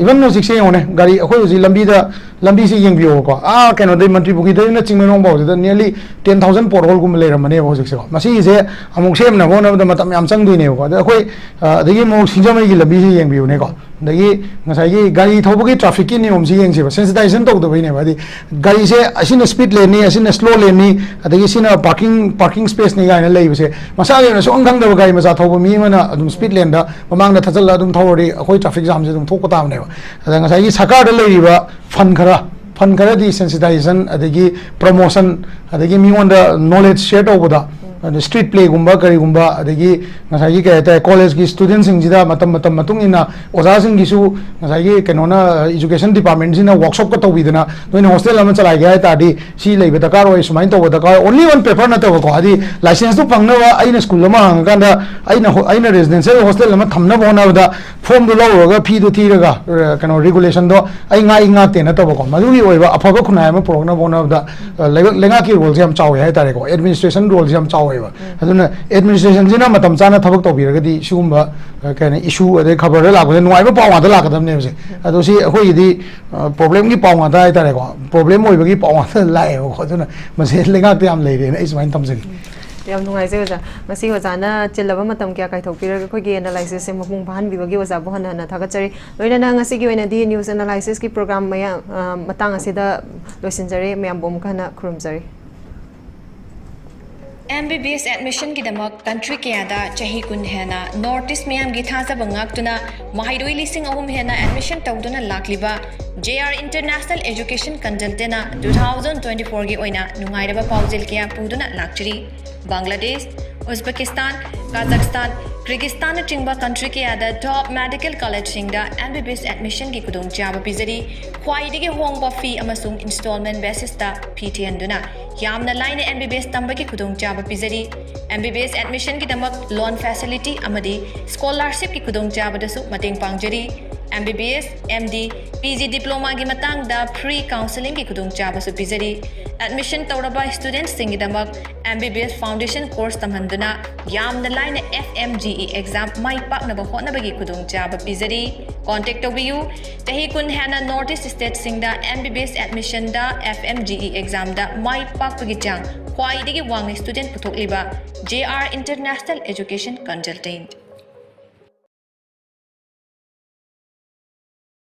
ꯏꯚꯟ ꯍꯧꯖꯤꯛꯁꯦ ꯌꯦꯡꯉꯨꯅꯦ, ꯒꯥꯔꯤ, ꯑꯩꯈꯣꯏ ꯍꯧꯖꯤꯛ ꯂꯝꯕꯤꯗ, ꯂꯝꯕꯤꯁꯦ ꯌꯦꯡꯕꯤꯌꯣꯕꯀꯣ, ꯑꯥ, ꯀꯩꯅꯣꯗꯩ ꯃꯟꯇ꯭ꯔꯤ ꯄꯨꯈ꯭ꯔꯤꯗꯩꯅ Chingmeirong ꯐꯥꯎꯁꯤꯗ nearly ten thousand pothole ꯒꯨꯝꯕ ꯂꯩꯔꯝꯃꯅꯦꯕ ꯍꯧꯖꯤꯛꯁꯦꯀꯣ꯫ ꯃꯁꯤꯒꯤꯁꯦ ꯑꯃꯨꯛ ꯁꯦꯝꯅꯕ ꯍꯣꯠꯅꯕꯗ ꯃꯇꯝ ꯌꯥꯝ ꯆꯪꯗꯣꯏꯅꯦꯕꯀꯣ꯫ ꯑꯗ ꯑꯩꯈꯣꯏ, ꯑ, ꯑꯗꯒꯤ ꯑꯃꯨꯛ ꯁꯤꯡꯖꯃꯩꯒꯤ ꯂꯝꯕꯤꯁꯦ ꯌꯦꯡꯕꯤꯌꯨꯅꯦꯀꯣ꯫ ꯑꯗꯒꯤ ꯉꯁꯥꯏꯒꯤ ꯒꯥꯔꯤ ꯊꯧꯕꯒꯤ ꯇ꯭ꯔꯥꯐꯤꯛꯀꯤ ꯅꯤꯌꯣꯝꯁꯤ ꯌꯦꯡꯁꯦꯕ, ꯁꯦꯟꯁꯤꯇꯥꯏꯖꯦꯁꯟ ꯇꯧꯗꯕꯩꯅꯦꯕ꯫ ꯍꯥꯏꯗꯤ ꯒꯥꯔꯤꯁꯦ ꯑꯁꯤꯅ ꯁ꯭ꯄꯤꯗ ꯂꯦꯟꯅꯤ, ꯑꯁꯤꯅ ꯁ꯭ꯂꯣ ꯂꯦꯟꯅꯤ, ꯑꯗꯒꯤ ꯁꯤꯅ ꯄꯥꯔꯀꯤꯡ, ꯄꯥꯔꯀꯤꯡ ꯁ꯭ꯄꯦꯁꯅꯤ ꯀꯥꯏꯅ ꯂꯩꯕꯁꯦ, ꯃꯁꯥꯒꯤ ꯑꯣꯏꯅ ꯁꯨꯈꯪ ꯈꯪꯗꯕ ꯒꯥꯔꯤ ꯃꯆꯥ ꯊꯧꯕ ꯃꯤ ꯑꯃꯅ ꯑꯗꯨꯝ ꯁ꯭ꯄꯤꯗ ꯂꯦꯟꯗ ꯃꯃꯥꯡꯗ ꯊꯠꯆꯜꯂꯒ ꯑꯗꯨꯝ ꯊꯧꯔꯗꯤ ꯑꯩꯈꯣꯏ ꯇ꯭ꯔꯥꯐꯤꯛ ꯖꯥꯝꯁꯦ ꯑꯗꯨꯝ ꯊꯣꯛꯄ ꯇꯥꯕꯅꯦꯕ꯫ ꯑꯗ ꯉꯁꯥꯏꯒꯤ ꯁꯔꯀꯥꯔꯗ ꯂꯩꯔꯤꯕ ꯐꯟ ꯈꯔ, ꯐꯟ ꯈꯔꯗꯤ ꯁꯦꯟꯁꯤꯇꯥꯏꯖꯦꯁꯟ, ꯑꯗꯒꯤ ꯄ꯭ꯔꯃꯣꯁꯟ, ꯑꯗꯒꯤ ꯃꯤꯉꯣꯟꯗ ꯅꯣꯂꯦꯖ ꯁꯤꯌꯔ ꯇꯧꯕꯗ, ꯑꯗ ꯁ꯭ꯇ꯭ꯔꯤꯠ ꯄ꯭ꯂꯦꯒꯨꯝꯕ ꯀꯔꯤꯒꯨꯝꯕ, ꯑꯗꯒꯤ ꯉꯁꯥꯏꯒꯤ ꯀꯩ ꯍꯥꯏꯇꯥꯔꯦ, ꯀꯣꯂꯦꯖꯀꯤ ꯁ꯭ꯇꯨꯗꯦꯟꯁꯤꯡꯁꯤꯗ ꯃꯇꯝ, ꯃꯇꯝ ꯃꯇꯨꯡ ꯏꯟꯅ ꯑꯣꯖꯥꯁꯤꯡꯒꯤꯁꯨ ꯉꯁꯥꯏꯒꯤ ꯀꯩꯅꯣꯅ, ꯏꯖꯨꯀꯦꯁꯟ ꯗꯤꯄꯥꯔꯠꯃꯦꯟꯁꯤꯅ ꯋꯥꯔꯛꯁꯣꯞꯀ ꯇꯧꯕꯤꯗꯅ, "ꯅꯣꯏꯅ ꯍꯣꯁꯇꯦꯜ ꯑꯃ ꯆꯂꯥꯏꯒꯦ ꯍꯥꯏ ꯇꯥꯔꯗꯤ ꯁꯤ ꯂꯩꯕ ꯗꯔꯀꯥꯔ ꯑꯣꯏ, ꯁꯨꯃꯥꯏꯅ ꯇꯧꯕ ꯗꯔꯀꯥꯔ ꯑꯣꯏ", only on paper ꯅꯠꯇꯕꯀꯣ, ꯍꯥꯏꯗꯤ ꯂꯥꯏꯁꯦꯟꯁꯇꯨ ꯐꯪꯅꯕ ꯑꯩꯅ ꯁ꯭ꯀꯨꯜ ꯑꯃ ꯍꯥꯡꯉꯀꯥꯟꯗ ꯑꯩꯅ ꯍꯣ-, ꯑꯩꯅ ꯔꯦꯁꯤꯗꯦꯟꯁꯤꯌꯦꯜ ꯍꯣꯁꯇꯦꯜ ꯑꯃ ꯊꯝꯅꯕ ꯍꯣꯠꯅꯕꯗ ꯐꯣꯝꯗꯨ ꯂꯧꯔꯨꯔꯒ ꯐꯤꯗꯨ ꯊꯤꯔꯒ, ꯑ, ꯀꯩꯅꯣ, ꯔꯤꯒꯨꯂꯦꯁꯟꯗꯣ ꯑꯩ ꯉꯥꯛꯏ ꯉꯥꯛꯇꯦ ꯅꯠꯇꯕꯀꯣ, ꯃꯗꯨꯒꯤ ꯑꯣꯏꯕ ꯑꯐꯕ ꯈꯨꯟꯅꯥꯏ ꯑꯃ ꯄꯨꯔꯛꯅꯕ ꯍꯣꯠꯅꯕꯗ, ꯑ, ꯂꯩꯕꯥꯛ, ꯂꯩꯉꯥꯛꯀꯤ ꯔꯣꯜꯁꯦ ꯌꯥꯝ ꯆꯥꯎꯋꯦ ꯍꯥꯏꯇꯥꯔꯦꯀꯣ, ꯑꯦꯗꯃꯤꯅꯤꯁꯇ꯭ꯔꯦꯁꯟ ꯔꯣꯜꯁꯦ ꯌꯥꯝ ꯆꯥꯎꯋꯦꯕ꯫ ꯑꯗꯨꯅ ꯑꯦꯗꯃꯤꯅꯤꯁꯇ꯭ꯔꯦꯁꯟꯁꯤꯅ ꯃꯇꯝ ꯆꯥꯅ ꯊꯕꯛ ꯇꯧꯕꯤꯔꯒꯗꯤ ꯁꯤꯒꯨꯝꯕ, ꯑ, ꯀꯩ ꯍꯥꯏꯅꯤ, ꯏꯁꯨ ꯑꯗꯩ ꯈꯕꯔꯗ ꯂꯥꯛꯄꯁꯦ ꯅꯨꯡꯉꯥꯏꯕ ꯄꯥꯎ ꯉꯥꯛꯇ ꯂꯥꯛꯀꯗꯕꯅꯦꯕꯁꯦ꯫ ꯑꯗꯣ ꯁꯤ ꯑꯩꯈꯣꯏꯒꯤꯗꯤ, ꯑ, ꯄ꯭ꯔꯣꯕ꯭ꯂꯦꯝꯒꯤ ꯄꯥꯎ ꯉꯥꯛꯇ ꯍꯥꯏꯇꯥꯔꯦꯀꯣ, ꯄ꯭ꯔꯣꯕ꯭ꯂꯦꯝ ꯑꯣꯏꯕꯒꯤ ꯄꯥꯎ ꯉꯥꯛꯇ ꯂꯥꯛꯑꯦꯕꯀꯣ꯫ ꯑꯗꯨꯅ ꯃꯁꯤ ꯂꯩꯉꯥꯛꯇ ꯌꯥꯝ ꯂꯩꯔꯦꯅ ꯑꯩ ꯁꯨꯃꯥꯏꯅ ꯊꯝꯖꯒꯦ꯫ ꯌꯥꯝ ꯅꯨꯡꯉꯥꯏꯖꯩ ꯑꯣꯖꯥ꯫ ꯉꯁꯤ ꯑꯣꯖꯥꯅ ꯆꯤꯜꯂꯕ ꯃꯇꯝ ꯀꯌꯥ ꯀꯥꯏꯊꯣꯛꯄꯤꯔꯒ ꯑꯩꯈꯣꯏꯒꯤ analysisꯁꯦ ꯃꯄꯨꯡ ꯐꯥꯍꯟꯕꯤꯕꯒꯤ ꯑꯣꯖꯥꯕꯨ ꯍꯟꯅ ꯍꯟꯅ ꯊꯥꯒꯠꯆꯔꯤ꯫ ꯂꯣꯏꯅꯅ ꯉꯁꯤꯒꯤ ꯑꯣꯏꯅꯗꯤ news analysisꯀꯤ program ꯃꯌꯥ-, ꯑ, ꯃꯇꯥꯡ ꯑꯁꯤꯗ ꯂꯣꯏꯁꯤꯟꯖꯔꯦ꯫ ꯃꯌꯥꯝꯕꯨ ꯑꯃꯨꯛꯀ ꯍꯟꯅ ꯈꯨꯔꯨꯝꯖꯔꯤ꯫ M B B S admissionꯒꯤꯗꯃꯛ country ꯀꯌꯥꯗ ꯆꯍꯤ ꯀꯨꯟ ꯍꯦꯟꯅ North East ꯃꯤꯌꯥꯝꯒꯤ ꯊꯥꯖꯕ ꯉꯥꯛꯇꯨꯅ ꯃꯍꯩꯔꯣꯏ ꯂꯤꯁꯤꯡ ꯑꯍꯨꯝ ꯍꯦꯟꯅ admission ꯇꯧꯗꯨꯅ ꯂꯥꯛꯂꯤꯕ J R International Education Consultantꯅ two thousand twenty fourꯒꯤ ꯑꯣꯏꯅ ꯅꯨꯡꯉꯥꯏꯔꯕ ꯄꯥꯎꯖꯦꯜ ꯀꯌꯥ ꯄꯨꯗꯨꯅ ꯂꯥꯛꯆꯔꯤ꯫ ꯕꯪꯒ꯭ꯂꯥꯗꯦꯁ, ꯎꯖꯕꯦꯀꯤꯁꯇꯥꯟ, ꯀꯥꯖꯥꯛꯁꯇꯥꯟ, ꯀꯤꯔꯒꯤꯁꯇꯥꯟꯅꯆꯤꯡꯕ country ꯀꯌꯥꯗ top medical collegeꯁꯤꯡꯗ M B B S admissionꯒꯤ ꯈꯨꯗꯣꯡꯆꯥꯕ ꯄꯤꯖꯔꯤ꯫ ꯈ꯭ꯋꯥꯏꯗꯒꯤ ꯍꯣꯡꯕ fee ꯑꯃꯁꯨꯡ installment basisꯇ fee ꯊꯤꯍꯟꯗꯨꯅ ꯌꯥꯝꯅ ꯂꯥꯏꯅ M B B S ꯇꯝꯕꯒꯤ ꯈꯨꯗꯣꯡꯆꯥꯕ ꯄꯤꯖꯔꯤ꯫ M B B S admissionꯒꯤꯗꯃꯛ loan facility ꯑꯃꯗꯤ scholarshipꯀꯤ ꯈꯨꯗꯣꯡꯆꯥꯕꯗꯁꯨ ꯃꯇꯦꯡ ꯄꯥꯡꯖꯔꯤ꯫ M B B S, M D, P G diplomaꯒꯤ ꯃꯇꯥꯡꯗ free counsellingꯒꯤ ꯈꯨꯗꯣꯡꯆꯥꯕꯁꯨ ꯄꯤꯖꯔꯤ꯫ Admission ꯇꯧꯔꯕ studentꯁꯤꯡꯒꯤꯗꯃꯛ M B B S foundation course ꯇꯝꯍꯟꯗꯨꯅ ꯌꯥꯝꯅ ꯂꯥꯏꯅ F M G E exam ꯃꯥꯏ ꯄꯥꯛꯅꯕ ꯍꯣꯠꯅꯕꯒꯤ ꯈꯨꯗꯣꯡꯆꯥꯕ ꯄꯤꯖꯔꯤ꯫ Contact ꯇꯧꯕꯤꯌꯨ꯫ ꯆꯍꯤ ꯀꯨꯟ ꯍꯦꯟꯅ North East stateꯁꯤꯡꯗ M B B S admissionꯗ F M G E examꯗ ꯃꯥꯏ ꯄꯥꯛꯄꯒꯤ ꯆꯥꯡ ꯈ꯭ꯋꯥꯏꯗꯒꯤ ꯋꯥꯡꯅ student ꯄꯨꯊꯣꯛꯂꯤꯕ J R International Education Consultant꯫